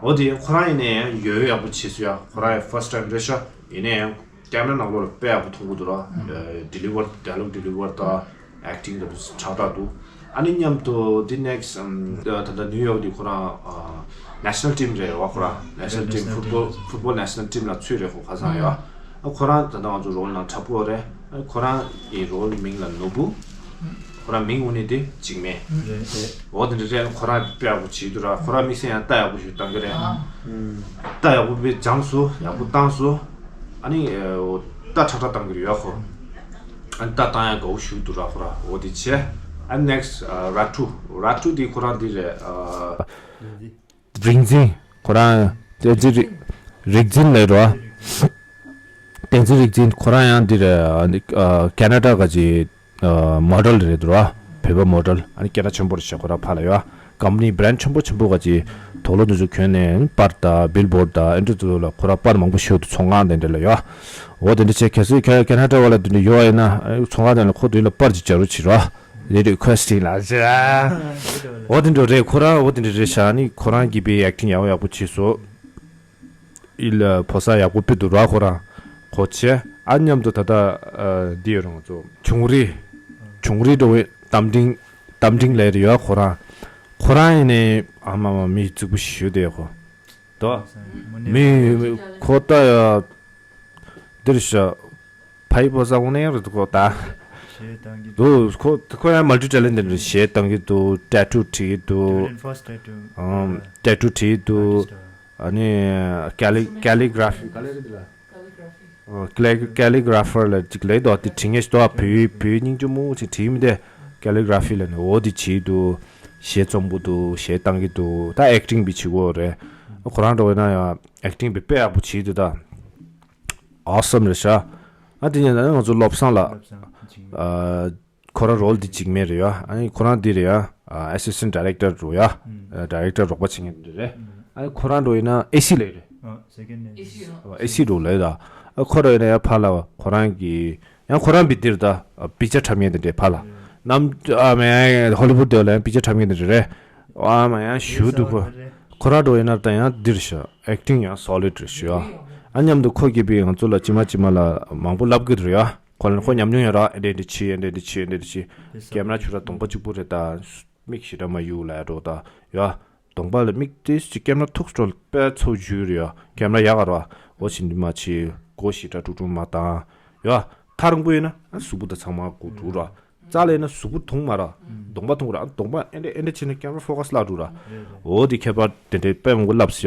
འོ་དེ་ཁོ་རང་ཡིན་ན་ཡང་ཡོད་ཡག་པོ་བྱེད་སུ་ཡ། ཁོ་རང་ཡང་ཕར་སི་ཊི་ཊེམ་རེད་ཤག་ཡིན་ན་ཡང་ཀེམ་ར་ནང་ལོགས་ལ་དཔེ་ཡག་པོ་མཐོང་གི་འདུག་ར། ཌི་ལི་ཝར་ཌ་ཡ་ལོག་ཌི་ལི་ཝར་དང་ཨེག་ཊིང་དང་ཁྲག་ཁྲག་འདུག་ཨ་ནི་མཉམ་དུ་འདི་ནེག་སི་ཊི་ད་ལྟ་ནིའུ་ཡོག་འདི་ཁོ་རང་ནེ་ཤ་ནལ་ཊིམ་རེད་བ། ཁོ་རང་ནེ་ཤ་ནལ་ཊིམ་ཕུཊ་བོལ་ཕུཊ་བོལ་ནེ་ཤ་ནལ་ཊིམ་ལ་ཚུད་རེད། ཁོ་ཁ་སང་ཡ། ཨ་ཁོ་རང་ད་ལྟ་ང་ཚོ་རོལ་ནང་འཁྲབ་གོ་རེད། ཨ་ཁོ་རང་གི་རོལ་མིང་ལ་ནོར་བུ། ཁོ་རང་མིང་འོ་ནི་དེ་འཇིགས་མེད། འོ་དེ་འདྲ་རེད། ཁོ་རང་དཔེ་ཡག་པོ་བྱེད་འདུག་ར། ཁོ་རང་དམིགས་བསལ་ཡང་རྟ་ཡག་པོ་ཞིག་བཏང་གི་རེད། རྟ་ཡག་པོ་དཔེ་སྦྱངས་སོང་། ཡག་པོ་བཏང་སོང་། ཨ་ནི་རྟ་ཁྲག་ཁྲག་བཏང་གི་རེད་ཡ་ཁོ། ཨ་ནི་རྟ་བཏང་ཡ་དགའ་བོ་ཞིག་འདུག་ར་ཁོ་རང་། འོ་དེ་བྱས། ཨ་ནི་ནེག་སི་ཊི་ར་ཊུ། ར་ཊུ་དེ་ཁོ་རང་དེ་རེད། རིག་འཛིན། ཁོ་རང་བསྟན་འཛིན་རིག་རིག་འཛིན་ལབ་རོ། བསྟན་འཛིན་རིག་འཛིན། ཁོ་རང་ཡང་འདིར་ཨ་ནི་ཨ་ཁེ་ན་ཌ་ག་ཅིག་ཨ་མོ་ཌེལ་རེད་འདུག་ར། བོད་པ་མོ་ཌེལ། ཨ་ནི་སྐད་གྲགས་ཆེན་པོ་རེད་ཤག་ཁོ་རང་ཕར་ལ་ཡོད། ཀམ་པ་ནི་བྷི་རེན་ཌི་ཆེན་པོ་ཆེན་པོ་ག་ཅིག་དུག་ལོག་འདི་ཚོ་གྱོན་ནས་པར་དང་བིལ་བོར་ཌི་དང་ཨེ་འདྲ་ཚོ་ལ་ཁོ་རང་པར་མང་པོ་ཤོར་འདུག་ཚོང་ཁང་དེ་འདྲ་ལ་ཡོད། འོ་དེ་འདྲ་བྱས་ཁ་སང་ཁེ་ཁེ་ན་ཌ་བ་ལ་དེ་འདྲ་ཡོད་ཡིན་ན། ཨ་ཚོང་ཁང་དེ་ལ་ཁོ་དེ་ལ་པར་ཅིག་སྦྱར་རོགས་བྱེད་རོགས། རེ་རེ་ཁོས་ཊིང་ལ་ཟེར། འོ་དེ་འདྲ་རེད། ཁོ་རང་འོ་དེ་འདྲ་རེད་ཤག་ཨ་ནི་ཁོ་རང་གིས་དཔེ་ཨེག་ཊིང་ཡག་པོ་ཡག་པོ་བྱས་སོང་། ཨི་ལ་ཕོ་གསར་ཡག་པོ་དཔེ་འདུག་ར་ཁོ་རང་། གོ་ཆེ། ཨ་མཉམ་དུ་ད་ལྟ་ཨ་འདི་ཡོད་རང་ཚོ་ཆུང་རི། ཆུང་རི་འགྲོ་བའི་རྟ་མགྲིན། རྟ་མགྲིན་ལབ་རེད་ཡ་ཁོ་རང་། ཁོ་རང་ཡིན་ནའི་ཨ་མ་མ་མི་རྫིག་པོ་ཞིག་ཡོད་དེ་ཁོ། དོ། མི་ཁོ་ལྟ་ཡ། འདིར་ཤ། ཕ་ཡི་པོ་ས་འོང་ནས་རེད་ཁོ་ད། གཞས་བཏང་གི་འདུག་ཁོ་ཁོ་ཡང་མལ་ཊི་ཊེ་ལེན་ཊེཌ་རེད། གཞས་བཏང་གི་འདུག་ཊེ་ཊུ་བྲིས་ཀྱི་འདུག་ཨམ་ཊེ་ཊུ་བྲིས་ཀྱི་འདུག་ཨ་ནི་ཀེ་ལི་ཀེ་ལི་གྷ་ར་ཕི། ཀེ་ལི་གྷ་ར་ཕི། ཀེ་ལི་ཀེ་ལི་གྷ་ར་ཕར་ལ་ཅིག་ལས་དོ་དེ་བྲིས་ངེས་དོ། བོད་བོད་སྙིང་རྗེ་མོ་ཅིག་བྲིས་མི་དེ། ཀེ་ལི་གྷ་ར་ཕི་ལ་ནི་འོ་དེ་བྲིས་འདུག་གཞས་རྩོམ་གྱི་འདུག་གཞས་བཏང་གི་འདུག་ད་ཨེག་ཊིང་བི་བྱེད་དགོས་རེད། ཁོ་རང་འགྲོ་བས་ན་ཡང་ཨེག་ཊིང་བི་དཔེ་ཡག་པོ་བྱེད་འདུག་ད། ཨོ་སམ་རེད་ཤག་ཨ་དེ་ཉིན་ད་ང་ཚོ་བློ་བཟང་ལགས། ཨ་ཁོ་རང་རོལ་འདི་འཇིགས་མེད་རེད་ཡ། ཨ་ནི་ཁོ་རང་འདི་རེད་ཡ། ཨ་ཨེ་སི་སི་ཊེན་ཊི་ཌའི་རེག་ཊར་རེད་ཡ། ཨ་ཌའི་རེག་ཊར་རོགས་པ་བྱེད་མཁན་འདི་རེད། ཨ་ནི་ཁོ་རང་འགྲོ་ཡིན་ན་ཨེ་སི་ལབ་རེད། ཨེ་སི་རོ་ལབ་ད། ཨ་ཁོ་རང་ཡིན་ན་ཡ་ཕར་ལ་ཁོ་རང་གི་ཡང་ཁོ་རང་བི་འདིར་ད་པིག་ཅར་འཁྲབ་མཁན་དེ་འདྲས་ཕར་ལ། ནམ་ཨ་མ་ཧོ་ལི་ཝུཌ་དེ་ལ་ཡང་པིག་ཅར་འཁྲབ་མཁན་དེ་འདྲས་རེད། ཨ་མ་ཡང་ཞུ་འདུག་ཁོ། ཁོ་རང་འགྲོ་ཡིན་ན་ད་ཡང་འདིར་ཤ་ཨེག་ཊིང་ཡང་སོ་ལིཌ་རེད་ཞུ་ཡ། ཨ་མཉམ་དུ་ཁོ་གིས་པི་ང་ཚོ་ལ་ཅི་མ་ཅི་མ་ལ་མང་པོ་ལབ་གི་རེད་ཡ། ཁོ་ལ་ཁོ་ཉམས་མྱོང་ཡོད་ར། ཨེ་འདྲས་འདྲས་བྱེད། ཨེ་འདྲས་འདྲས་བྱེད། ཨེ་འདྲས་འདྲས་བྱེད། ཀེམ་ར་ཁྱོད་ར་གདོང་པ་གཅིག་པུ་རེད་ད། མིག་ཞེ་དྲག་མ་གཡུག་ལ་ཡ་འགྲོ་ད་ཡ། གདོང་པ་ལ་མིག་ཏིས་ཅིག་ཀེམ་ར་ཐུག་སྤྲོ་དཔེ་ཚོ་འཇུས་རེད་ཡ། ཀེམ་ར་ཡག་ག་ར། འོ་བྱེད་འདི་མ་བྱེད། སྒོ་ཞེ་དྲག་དཀྲུག་དཀྲུག་མ་བཏང་ཡ། ཐག་རིང་པོ་ཡིན་ན་ཨ་གཟུགས་པོ་ད་ཚང་མ་སྒུག་འགྲོ་ར། རྩ་ལ་ཡིན་ན་གཟུགས་པོ་མཐོང་མ་ར། གདོང་པ་མཐོང་ར། ཨ་གདོང་པ་ཨེ་འདྲས་ཨེ་འདྲས་བྱས་ན་ཀེམ་ར་ཕོ་ཀ་སི་བརླག་འགྲོ་ར། འོ་དེ་ཁྱད་པར་དེ་འདྲས་དཔེ་མང་པོ་ལབ་ཤག་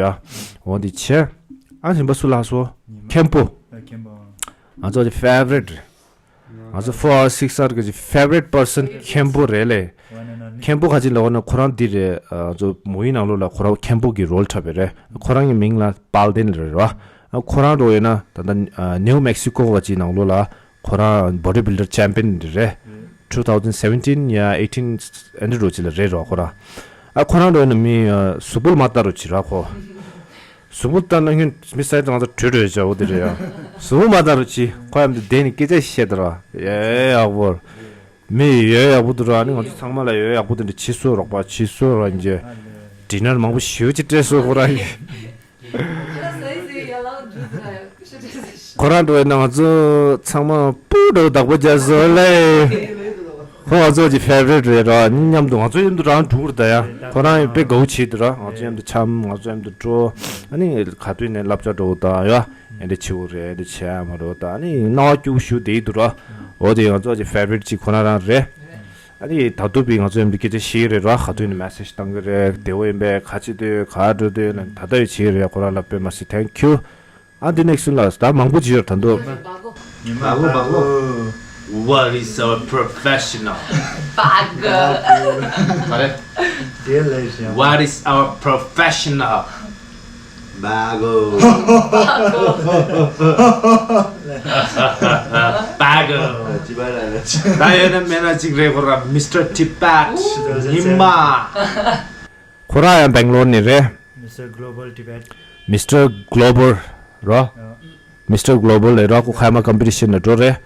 འོ་དེ་བྱས། ཨ་གཞན་པ་སུ་ལབ་སོང་། མཁན་པོ། ང་ཚོ་གི་ཕེ་ཝ་རི་ཊི་རེད། ང་ཚོ་four R six R གི་favorite person མཁན་པོ་རེད་ལེ། མཁན་པོ་ག་ཅི་ལབ་ན་ཁོ་རང་འདི་རེད། ཨ་ཚོ་མུ་བི་ནང་ལོགས་ལ་ཁོ་རང་མཁན་པོ་གི་རོལ་འཁྲབ་པ་རེད། ཁོ་རང་གི་མིང་ལ་པཱལ་ཏིན་རེད་ར། ཨ་ཁོ་རང་འགྲོ་ཡོད་ན་ད་ལྟ་ནེའུ་མེག་སི་ཀོ་ག་ཅི་ནང་ལོགས་ལ་ཁོ་རང་body builder champion རེད། two thousand seventeen ཡ་eighteen ཨ་འདྲ་འགྲོ་ཅི་ལ་རེད་ར་ཁོ་རང་། ཨ་ཁོ་རང་འགྲོ་ཡོད་ན་མི་ཨ་གཟུགས་པོ་མ་ལྟ་རོ་ཅི་ར་ཁོ། གཟུགས་པོ་ལྟ་ན་སྔོན་མི་སའི་ང་ཚོ་བྲོས་བྲོས་བྱ་བོ་དེ་རེད་ཡ། གཟུགས་པོ་མ་ལྟ་རོ་ཅི་ཁོ་ཡ་མི་དེ་ནི་སྐད་ཆ་བཤད་དེ་ར་ཡ་ཡག་པོ། མི་ཡོད་ཡག་པོ་འདུག་ར། ནི་ང་ཚོ་ཚང་མ་ལ་ཡོད་ཡག་པོ་འདུག་འདྲ་ཕྱི་སོ་རོགས་པ་ཕྱི་སོ་ར་འཇེ། ཌི་ནར་མང་པོ་ཞེ་པོ་ཅིག་སྤྲད་སོ་ཁོ་ར་ཡི། ཁོ་རང་འགྲོ་བའི་ནང་ང་ཚོ་ཚང་མ་སྤུ་འདྲ་བདག་པོ་རྒྱག་སོ་ལེ། ཁོ་ང་ཚོ་གི་ཕེ་ཝ་རི་ཊི་རེད་ར། ནི་མཉམ་དུ་ང་ཚོ་མཉམ་དུ་རང་འགྲོ་གི་རེད་ད་ཡ། ཁོ་རང་ཡང་དཔེ་དགའ་བོ་བྱེད་འདུག་ར། ང་ཚོ་མཉམ་དུ་འཆམ། ང་ཚོ་མཉམ་དུ་འགྲོ། ཨ་ནི་ག་དུས་ནས་བསླབ་བྱ་འགྲོ་གི་ད་ཡ། ཨེ་འདྲ་བྱེད་དགོས་རེད། ཨེ་འདྲ་བྱེད་ཡ་མ་རེད་ད། ཨ་ནི་སྣང་བ་སྐྱིད་པོ་ཞུ་བསྡད་ཀྱི་འདུག་ར། འོ་དེ་ང་ཚོ་གི་ཕེ་ཝ་རི་ཊི་གཅིག་ཁོ་ན་རང་རེད། ཨ་ནི་ད་དུང་བི་ང་ཚོ་མཉམ་དུ་སྐད་ཆ་བཤད་ཀྱི་རེད་ར། ག་དུས་ནས་མེ་སེ་ཇི་བཏང་གི་རེད། བདེ་བོ་ཡིན་པས། ག་ཅི་འདོད་ག་འགྲོ་འདོད་ལ་ད་ལྟ་ཡི་བྱེད་ཀྱི་རེད། ཁོ་རང་ལ་དཔེ་མ་སྲིད་thank you། ཨ་འདི་ནེག་སི་ལ་ད་མང་པོ་ཅིག་ཡོད་ད་འདུག་ཉི་མ་ལོ་བག་ལོ། What is our professional? བག་ག་རེ། དེ་ལས་ཞན། What is our professional? བག་གོ། བག་གོ། ཅི་བ་ར་ར། ད་ཡོད་ན་མེད་ན་གཅིག་རེད། ཁོ་ར་མི་སི་ཊར་ཊི་བེཊ་ཉི་མ། ཁོ་ར་ཡང་སྦེང་ལོར་ནས་རེད། Mister Global Tibet. Mister Global རོ། Mister Global ལས་རོ། ཁོ་ཁ་མ་ཀམ་པི་ཊི་ཤན་ལ་འགྲོ་རེད།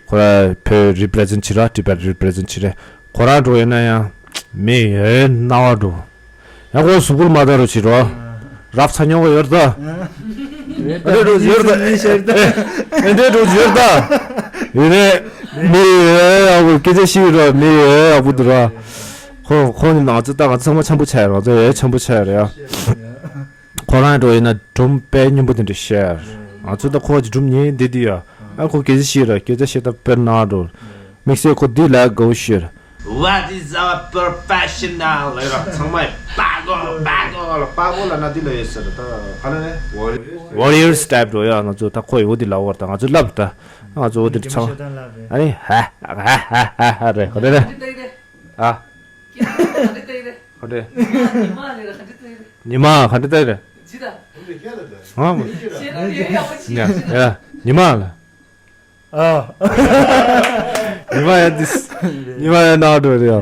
ཁོ་ར་བོད་རི་པི་རི་ཛེན་ཊི་བྱེད་ར། ཊི་བེཊ་རི་པི་རི་ཛེན་ཊི་བྱེད་རེད། ཁོ་ར་འགྲོ་ཡོད་ན་ཡང་མི་ཡོད་སྣང་བ་འགྲོ། ཡང་ཁོ་གཟུགས་པོ་མ་དར་རོ་བྱེད་རོ། རབ་ཚ་ཉོ་ག་ཡོད་ད། ཨེ་འདྲས་འགྲོ་ཡོད་ད། ཨེ་འདྲས་འགྲོ་ཡོད་ད། ཡོད་རེད། མི་ཡོད་ཡག་པོ་སྐད་ཆ་ཤི་རོ། མི་ཡོད་ཡག་པོ་འདུག་ར། ཁོ་ཁོ་ནི་ང་ཚོ་ད་ང་ཚོ་ཚང་མ་འཆམ་པོ་ཆགས་ཡོད། ང་ཚོ་ཡོད་འཆམ་པོ་ཆགས་ཡོད་རེད་ཡ། ཁོ་རང་འགྲོ་ཡིན་ན་སྒྲུང་དཔེ་སྙན་པོ་དེ་འདྲ་བཤད། ང་ཚོ་ད་ཁོ་གི་སྒྲུང་ཉན་བསྡད་དུས་ཡ། ཨ་ཁོ་སྐད་ཆ་བཤད་ར། སྐད་ཆ་བཤད་སྟངས་དཔེར་ན་འགྲོ། དམིགས་བསལ་ཁོ་འདི་ལ་དགའ་བོ་བཤད། What is our professional? ལབ་ར། ཚང་མས་པ་གོ་པ་གོ་ལ། པ་གོ་ལབ་ན་འདི་ལ་ཡོད་ཟེར། ད་ག་ལ་རེད། Warriors type འགྲོ་ཡ། ང་ཚོ་ད་ཁོ་ཡི་འོ་འདི་ལབ་པ་རེད། ད་ང་ཚོ་ལབ་ད། ང་ཚོ་འོ་འདི་ཚང་ཨ་ནི་ཧ་ཧ་ཧ་ཧ་ཧ་རེད། ཁོ་རེད་རེད། ཨ། ཁོ་རེད། ཉི་མ་ག་འདྲ་ལྟ་ཡི་རེད། ཨ་མ། ཉི་མ་ལ། ཨ། ཉི་མ་ཡ་འདི། ཉི་མ་ཡ་ནང་འགྲོ་རེད་ཡ།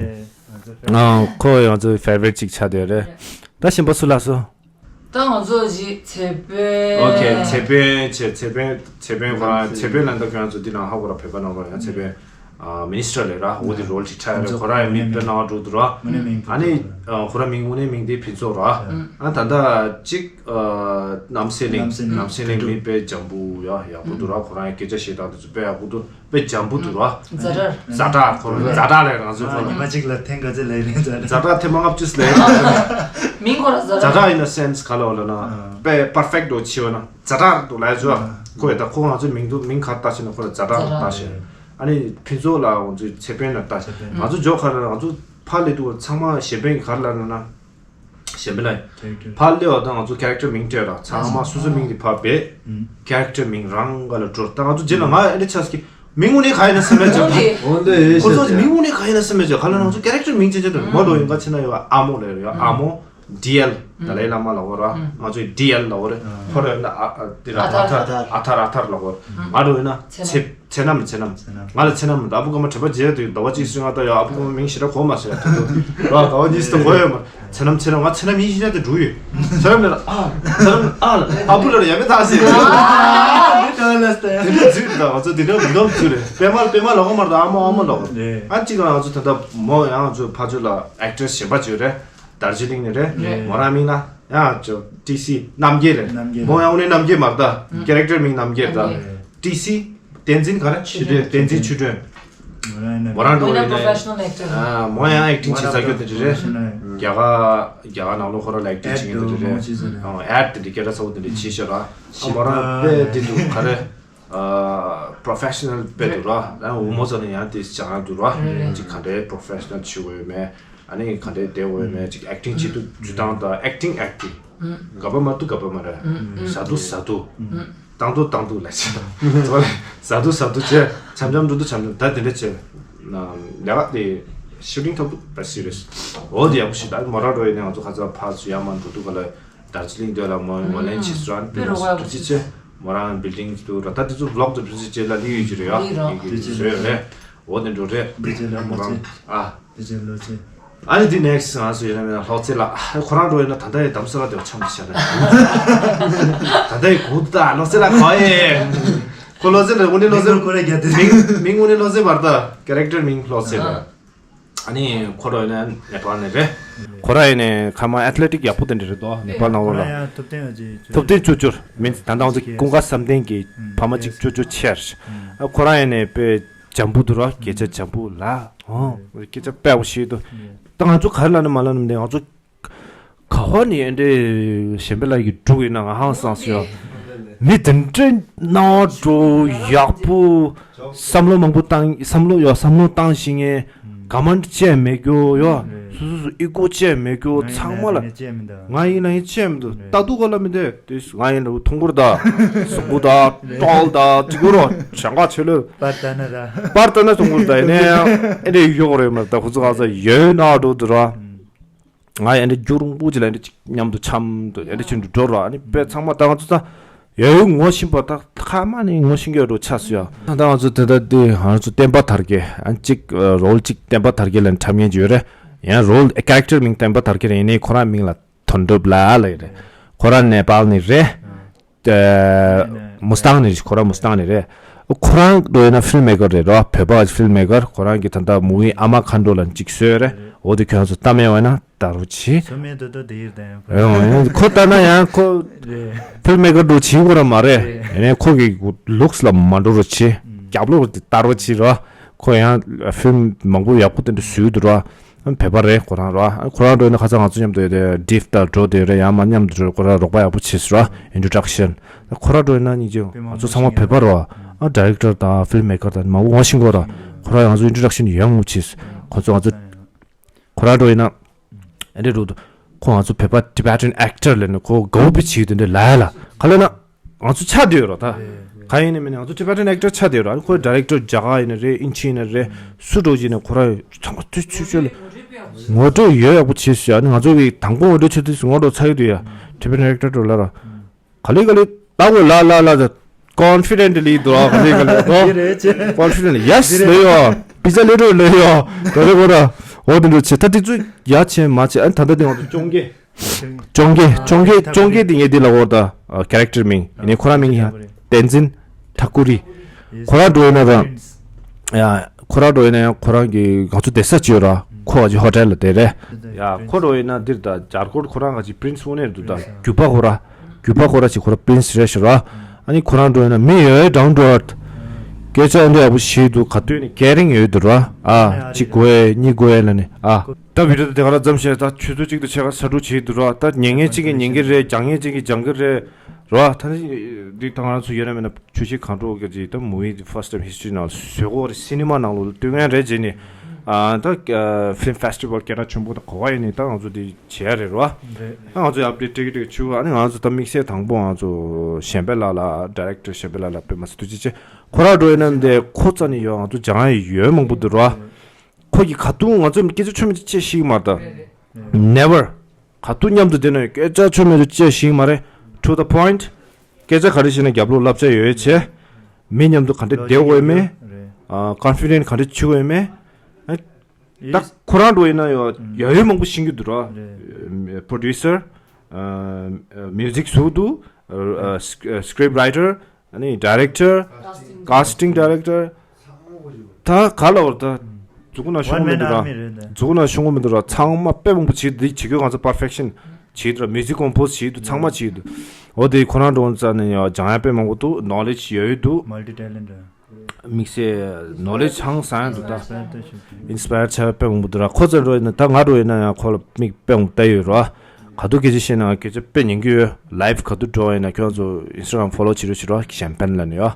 ཨ། ཁོ་ཡང་ཚོ་ཕེ་ཝ་རི་ཊི་གཅིག་ཆགས་བསྡད་རེད། ད་གཞན་པ་སུ་ལ་སོ། ད་ང་ཚོ་གཅིག་ཚེ་དཔོན། ཨོ་ཁེ། ཚེ་དཔོན་བྱས། ཚེ་དཔོན་ཚེ་དཔོན་ཁོ་རང་ཚེ་དཔོན་ལ་ད་ཁྱོད་རང་ཚོ་འདི་ནང་ཧ་གོ་ར། བོད་པ་ནང་ལོགས་ཡང་ཚེ་དཔོན། ཨ། མི་ནི་སི་ཊར་ལས་ར། འོ་དེ་རོལ་ཅིག་ཆགས་ཡོད་རེད། ཁོ་རང་ཡང་མི་དཔེ་སྣང་བ་འགྲོ་འདུག་ར། ཨ་ནི་ཨ་ཁོ་རང་མིང་དངོས་གནས་མིང་དེ་ཕུན་ཚོགས་ར། ཨ་ད་ལྟ་གཅིག་ཨ་ནམ་སེ་གླིང་། ནམ་སེ་གླིང་མི་དཔེ་འཇམ་པོ་ཡ་ཡག་པོ་འདུག་ར། ཁོ་རང་ཡང་སྐད་ཆ་བཤད་སྟངས་དེ་ཚོ་དཔེ་ཡག་པོ་འདུག་དཔེ་འཇམ་པོ་འདུག་ར། ཛ་དྲག་ཛ་དྲག་ཁོ་རང་ཛ་དྲག་ལས་རང་ཚོའི་ཁོ་ལ། ཉི་མ་གཅིག་ལ་ཐེངས་ག་ཚོད་ལས་རེད་ཛ་དྲག་ཛ་དྲག་ཐེངས་མ་ལྔ་བཅུ་ལས་རེད། མིང་ཁོ་ར་ཛ་དྲག་ཛ་དྲག་ཨིན་ན་སེན་སི་ག་ལ་འོ་ལ་ན། དཔེ་པར་ཕེག་ཊི་འདྲ་བོ་བྱས་པ་ན་ཛ་དྲག་འདུག་ལབ་ཡ་ཚོ། ཁོ་ཡ་ད་ཁོ་ང་ཚོའི་མིང་འདུག་མིང་ག་རེ་བཏགས་ཤེ་ན། ཁོ་ལ་ཛ་དྲག་བཏགས་ཤེ། ཨ་ནི་ཕུན་ཚོགས་ལ་ང་ཚོའི་ཚེ་དཔོན་ལ་བཏགས། ང་ཚོ་ཇོ་ཁ་ལ་ང་ཚོ་ཕར་སླེབས་དུས་ཚང་མ་གཞན་དཔོན་གྱིས་ག་རེ་ལབ་ན་ན། གཞན་དཔོན་ལ་ཕར་སླེབས་པ་དང་ང་ཚོ་ཀེ་རེག་ཊར་མིང་སྤྲད་ར། ཚང་མ་སོ་སོའི་མིང་དེ་ཕར་སྦས། ཀེ་རེག་ཊར་མིང་རང་ག་ལ་འགྲོ། ད་ང་ཚོ་རྗེས་ལ་ང་ཨེ་འདྲ་ཆགས་ཀྱི་མིང་དངོས་གནས་ག་ཡིན་ན་སེམས་མེད་ཅོ། འོ་འདི་ཨེ་ཁོ་ཚོ་ཤེས་མིང་དངོས་གནས་ག་ཡིན་ན་སེམས་མེད་ཅོ། ག་ལ་ང་ཚོ་ཀེ་རེག་ཊར་མིང་ཅན་ཅན་དུ་མོ་འགྲོ་ཡིན་ག་ཆེ་ན་ཡོད་ཨ་མོ་ལ་ཡོད་ཨ་མོ། ཌི་ཨེལ། ཏཱ་ལའི་བླ་མ་ལབ་དགོས་ར། ང་ཚོས་ཌི་ཨེལ་ལབ་དགོས་རེད། ཁོ་ར་ཡོད་ན་ཨ་ཨ་དེ་ར་ཨ་ཐར། ཨ་ཐར་ཨ་ཐར་ལབ་དགོས། ང་ར་ཡོད་ན་ཚེ་ཚེ་རྣམ། ཚེ་རྣམ། ང་ལ་ཚེ་རྣམ་ད་ཨ་བུ་ག་མ་དྲན་པ་བརྗེད་དུས་ཟླ་བ་གཅིག་སུ་ང་ད་ཡ་ཨ་བུ་ག་མ་མིང་ཞེ་དྲག་གོ་མ་སོང་ཡ། དུ་དུ་ར་ཟླ་བ་གཉིས་སུ་གོ་ཡོད་མ། ཚེ་རྣམ་ཚེ་རྣམ་ང་ཚེ་རྣམ་ཡིན་ཞེ་ན་དེ་འགྲུག་ཡོད། ཚེ་རྣམ་ལ་ཨ་ཚེ་རྣམ་ཨ་ལ་ཨ་བུ་ལ་ཡ་མེད་ད་ཟེར། དེ་འདྲ་འཛུལ་ད་ང་ཚོ་དེ་འདྲ་མི་འདོམ་འཛུལ་རེད། པད་མ་པད་མ་ལབ་གོ་མ་རེད། ཨ་མོ་ཨ་མོ་ལབ་དགོས། ཨ་གཅིག་ང་ཚོ་ད་ལྟ་མོ་ཡང་ང་ཚོ་ཕ་ཚོ་ལ་ཨེག་ཊྲེ་སི་གཞན་པ་ཅིག་ཡོད་རེད། དར་ཇི་ལིང་ནས་རེད། རེད། མོ་རང་མིང་ན་ཡང་ཅོ་ཊི་སི་རྣམ་རྒྱལ་རེད། རྣམ་རྒྱལ་མོ་ཡང་དངོས་གནས་རྣམ་རྒྱལ་མ་རེད་ད། ཀེ་རེག་ཊར་མིང་རྣམ་རྒྱལ་རེད་ད། རྣམ་རྒྱལ། ཊི་སི་བསྟན་འཛིན་ག་རེ། ཆོས་སྒྲོན། བསྟན་འཛིན་ཆོས་སྒྲོན། མོ་རང་འགྲོ་མོ་ཡང་ཡིན་ན་པོ་རོ་ཕེ་ཤ་ནལ་ཨེག་ཊར་རེད། ཨ་མོ་ཡང་ཨེག་ཊིང་བྱེད་ས་སྐྱོ་དེ་རེད། རེད། རྒྱ་གར་རྒྱ་གར་ནང་ལོགས་ཁོ་རང་ལ་ཨེག་ཊིང་བྱེད་མཁན་དེ་རེད། ཨེད་དེ་འདྲ་སྐད་གྲགས་ཚ་བོ་དེ་འདྲ་བྱེད་ཤག་ར། ཨ་མོ་རང་དཔེ་འདི་འདུག་ག་རེ། པོ་རོ་ཕེ་ཤ་ནལ་དཔེ་འདུག་ར། ཡང་འོ་མོ་ཚོ་ནི་ཡང་དེ་སྦྱང་ཡག་འདུག་ར། ཅིག་ག་འདྲའི་པོ་རོ་ཕེ་ཤ་ནལ་བྱེད་དགོས་ཡོད་མེད། ཨ་ནི་ག་འདྲའི་བསྡད་དགོས་ཡོད་མེད། ཅིག་ཨེག་ཊིང་བྱེད་དུས་འཇུ་སྟངས་དང་ཨེག་ཊིང་ཨེག་ཊིང་། ག་པ་མ་ཐུ་ག་པ་མ་ར། ཟ་དུ་ཟ་དུ། བཏང་དུ་བཏང་དུ་ལ་ཆ། ཟ་དུ་ཟ་དུ་བྱས། ཆ་ འཆམ་འཆམ་འགྲོ་འདུག་འཆམ་འཆམ་ད་དེ་འདྲ་བྱས། ལས་ཀ་དེ་ཤུ་ཊིང་ཐོབ་པ་སི་རི་ཡས། འོ་དེ་ཡག་པོ་ཞིག་ད་མོ་རང་འགྲོ་ཡིན་ནས་ང་ཚོ་ཁ་ཚ་ཕར་ཚུར་ཡར་མར་འགྲོ་དུས་ག་ལ་དར་ཇི་ལིང་འདོད་ལ་མོ་མོ་ལན་ཆི་སི་རང་པེ་རོ་ཏུ་ཅི་ཆེ་མོ་རང་བིལ་ཌིང་དུ་ར་ད་དེ་ཚོ་བི་ལོག་ཏུ་ཕུ་སི་ཅེ་ལ་ལི་ཡོད་ཀྱི་རེད་ཡ། ལི་ར། ཡིན་གྱི་རེད་རེད། འོ་དེ་འགྲོ་རེད། དེ་ཅེ་ལ་མོ་ཅེ། ཨ། དེ་ཅེ་ལོ་ཅེ། ཨ་ནི་དེ་ནེག་སི་ང་ཚོ་ཡིན་ན་མིན་ན་ལྷོ་རྩེ་ལ་ཁོ་རང་འགྲོ་ཡིན་ན་ད་ལྟ་ཡི་དམ་སོ་ར་དེ་བ་འཆམ་ཤ་ད། ད་ལྟ་ཡི་གུ་ད་ལྷོ་རྩེ་ལ་གོ་ཡེ། ཁོ་ལྷོ་རྩེ་ལ་དངོས་གནས་ལྷོ་རྩེ། མིང་ཁོ་ར་རྒྱ་དེ། མིང་མིང་དངོས་གནས་ལྷོ་རྩེ་བར་ད་ཀེ་རེག་ཊར་མིང་ལྷོ་རྩེ་རེད། ཨ་ནི་ཁོ་ར་ཡིན་ན་ནེ་པཱལ་ནས་རེད། ཁོ་ར་ཡིན་ནས་ཁ་མ་ཨེ་ཐི་ལེ་ཊིག་ཡག་པོ་དེ་འདྲ་རེད་དོ་ནེ་པཱལ་ནང་ལོགས་ལ། ཡང་ཐུབ་བསྟན་ཡོད་ཅེས། ཐུབ་བསྟན་ཅོ་ཅོར་མིན་ད་ལྟ་ང་ཚོ་ཀུན་དགའ་བསམ་གཏན་གྱི་ཕ་མ་གཅིག་ཅོ་ཅོ་ཆེར། ཨ་ཁོ་ར་ཡིན་ནས་དཔེ་འཇམ་པོ་འདུག་ར་སྐད་ཆ་འཇམ་པོ་ལ། ཨོ་སྐད་ཆ་དཔེ་ཡག་པོ་བཤད་འདུག་ད་ང་ཚོ་ག་རེ་ལབ་ན་མ་ལབ་ན་འདི་ང་ཚོ་ག་བ་ནས་ཨེ་འདྲའི་གཞན་པའི་ལ་ཡི་འབྲུག་ཡིན་ན་ང་ཧང་སངས་སོ་ཡ། མི་དེ་འདྲའི་སྣང་བ་འགྲོ་ཡག་པོ་བསམ་བློ་མང་པོ་བཏང་བསམ་བློ་ཡོད་བསམ་བློ་བཏང་ཤེས་མཁན་ག་མ་འདྲ་བྱས་མེད་རྒྱུ་ཡོད། སོ་སོ་སོ་ཨི་ཀོ་བྱས་མེད་རྒྱུ་ཚང་མ་ལ་ང་ཡིན་ན་ཡིན་བྱས་མི་འདུག་ལྟ་སྡུག་ག་ལ་མི་འདུག་དེ་ང་ཡིན་ན་ཐུང་གུར་ད་གཟུགས་པོ་ད་ཏོལ་ད་ཅི་གུ་རོ་ཞང་ག་ཆེ་ལོས་པར་ལྟ་ན་ར་པར་ལྟ་ན་ཐུང་གུར་ད་ཡིན་ནའི་ཨེ་འདྲའི་ཡོག་རེད་མ་ད་ཁོ་ཚོ་ག་ས་ཡོད་ན་འགྲོ་འདུག་ར། ང་ཡང་འདི་རྒྱུག་རུང་པོ་ཅི་ལ་འདི་ཅིག་མཉམ་དུ་འཆམ་དུ་ཡང་འདི་ཆུན་དུ་འགྲོ་ར་ཨ་ནི་དཔེ་ཚང་མ་ད་ང་ཚོ་ད་ཡོད་ཡོད་ངོ་ཤེས་པ་ད་ཁ་མ་ནི་ངོ་ཤེས་གི་རུ་ཆགས་སུ་ཡ། ད་ང་ཚོ་དེ་ད་འདི་ང་ཚོ་བསྟན་པ་དར་རྒྱས་ཨ་གཅིག་རོལ་གཅིག་བསྟན་པ་དར་རྒྱས་ལ་འཁྲབ་མཁན་ཅིག་ཡོད་རེད། ཡང་རོལ་ཀེ་རེག་ཊར་མིང་བསྟན་པ་དར་རྒྱས་རེད་ཡིན་ནའི་ཁོ་རང་མིང་ལ་དོན་གྲུབ་ལ་ལ་ཡོད་རེད། ཁོ་རང་ནེ་པཱལ་ནི་རེད། ཨ་མུ་སི་ཏང་ནི་ཁོ་རང་མུ་སི་ཏང་ནི་རེད། ཁོ་རང་འགྲོ་ཡིན་ན་ཕིལ་མེ་ཀར་རེད་རོ། བོད་པ་ཕིལ་མེ་ཀར་ཁོ་རང་གི་ད་ལྟ་མུ་ཝི་ཨ་མ་མཁའ་འགྲོ་ལ་གཅིག་བཟོས་རེད། འོ་དེ་ཁྱོད་ཚོ་ལྟ་མེད་བ་ན་ལྟ་རོགས་གྱིས། ཚོ་མེད་དུ་ཏོ་དེ་ཡིར་དང་ཡང་ཁོ་ལྟ་ན་ཡང་ཁོ་ཕིལ་མེ་ཀར་འགྲོ་བྱིས་ཁོ་ར་མ་རེད། ཡིན་ནའི་ཁོ་གི་ལུགས་ལ་མ་འགྲོ་རོགས་གྱིས། རྒྱབ་ལོགས་དེ་ལྟ་རོགས་གྱིས་རོ། ཁོ་ཡང་ཕིལ་མང་པོ་ཡག་པོ་དེ་འདྲ་བཟོས་འདུག་རོ། བོད་པ་རེད་ཁོ་རང་རོ། ཁོ་རང་འགྲོ་ཡིན་ན་ཁ་སང་ང་ཚོ་མཉམ་དུ་ཡོད་དེ་ཌིབ་དང་འགྲོ་དེ་རེད། ཡང་མ་མཉམ་དུ་འགྲོ་ཁོ་རང་རོགས་པ་ཡག་པོ་བྱས་སོ་ར། ཨིན་ཊྲོ་ཌག་ཤན། ཁོ་རང་འགྲོ་ཡིན་ན་སྙིང་རྗེ་ང་ཚོ་ཚང་མ་བོད་པ་རོ། ཨ་ཌའི་རེག་ཊར་དང་ཕིལ་མེ་ཀར་དང་མང་པོ་ངོ་ཤེས་གོ་ར། ཁོ་རང་ང་ཚོ་ཨིན་ཊྲོ་ཌག་ཤན་ཡོང་ངོ་བྱས། ཁོ་ཚོ་ང་ཚོ་ཁོ་རང་འགྲོ་ཡིན་ན་ཨེ་འདྲ་འགྲོ་འདུག་ཁོ་ང་ཚོ་བོད་པ་ཊི་བེ་ཊན་ཨེག་ཊར་ལབ་ནས་ཁོ་དགའ་བོ་བྱེད་དེ་འདྲ་ལ་ཡ་ལ་ག་ལ་ན། ང་ཚོ་ཆ་དེ་ཡོད་རོ་ད། ག་ཡིན་ནི་མིན་ནི་ང་ཚོ་ཊི་བེ་ཊན་ཨེག་ཊར་ཆ་དེ་ཡོད་རོ། ཨ་ནི་ཁོའི་ཌའི་རེག་ཊར་རྒྱ་གར་ཡིན་ན་རེད་ཨིན་ཇི་ཡིན་ན་རེད་སུ་འགྲོ་ཅིག་ནས་ཁོ་ར་ཚང་མ་ཚུལ་ཚུལ་ཆོད་ལ་ངོ་སྤྲོད་ཡོད་ཡག་པོ་བྱེད་ཤག་ཨ་ནི་ང་ཚོ་གི་དང་པོ་ངོ་སྤྲོད་བྱེད་དུས་སུ་ངོ་སྤྲོད་ཚར་ཡོད་དུ་ཡ་ཊི་བེ་ཊན་ཨེག་ཊར་འགྲོ་ལ་ར། ག་ལེ་ག་ལེ་ད་གོ་ལ་ལ་ལ་ད་ཀོན་ཕི་ཌེན་ཊི་ལི་འདུག་ག་ལེ་ག་ལེ་ད་ཀོན་ཕི་ཌེན་ཊི་ཡེ་སི་ལེ་ཡོ་པི་ཛ་ལེ་ཊར་ལེ་ཡོ་ག་ལེ་གོ་ར་འོ་དེ་འགྲོ་བྱེད་ད་དེ་ཚོ་ཡ་བྱེད་མ་བྱེད་ཨ་ནི་ད་ལྟ་དེ་ང་ཚོ་གཅོང་གེ་ཅོང་གེ་ཅོང་གེ་ཅོང་གེ་དེ་ངས་འདི་ལ་འོར་ད་ཀེ་རེག་ཊར་མིང་ཡིན་ནའི་ཁོ་རང་མིང་ཡང་བསྟན་འཛིན་ཐ་ཀུ་རི། ཁོ་རང་འགྲོ་ཡིན་ན་ད་ཡ་ཁོ་རང་འགྲོ་ཡིན་ན་ཡང་ཁོ་རང་གི་ང་ཚོ་བསྡད་ས་ཅིག་ཡོད་ར་ཁོ་ག་ཅིག་ཧོ་ཊེལ་ལ་བསྡད་རེད། ཡ་ཁོ་འགྲོ་ཡིན་ན་འདིར་ད་ཇར་ཀོར་ཁོ་རང་ག་ཅིག་པི་རིན་སི་དངོས་གནས་འདུག་ད་རྒྱུད་པ་ཁོ་ར་རྒྱུད་པ་ཁོ་ར་ཅིག་ཁོ་ར་པི་རིན་སི་རེད་ཤག་ར། ཨ་ནི་ཁོ་རང་འགྲོ་ཡིན་ན་མི་ཡོད་ཌའུན་ཊུ་ཨར་ཐི། སྐད་ཆ་ཨེ་འདྲ་ཡག་པོ་བཤད་འདུག་ག་དུས་ནས་ཀེ་རིང་ཡོད་འདུག་ར། ཨ་གཅིག་དགོས་ཨེ་གཉིས་དགོས་ཨེ་ལ་ནི་ཨ། ད་བི་ཌིའོ་དེ་ག་ར་མཚམས་བཞག་ད་ཆུ་ཚོད་གཅིག་ཏུ་ཕྱེད་ཀ་ས་འབྲུ་བྱེད་འདུག་ར། ད་ཉན་མཁན་གཅིག་གིས་ཉན་གི་རེད། སྦྱང་མཁན་གཅིག་གིས་སྦྱང་གི་རེད་ར། ད་ནི་འདི་ད་ང་རང་ཚོ་ཡོད་ན་མེད་ན་ཆུ་བཞི་སྒང་དྲུག་གི་ཅིག་ད་movie the first time history ནང་ལ་བཟོས་གོ་རེད། སི་ནི་མ་ནང་ལོགས་ལ་སྟོན་མཁན་རེད་བྱས་ནས་ཨ་ད་ཕི་ལམ་ཕེ་སི་ཊི་བལ་སྐད་གྲགས་ཆེན་པོ་དང་གོ་བ་ཡིན་ནས་ད་ང་ཚོ་འདི་བྱེད་ཡ་རེད་ར། ད་ང་ཚོ་ཡར་འདི་ཊི་ཀེ་ཊི་ཆུ་ཨ་ནི་ང་ཚོ་ད་དམིགས་བསལ་དང་པོ་ང་ཚོ་གཞན་ཕན་ལགས་ལ་ཌའི་རེག་ཊར་གཞན་ཕན་ལགས་ལ་དཔེ་མ་སྲིད་ཐུགས་རྗེ་ཆེ། ཁོ་ར་འགྲོ་ཡིན་ན་འདི་ཁོ་རྩ་ནས་ཡོད་ང་ཚོ་སྦྱང་ཡ་ཡོད་མང་པོ་འདུག་ར། ཁོ་གིས་ག་དུས་ང་ཚོ་སྐད་ཆ་ཆོ་མེད་ཅིག་བཤད་ཤེས་ཀྱི་མ་རེད་ད། Never། ག་དུས་མཉམ་དུ་བསྡད་ན་སྐད་ཆ་ཆོ་མེད་ཅིག་བཤད་ཤེས་ཀྱི་མ་རེད། To the point། སྐད་ཆ་ག་རེ་བཤད་ན་རྒྱབ་ལོགས་བསླབ་བྱ་ཡོད་བྱས། མི་མཉམ་དུ་ག་འདྲ་བསྡད་དགོས་མེད། ཨ་ཀོན་ཕི་ཌེན་ཊི་ག་འདྲ་བྱེད་དགོས་མེད། ཨ་ད་ཁོ་རང་འགྲོ་ཡིན་ན་ཡོད་ཡོད་ཡོད་མང་པོ་ཤེས་ཀྱི་འདུག་ར། པྲོ་ཌིའུ་སར། མིའུ་ཟིག་བཟོ་འདུག་སི་ཀི་རིབ་རའི་ཊར། ཨ་ནི་ཌའི་རེག་ཊར། ཀ་སི་ཊིང་ཌའི་རེག་ཊར། ད་ག་ལ་བར་ད་མཛུ་གུ་ན་ཤོང་གི་མི་འདུག་ར། མཛུ་གུ་ན་ཤོང་གི་མི་འདུག་ར། ཚང་མ་དཔེ་མང་པོ་བྱེད་འདི་བྱེད་དགོས་ང་ཚོ་པར་ཕེག་ཤན་བྱེད་འདུག་ར། མིའུ་ཟིག་ཀོམ་པོ་ཟི་བྱེད་འདུག་ཚང་མ་བྱེད་འདུག་འོ་དེ་ཁོ་རང་འགྲོ་ཙ་ནས་ཡང་སྦྱང་ཡ་དཔེ་མང་པོ་འདུག་ནོ་ལེཇ་ཡོད་ཡོད་འདུག་མལ་ཊི་ཊེ་ལེན་ཊི། དམིགས་བསལ་ནོ་ལེཇ་ཧང་སང་ཡ་འདུག་ད། ཨིན་སི་པ་ཡར་བྱས་དཔེ་མང་པོ་འདུག་ར། ཁོ་ཚོ་འགྲོ་ཡིན་ན་ད་ང་འགྲོ་ཡིན་ན་ཡང་ཁོ་ལ་མིག་དཔེ་མང་པོ་བལྟས་ཡོད་ར། ག་དུས་སྐད་ཆ་བཤད་ན་ང་སྐད་ཆ་དཔེ་ཉན་གྱི་ཡོད། ལའིབ་ག་དུས་འགྲོ་ཡིན་ན་ཁྱོད་ཚོ་ཨིན་སི་ཊ་གྷ་རམ་ཕོ་ལོ་བྱེད་རོགས་བྱེད་རོགས་གཞན་ཕན་ལ་ནི་ཡོད།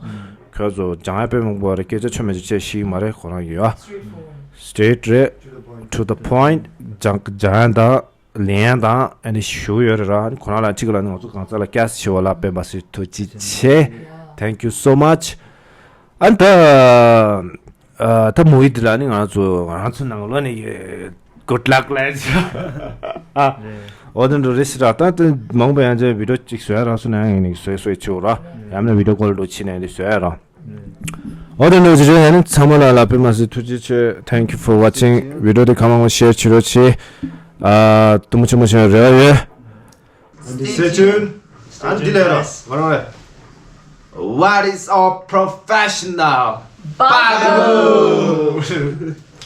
ཁྱོད་ཚོ་སྦྱང་ཡ་དཔེ་མང་པོ་རེད། སྐད་ཆ་ཆོ་མེད་ཆོ་བཤད་ཤེས་ཀྱི་མ་རེད་ཁོ་རང་གི་ཡོད། སི་ཊེ་ཊི་རེད། To the point། སྦྱང་སྦྱང་ཡ་དང་ལེན་ཡ་དང་ཨ་ནི་ཞུ་གི་ཡོད་རེད་ར། ཁོ་རང་ལ་གཅིག་ལ་ནི་ང་ཚོ་གང་ཟག་ལ་ཀེ་སི་ཊི་བྱེད་པ་ལ་དཔེ་མ་སྲིད་ཐུགས་རྗེ་ཆེ། Thank you so much། ཨ་ད་ཨ་ད་མུ་བི་འདི་ལ་ནི་ང་ཚོ་ང་ཚོ་ནང་ལོགས་ནས་good luck ལབ་ཅིག་ཨ་འོ་དེ་འདྲ་རེད་ཟེར་ར། ད་དེ་མང་པོ་ཡང་ཅིག་video གཅིག་བཟོ་ཡ་རག་སོང་ན་ཡང་ངས་ནི་བཟོས་བཟོས་བྱེད་འོ་ར། ཡང་ན་video call འགྲོ་ཕྱིན་ནས་འདི་བཟོ་ཡ་ར། འོ་དེ་འདྲ་ཅིག་རེད། ཡང་ནི་ཚང་མ་ལ་ལག་པས་མ་ཟིན་ཐུགས་རྗེ་ཆེ། Thank you for watching video འདི་གང་མང་མང་share བྱེད་རོགས་བྱེད། ཨ་དུམ་བུ་ཆེན་མོ་ཞིག་རེ་བ་ཡོད། Stay tuned. ཨ་འདི་ལས་ར་ང་རང་རེད། What is a professional? Bado!